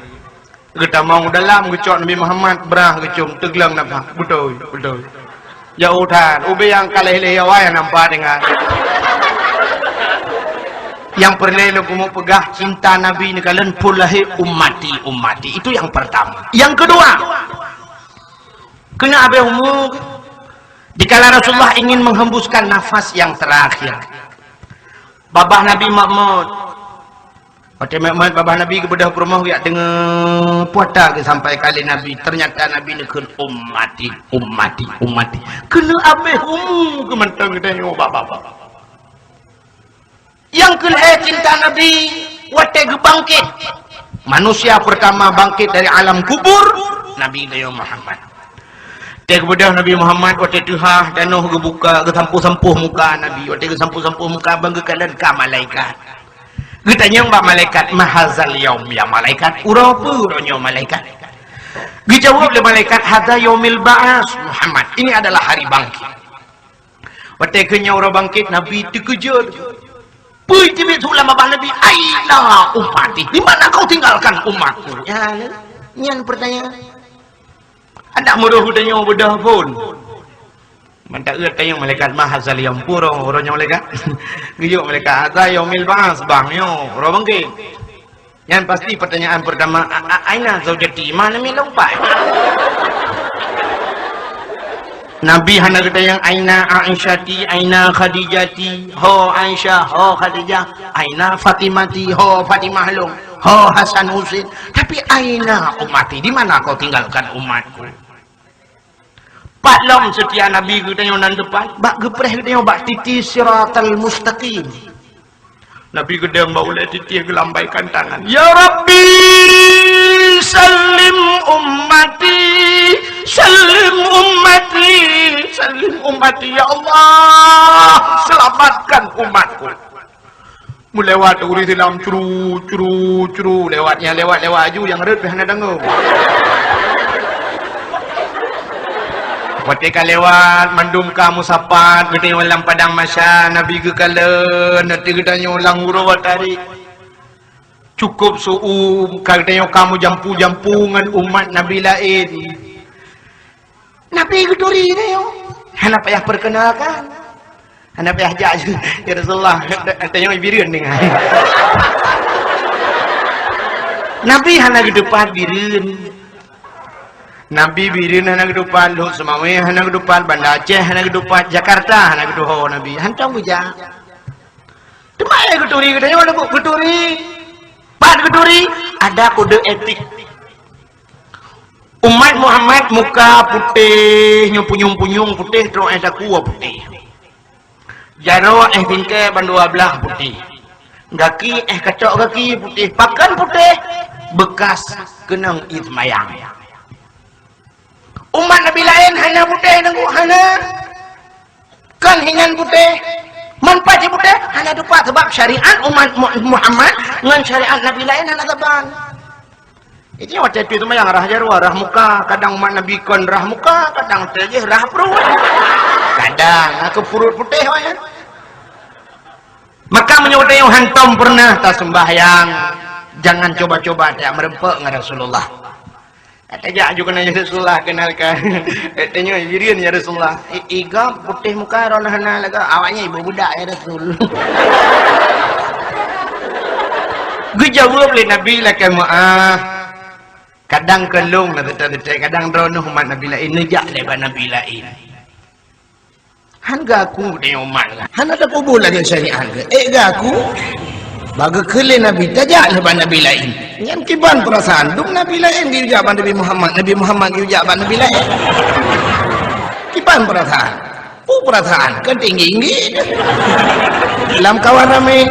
Geutamong dalam geucok Nabi Muhammad, brah geucom teugleng nafah. Beutôi, beutôi. Jauh that, ubé nyang ka lheueh-lheueh awai nyang nampak deungon. Nyang peureulèe lôn keumeung peugah, cinta Nabi neukalon phôn lahé ummati, ummati. Itu yang pertama. Yang kedua, keuneuk abéh umu, dikala Rasulullah ingin menghembuskan nafas yang terakhir, babah Nabi meu'mot. Watèe meu'mot babah Nabi geubeudôh peurumoh geujak deungö peue ata geusampaikan lé Nabi. Ternyata Nabi neukheun, "Ummati, ummati, ummati." Keuneuk abéh umu keu mantong geutanyoe babah-babah. Nyang keu lhèe cinta Nabi watèe geubangkét. Manusia pertama bangkit dari alam kubur, Nabi geutanyoe Muhammad. Watèe geubeudôh Nabi Muhammad, watèe teuhah tanoh geubuka, geusampôh-sampôh muka Nabi. Watèe geusampôh-sampôh muka, ban geukalon ka malaikat. Geutanyong bak malaikat, "Ma hazal yaum ya malaikat?" "Uroe peue uroe nyoe malaikat?" Geujaweueb lé malaikat, "Hadza yaumil ba'as Muhammad." Ini adalah hari bangkit. Watèe keu nyoe uroe bangkét, Nabi teukeujot. Peue teubiet su lam babah Nabi, "Aina ummati? Di mana kau tinggalkan umatku?" Ya, nyan pertanyaan. Adak meurôh geutanyoe beudôh phôn. Mantap eu tanyong malaikat, "Ma hazal yaum?" Peue uroe nyoe malaikat? Geuyue malaikat, "Hadza yaumil ba'as, bang, nyoe uroe bangkét." Nyan pasti pertanyaan pertama, "A-, a-, aina zaujati? Mana mi lompat?" Nabi hana geutanyong, "Aina Aisyati, aina Khadijati?" "Ho Aisyah, ho Khadijah." "Aina Fatimati?" "Ho Fatimah lôn." "Ho Hasan Husin?" Tapi, "Aina ummati? Di mana kau tinggalkan umatku?" Pat lom seutia Nabi geutanyoe nan depan, bak geupreh geutanyoe bak titi siratal mustaqim. Nabi geudong bak ulèe titi geulambaikan tangan. "Ya Rabbi, sallim ummati, sallim ummati, sallim ummati. Ya Allah, selamatkan umatku." Meulewat ureueng Islam, cru, cru, cru, lewat. Nyang lewat, lewat aju, nyang rhot pih hana tanggong. Watée ka lewat, mandum ka meusapat, geutanyoe lam padang mahsyar, Nabi geukalon, watée geutanyoe lam uroe batari. Cukup su'um, ka geutanyoe ka meujampu-jampu ngon umat Nabi laén. Nabi geuturi tanyoe. Hana payah perkenalkan. Hana payah jak, "Ya Rasulullah, tanyoe Bireuen deungon." Nabi hana geutupat Bireuen. Nabi Bireuen hana geutupat, Lhokseumawe hana geutupat, Banda Aceh hana geutupat, Jakarta hana geutuho Nabi. Hantom geujak. Teuma eh geuturi geutanyoe, geuturi. Pat geuturi, ada kode etik. Umat Muhammad muka putéh, nyoe punyueng-punyueng putéh, troh eh saku putéh. Jaroe eh singkée bandua blaih putéh. Gaki eh kacok gaki putéh, pakon putéh, beukas keunong ie seumayang. Umat Nabi laén hana putéh, nangku hana. Kon hinan putéh. Man pajan putéh, hana tupat, sabab syariat umat Mu-, Muhammad ngon syariat Nabi laén hana saban. Jadi watée tu seumayang rhah jaroe, rhah muka, kadang umat Nabi kon rhah muka, kadang teujih rhah pruet. Kadang aku pruet putéh wayah. Maka meunyoe tanyoe hantom pernah taseumbahyang, jangan coba-coba tajak meureumpok ngon Rasulullah. Tajak aju keunan, "Ya Rasulullah, kenalkan." Tanyoe Bireuen, "Ya Rasulullah." I-, iga putéh muka, roh hana lagak. Awaknyan ibu budak, "Ya Rasul." Geujaweueb lé Nabi lakée meuáh. Kadang kon lôn na teuta-teuta, kadang droeneuh umat Nabi laén neujak lé bak Nabi laén. Han gaku tanyoe umat lah. Hana tapubuet lagée syariat geuh. Eh gaku, bak geukheun lé Nabi, tajak lé bak Nabi laén. Nyan kiban peurasaan. Dum Nabi laén geuyue jak bak Nabi Muhammad, Nabi Muhammad geuyue jak bak Nabi laén. Kiban peurasaan. Peue peurasaan, kan tinggi-tinggi. Lam kawan ramé.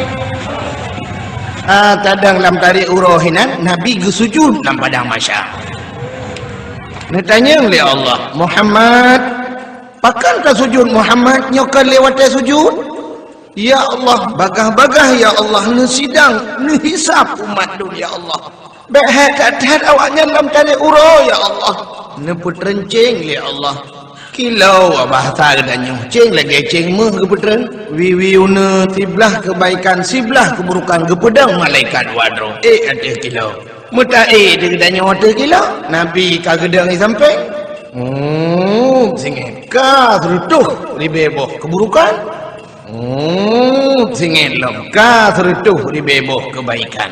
Ah, tadang lam tarék uroe hinan, Nabi geusujut lam padang mahsyar. Neutanyong lé Allah, "Muhammad, pakon ka sujut Muhammad, nyoe kon lé watée sujut?" "Ya Allah, bagaih-bagaih ya Allah, neusidang, neuhisab umat lôn ya Allah. Bék hé that-that awaknyan lam tarék uroe ya Allah." Neupeuteurenceng lé Allah. Kilau bahasa geutanyoe, ceng lagée ceng méuh geupeuteureun. Wiwi uneue siblaih keubaikan, siblaih keuburukan geupeudong malaikat dua droe. Eh, ateueh kilau. Meuta-e di geutanyoe ateueh kilau, Nabi ka geudong di sampéng. Hmm, singet ka seureutôh ribée boh keuburukan. Hmm, singet lom ka seureutôh ribée boh keubaikan.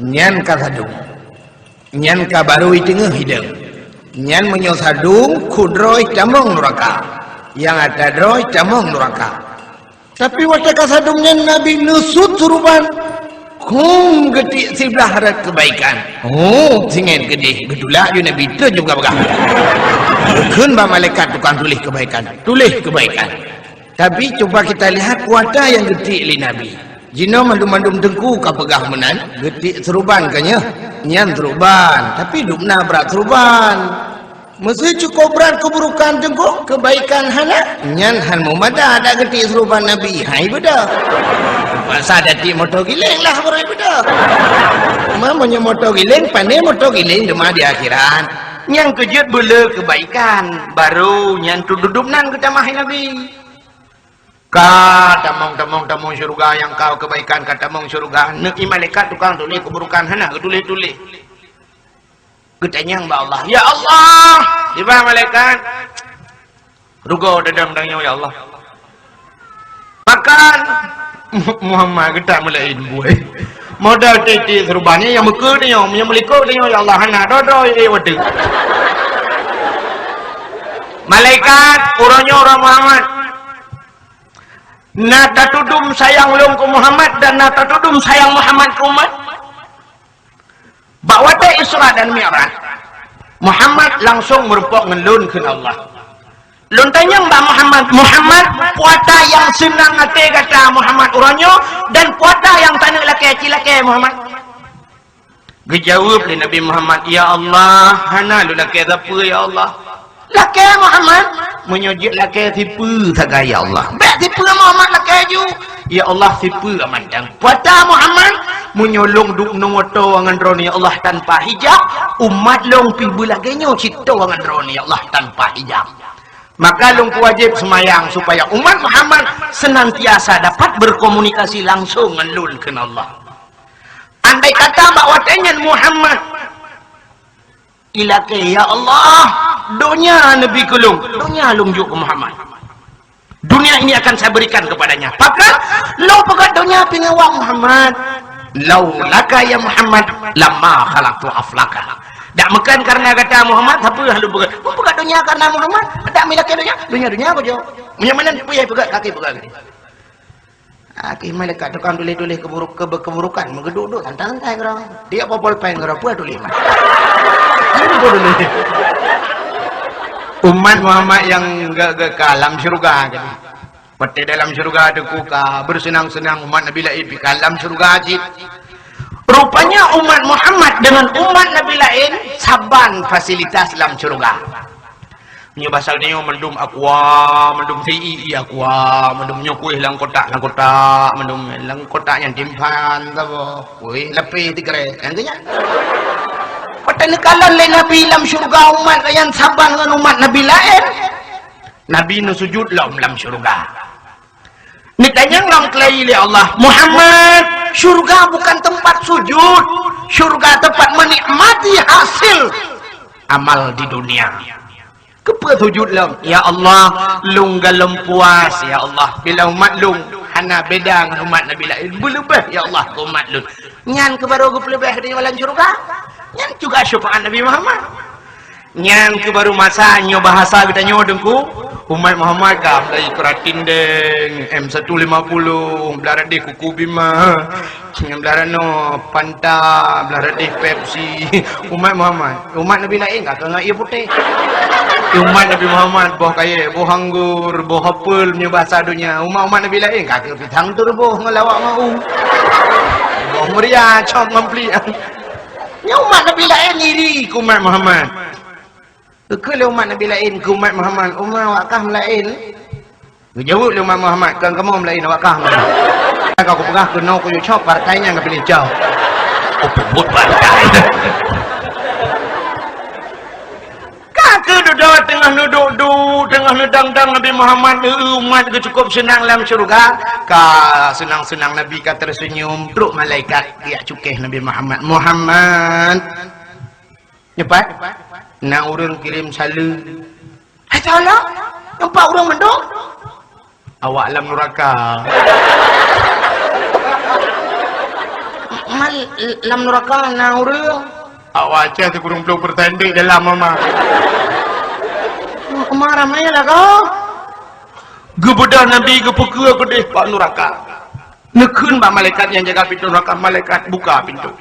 Nyan ka sadum. Nyan ka barô i teungoh idong. Nyan meunyoe sadum, kudroe tamong nuraka. Nyang ata droe tamong nuraka. Tapi watée ka sadum nyan Nabi neusut suruban, hum, geutiek siblaih rot keubaikan. Hum, singet keudeh, geutulak ju Nabi, treun ju peugah-peugah. Geukheun bak malaikat tukang tuléh keubaikan, "Tuléh keubaikan." Tapi cuba kita lihat kuasa nyang geutiek lé Nabi. Jinoe mandum-mandum teungku ka peugah meunan, geutiek suruban ka nyoe. Nyan suruban, tapi dum na brat suruban. Meuseu cukôp brat keuburukan teungku, keubaikan hana, nyan han meumada dak geutiek suruban Nabi, hai beudoh. Masa dak tiek moto giléng lah baru beudoh. Ma meunyoe moto giléng, pane moto giléng teuma di akhirat. Nyang keujeuet beuleu keubaikan, baru nyan tududum nan geutamah Nabi. Ka tamong-tamong tamong syeuruga nyang ka keubaikan ka tamong syeuruga, neuki malaikat tukang tuléh keuburukan hana geutuléh-tuléh. Geutanyong bak Allah, "Ya Allah," tiba malaikat, "Rugoe dadang tanyoe ya Allah." Pakon Muhammad geutak meulaén buet. Modal tiek-tiek seurubah nyan nyang meukeue tanyoe, nyang meulikot tanyoe ya Allah hana droe-droe eh watée. Malaikat, uroe nyoe uroe Muhammad. Na tatudum sayang lôn keu Muhammad dan na tatudum sayang Muhammad keu umat. Bak watée Isra dan Mi'raj, Muhammad langsong meurumpok ngon lôn kheun Allah. Lôn tanyong bak Muhammad, "Muhammad, peue ata nyang seunang até gata Muhammad uroe nyoe dan peue ata nyang taneuk lakée, ci lakée Muhammad?" Geujaweueb lé Nabi Muhammad, "Ya Allah, hana lôn lakée sapeue ya Allah." "Lakée Muhammad, meunyoe jeuet lakée sipeue sagai ya Allah." "Bék sipeue Muhammad lakée ju." "Ya Allah, sipeue mantong." "Peue ata Muhammad, meunyoe lôn duek ngon moto ngon droeneuh ya Allah tanpa hijab, umat lôn pih beulagée nyoe cit ngon droeneuh ya Allah tanpa hijab." Maka lôn kuwajéb seumayang supaya umat Muhammad senantiasa dapat berkomunikasi langsung ngon lôn, kheun Allah. Andai kata bak watée nyan Muhammad ilakée, "Ya Allah, donya neubi keu lôn," donya lôn jok keu Muhammad. Dunia ini akan saya berikan kepadanya. Pakon lôn peugah donya pingawa Muhammad. "Laulaka ya Muhammad, lama khalaqtu aflaka." Dak meukan karena gata Muhammad, sapeue lôn peugah. Lôn peugah donya karena Muhammad, dak milakée donya, donya-donya kujok. Meunyo meunan peue peugah, kaki peugah. Aki malaikat tukang tuléh-tuléh keburuk-, kebe-, keburukan, meugeuduk-duk santai-santai keudroe. Tiep popol pen keudroe, peue tuléh, Mat? Peue tuléh? Umat Muhammad nyang ge-, ge-, ka lam syeuruga tadi. Watée dalam syeuruga teuku ka beuseunang-seunang, umat Nabi laén pih ka lam syeuruga cit. Rupanya umat Muhammad deungon umat Nabi laén saban fasilitas lam syeuruga. Nyoe basa nyoe mandum aqua, mandum si i aqua, mandum nyoe kueh lam kotak, lam kotak, mandum lam kotak nyang timphan, saboh kueh lapéh tigrek, kan tu nyan. Watée neukalon lé Nabi lam syeuruga umat nyang saban ngon umat Nabi laén, Nabi neusujut lom lam syeuruga. Neutanyong lom keulayi lé Allah, "Muhammad, syeuruga bukan tempat sujud, syeuruga tempat menikmati hasil amal di dunia." Keupeue sujud lom? "Ya Allah, lôn galom puas, ya Allah, bila umat lôn hana beda ngon umat Nabi laén, beuleubeh, ya Allah, keu umat lôn." Nyan keuh baru geupeuleubeh di dalam syeuruga. Nyan juga syafaat Nabi Muhammad. Nyan keuh baru masa nyoe bahasa geutanyoe Teungku, umat Muhammad ka mulai keuratin deng, M satu lima puluh, blah radeh Kuku Bima, blah ranoe Fanta, blah radeh Pepsi. Umat Muhammad, umat Nabi laén ka keu ngon ie putéh. Umat Nabi Muhammad boh kayée, boh anggur, boh apel meunyoe bahasa donya. Umat-umat Nabi laén ka keu pisang turboh ngon lawak mau. Boh meuria cok ngon pliek. Nyoe umat Nabi laén iri keu umat Muhammad. Geukheun lé umat Nabi laén keu umat Muhammad, "Umat awak kah meulaén?" Geujaweueb lé umat Muhammad, "Kon kamoe meulaén, awak kah meulaén." Ka kupeugah keunoe kuyue cok partai nyang ka piléh cok. Oh, peubuet partai. Ka keuh dudoe teungoh neuduek-duek, teungoh neudang-dang Nabi Muhammad, eu, umat geuh cukup seunang lam syeuruga. Ka seunang-seunang Nabi ka terseunyum, trok malaikat jak cukéh Nabi Muhammad. Muhammad. Nyoe pat? Na ureuëng kirém saleuem. Hai Allah, nyoe pat ureuëng mandum? Awak lam nuraka. Man lam nuraka na ureuëng? Awak Aceh sikureueng ploh persen dek dalam mama. Mama ramai lah kau. Geubeudôh Nabi geupeukeue keudeh bak nuraka. Neukheun bak malaikat nyang jaga pintoe nuraka, "Malaikat, buka pintoe."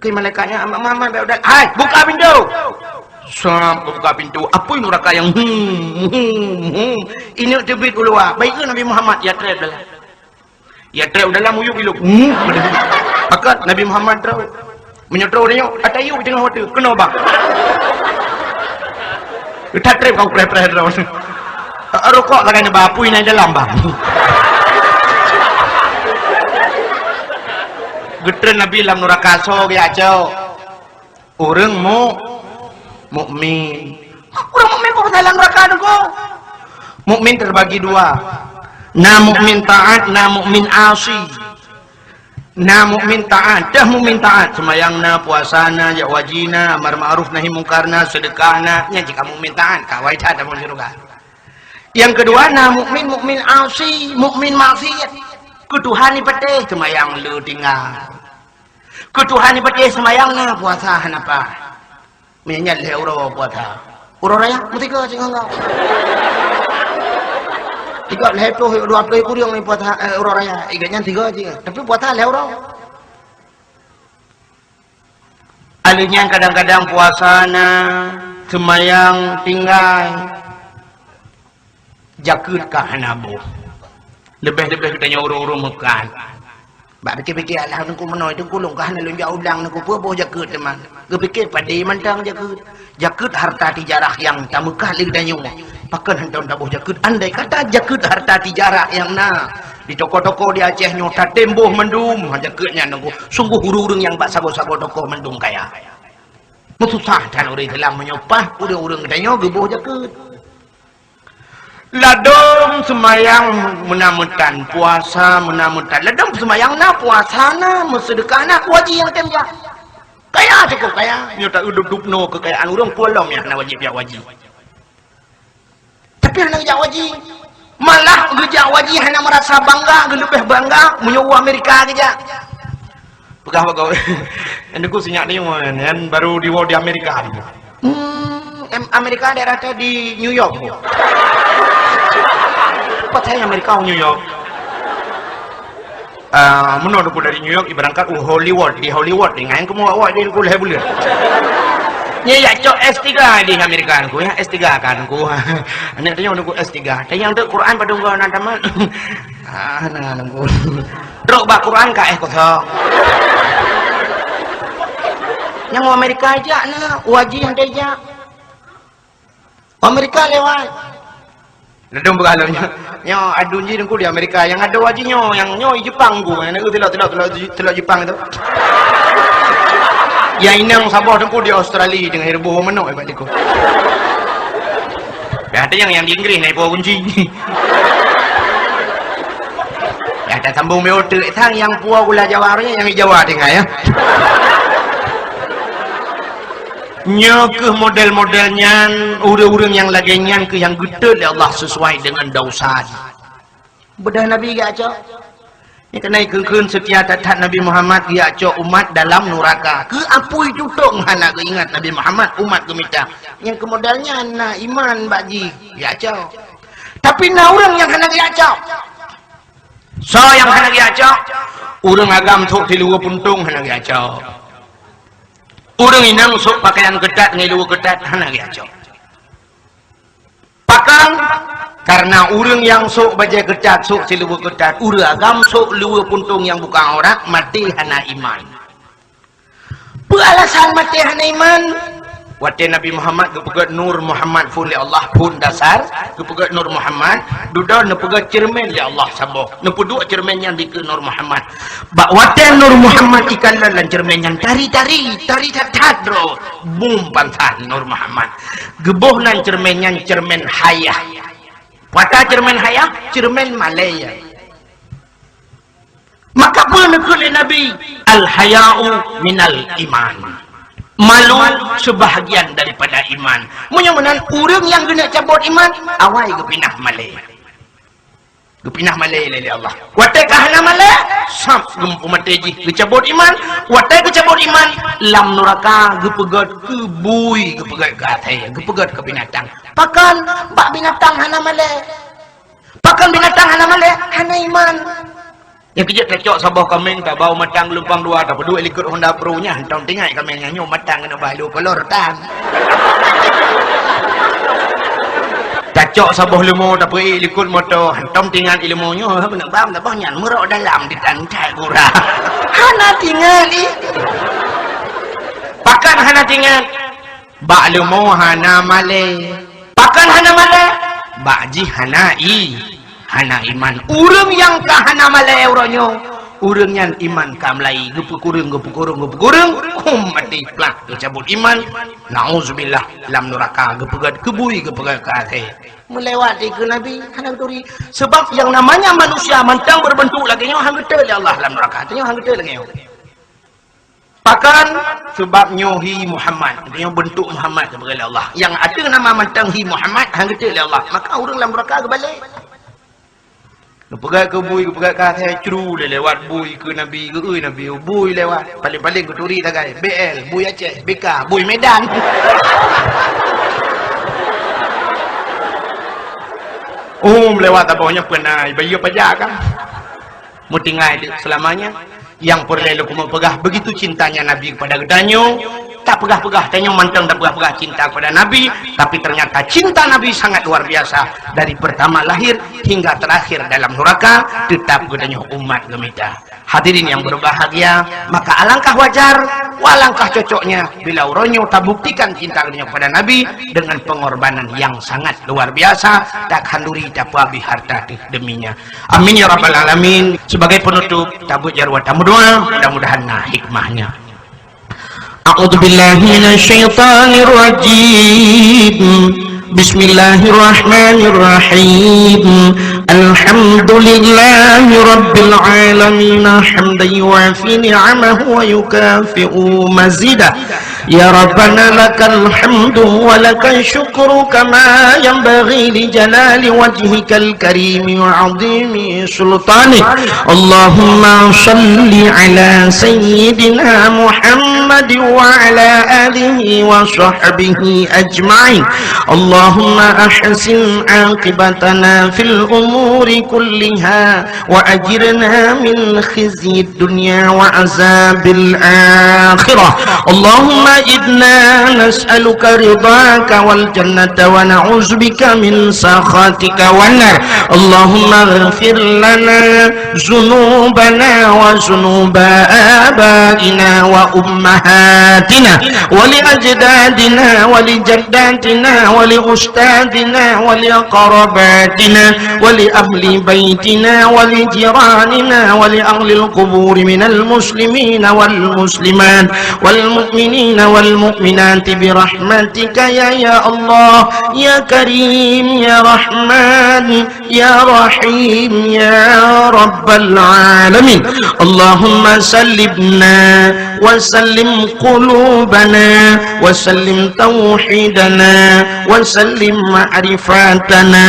Keu malaikat nyan, "Mak, mak, mak, mak, hai, buka pintoe!" Sab, buka pintoe. Apui nuraka nyang hum, hum, hum. Ineuk teubiet u luwa. Baik Nabi Muhammad, ya treb dalam. Ya treb dalam, uyup ilok. Hmm. Pakat Nabi Muhammad trok. Meunyoe trok nyoe, ata yub teungoh watée. Keunoe bang. That treb kau preh-preh droe. Rukok sagai neuba apui na dalam, bang. Geutreun Nabi lam nuraka soe geujak cok? Ureuëng mu-, mukmin. Ureuëng mukmin kok dalam nuraka tu kok? Mukmin terbagi dua. Na mukmin taat, na mukmin asi. Na mukmin taat, dah mukmin taat, seumayang na, puasa na, jak haji na, amar ma'ruf nahi mungkar na, seudeukah na, nyan jih ka mukmin taat, ka wai that dalam syeuruga. Nyang keudua na mukmin, mukmin asi, mukmin maksiat. Keu Tuhan ipatéh seumayang le tinggai. Keu Tuhan ipatéh seumayang na, puasa hana paih. Meunyan lhée uroe puasa. Uroe raya meusigoe singoh-ngoh. Tiga lhée ploh, dua ploh kureueng ni puasa, eh, uroe raya. Iga nyan sigoe cit. Tapi puasa lhée uroe. Aleuh nyan kadang-kadang puasa na, seumayang tinggai, jakeuet ka hana boh. Leubeh-leubeh geutanyoe ureuëng-ureuëng meukat. Bak pikir-pikir, "Alah, Teungku meunoe, Teungku lôn ka hana lôn jak udang, Teungku, peue boh jakeuet teuma?" Geupikir, "Padé mantong jakeuet." Jakeuet harta tijarah nyang tameukah lé geutanyoe. Pakon hantom taboh jakeuet? Andai kata jakeuet harta tijarah nyang na di toko-toko di Aceh nyoe tatem boh mandum, ha, jakeuet nyan nunggu. Sungguh ureuëng-ureuëng nyang bak sagoe-sagoe toko mandum kaya. Meususah that ureuëng Islam meunyoe paih ureuëng-ureuëng geutanyoe geuboh jakeuet. Ladôm seumayang meunan meutan, puasa meunan meutan. Ladôm seumayang na, puasa na, meuseudeukah na, keu haji nyang tem jak. Kaya cukup kaya. Nyoe ta udub-dub noe keukayaan ureuëng pulang nyang hana wajib jak haji. Tapi hana geujak haji. Malah geujak haji hana merasa bangga, geuleubeh bangga meunyoe u Amerika geujak. Peugah bak gob. Nyan ku sinyak ni, nyan baru diwoe di Amerika. Hmm, em, Amerika daerah teh di New York. Pat hai Amerika u New York. Ah, meunoe Teungku dari New York, iberangkat u Hollywood, di Hollywood, dengan kamu awak di Teungku lhèe buleuen. Nyan jak cok S tiga di Amerika Teungku, ya, S tiga kan Teungku. Aneuk tanyong Teungku S tiga. Tanyong tu Quran padum go na tamat. Ah, na Teungku. Trok bak Quran ka eh kosong. Nyang u Amerika jak na, u haji han jak. Amerika lewat. Ladôm beuralô nyoe. Nyoe aduen jih Teungku di Amerika, nyang adoe jih nyoe, nyang nyoe di Jepang Teungku. Nyang na telok, telok, telok, telok Jepang tu. Nyang inong saboh Teungku di Australia, teungoh reubôh manok bak likot. Dah ada nyang, nyang di Inggris na ipo kunci. Dah tasambong beu oteuk sang nyang puwoe gula Jawa nyan nyang di Jawa tinggai ya. Nyoe keuh model-model nyan, ureuëng-ureuëng nyang lagée nyan keuh nyang geutot lé Allah sesuai dengan dosa jih. Beudah Nabi geujak cok. Nyan keuneuk kheun-kheun seutia that-that Nabi Muhammad geujak cok umat dalam nuraka. Keu apui tutong hana geuingat Nabi Muhammad umat geumita. Nyang keu model nyan na iman bak jih geujak cok. Tapi na ureuëng nyang hana geujak cok. Soe nyang hana geujak cok? Ureuëng agam sôk siluweue puntông hana geujak cok. Ureuëng inong sôk pakaian keutat ngon luweue keutat hana geujak cok. Pakon? Karena ureuëng nyang sôk bajée keutat, sôk siluweue keutat, ureuëng agam sôk luweue puntông nyang buka aurat, maté hana iman. Peue alasan maté hana iman? Watée Nabi Muhammad geupeugét Nur Muhammad phon lé Allah, phon dasar, geupeugét Nur Muhammad, dudoe neupeugét ceureumen lé Allah saboh. Neupeuduek ceureumen nyan dikeue Nur Muhammad. Bak watée Nur Muhammad ikalon lam ceureumen nyan tari-tari, tari that-that droe, bum pansan Nur Muhammad. Geuboh nan ceureumen nyan ceureumen hayah. Peue ata ceureumen hayah? Ceureumen malée. Maka peue neukheun lé Nabi, "Al-haya'u minal iman." Malu sebahagian daripada iman. Meunyoe meunan ureuëng nyang geuneuk cabot iman, awai geupinah malée. Geupinah malée lé, lé Allah. Watée ka hana malée, sab geupeumaté jih geucabot iman. Watée geucabot iman, lam nuraka geupeugét keu bui, geupeugét keu asée, geupeugét keu binatang. Pakon? Bak binatang hana malée. Pakon binatang hana malée? Hana iman. Nyang keujeuet tacok saboh kaméng tabau matang geulumpang dua, tapeuduek likot Honda Pro nyan, hantom tingai kaméng nyan nyoe matang keuneuk balu kolor tan. Tacok saboh leumo tapeuék likot moto, hantom tingat ileumo nyoe keuneuk bam saboh nyan meurok dalam di tan cai gura. Hana tingat ih. Pakon hana tingat? Bak leumo hana malée. Pakon hana malée? Bak jih hana i, hana iman. Ureuëng nyang ka hana malée uroe nyoe, ureuëng nyan iman ka meulai, geupeukureueng, geupeukureueng, geupeukureueng, hum maté plah geucabot iman. Nauzubillah, lam nuraka geupeugét keu bui, geupeugét keu asée. Meulewat dikeue Nabi hana geuturi. Sebab yang namanya manusia mantong berbentuk lagée nyoe hana geuteu lé Allah lam nuraka. Tanyoe hana geuteu lagée nyoe. Pakon? Sebab nyoe hi Muhammad. Nyoe bentuk Muhammad geubri lé Allah. Nyang ateueh nama mantong hi Muhammad, han geuteu lé Allah. Maka ureuëng lam nuraka geubalek. Geupeugah keu bui, geupeugah keu asée, cru lé lewat bui keu Nabi, geu-ui Nabi, bui lewat. Paling-paling geuturi sagai, B L, bui Aceh, B K, bui Medan. Um, lewat saboh nyoe peuna, bayeue pajak kan. Meutinggai deuek seulamanya. Nyang peureulée lôn keumeung peugah, begitu cintanya Nabi kepada geutanyoe, tapeugah-peugah, tanyoe mantong tapeugah-peugah cinta kepada Nabi, tapi ternyata cinta Nabi sangat luar biasa. Dari pertama lahir hingga terakhir dalam nuraka, tetap geutanyoe umat geumita. Hadirin yang berbahagia, maka alangkah wajar, alangkah cocoknya bila uroe nyoe tabuktikan cinta geutanyoe kepada Nabi dengan pengorbanan yang sangat luar biasa, takhanduri tapeuabéh harta teuh deminya. Amin ya rabbal alamin. Sebagai penutup, tabeuet jaroe tameudoa, mudah-mudahan na hikmahnya. A'udzubillahi minasyaitonirrajim. بسم الله الرحمن الرحيم. الحمد لله رب العالمين، حمدا يوافي نعمه ويكافئ مزيده. يا ربنا لك الحمد ولك الشكر كما ينبغي لجلال وجهك الكريم وعظيم سلطانك. اللهم صل على سيدنا محمد وعلى آله وصحبه أجمعين. اللهم أحسن عاقبتنا في الأمور كلها وأجرنا من خزي الدنيا وعذاب الآخرة. اللهم إنا نسألك رضاك والجنة ونعوذ بك من سخطك والنار. اللهم اغفر لنا ذنوبنا وذنوب آبائنا وأمهاتنا ولأجدادنا ولجداتنا ولأستاذنا ولأقربائنا ولأهل بيتنا ولجيراننا ولأهل القبور من المسلمين والمسلمات والمؤمنين والمؤمنات برحمتك يا، يا الله، يا كريم، يا رحمن، يا رحيم، يا رب العالمين. اللهم سلمنا وسلم قلوبنا وسلم توحيدنا وسلم معرفتنا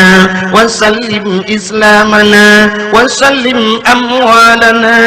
وسلم إسلامنا وسلم أموالنا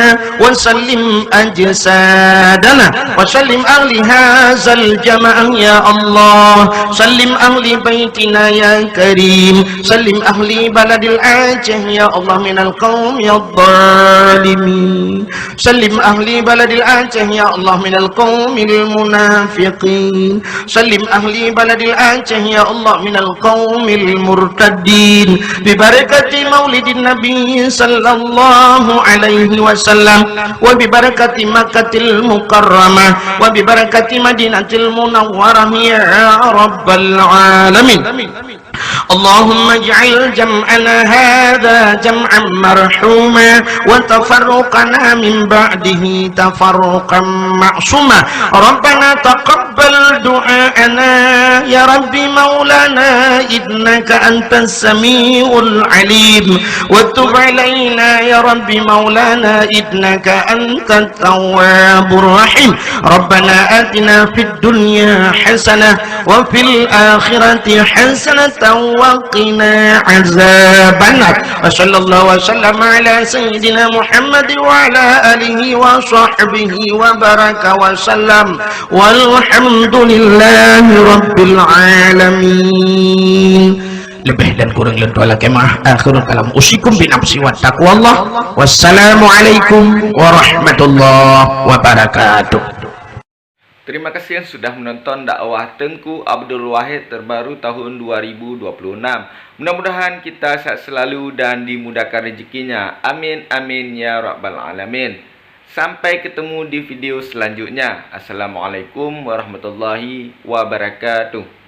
وسلم أجسادنا وسلم أهل هذا الجماعة يا الله. سلم أهل بيتنا يا كريم. سلم أهل بلد الأعجة يا الله من القوم الظالمين. سلم أهل بلد الأعجة يا الله من القوم المنافقين. سلم أهل بلد الأعجة يا الله من القوم المرتدين. ببركة مولد النبي صلى الله عليه وسلم وببركة مكة المكرمة وببركة مدينة المنورة يا رب العالمين. اللهم اجعل جمعنا هذا جمعا مرحوما وتفرقنا من بعده تفرقا معصوما. ربنا تقبل دعاءنا يا رب مولانا إنك أنت السميع العليم وتب علينا يا رب مولانا إنك أنت التواب الرحيم. ربنا آتنا في الدنيا حسنة وفي الآخرة حسنة وقنا عذاب النار. وصلى الله وسلم على سيدنا محمد وعلى آله وصحبه وبارك وسلم. والحمد لله رب العالمين. Leubeh dan kureueng lôn tuan lakée meu'ah. Akhirul kalam, usikum binafsi wa taqwallah. Wassalamualaikum warahmatullahi wabarakatuh. Terima kasih yang sudah menonton dakwah Teungku Abdul Wahid terbaru tahun dua ribu dua puluh enam. Mudah-mudahan kita sehat selalu dan dimudahkan rezekinya. Amin, amin, ya rabbal alamin. Sampai ketemu di video selanjutnya. Assalamualaikum warahmatullahi wabarakatuh.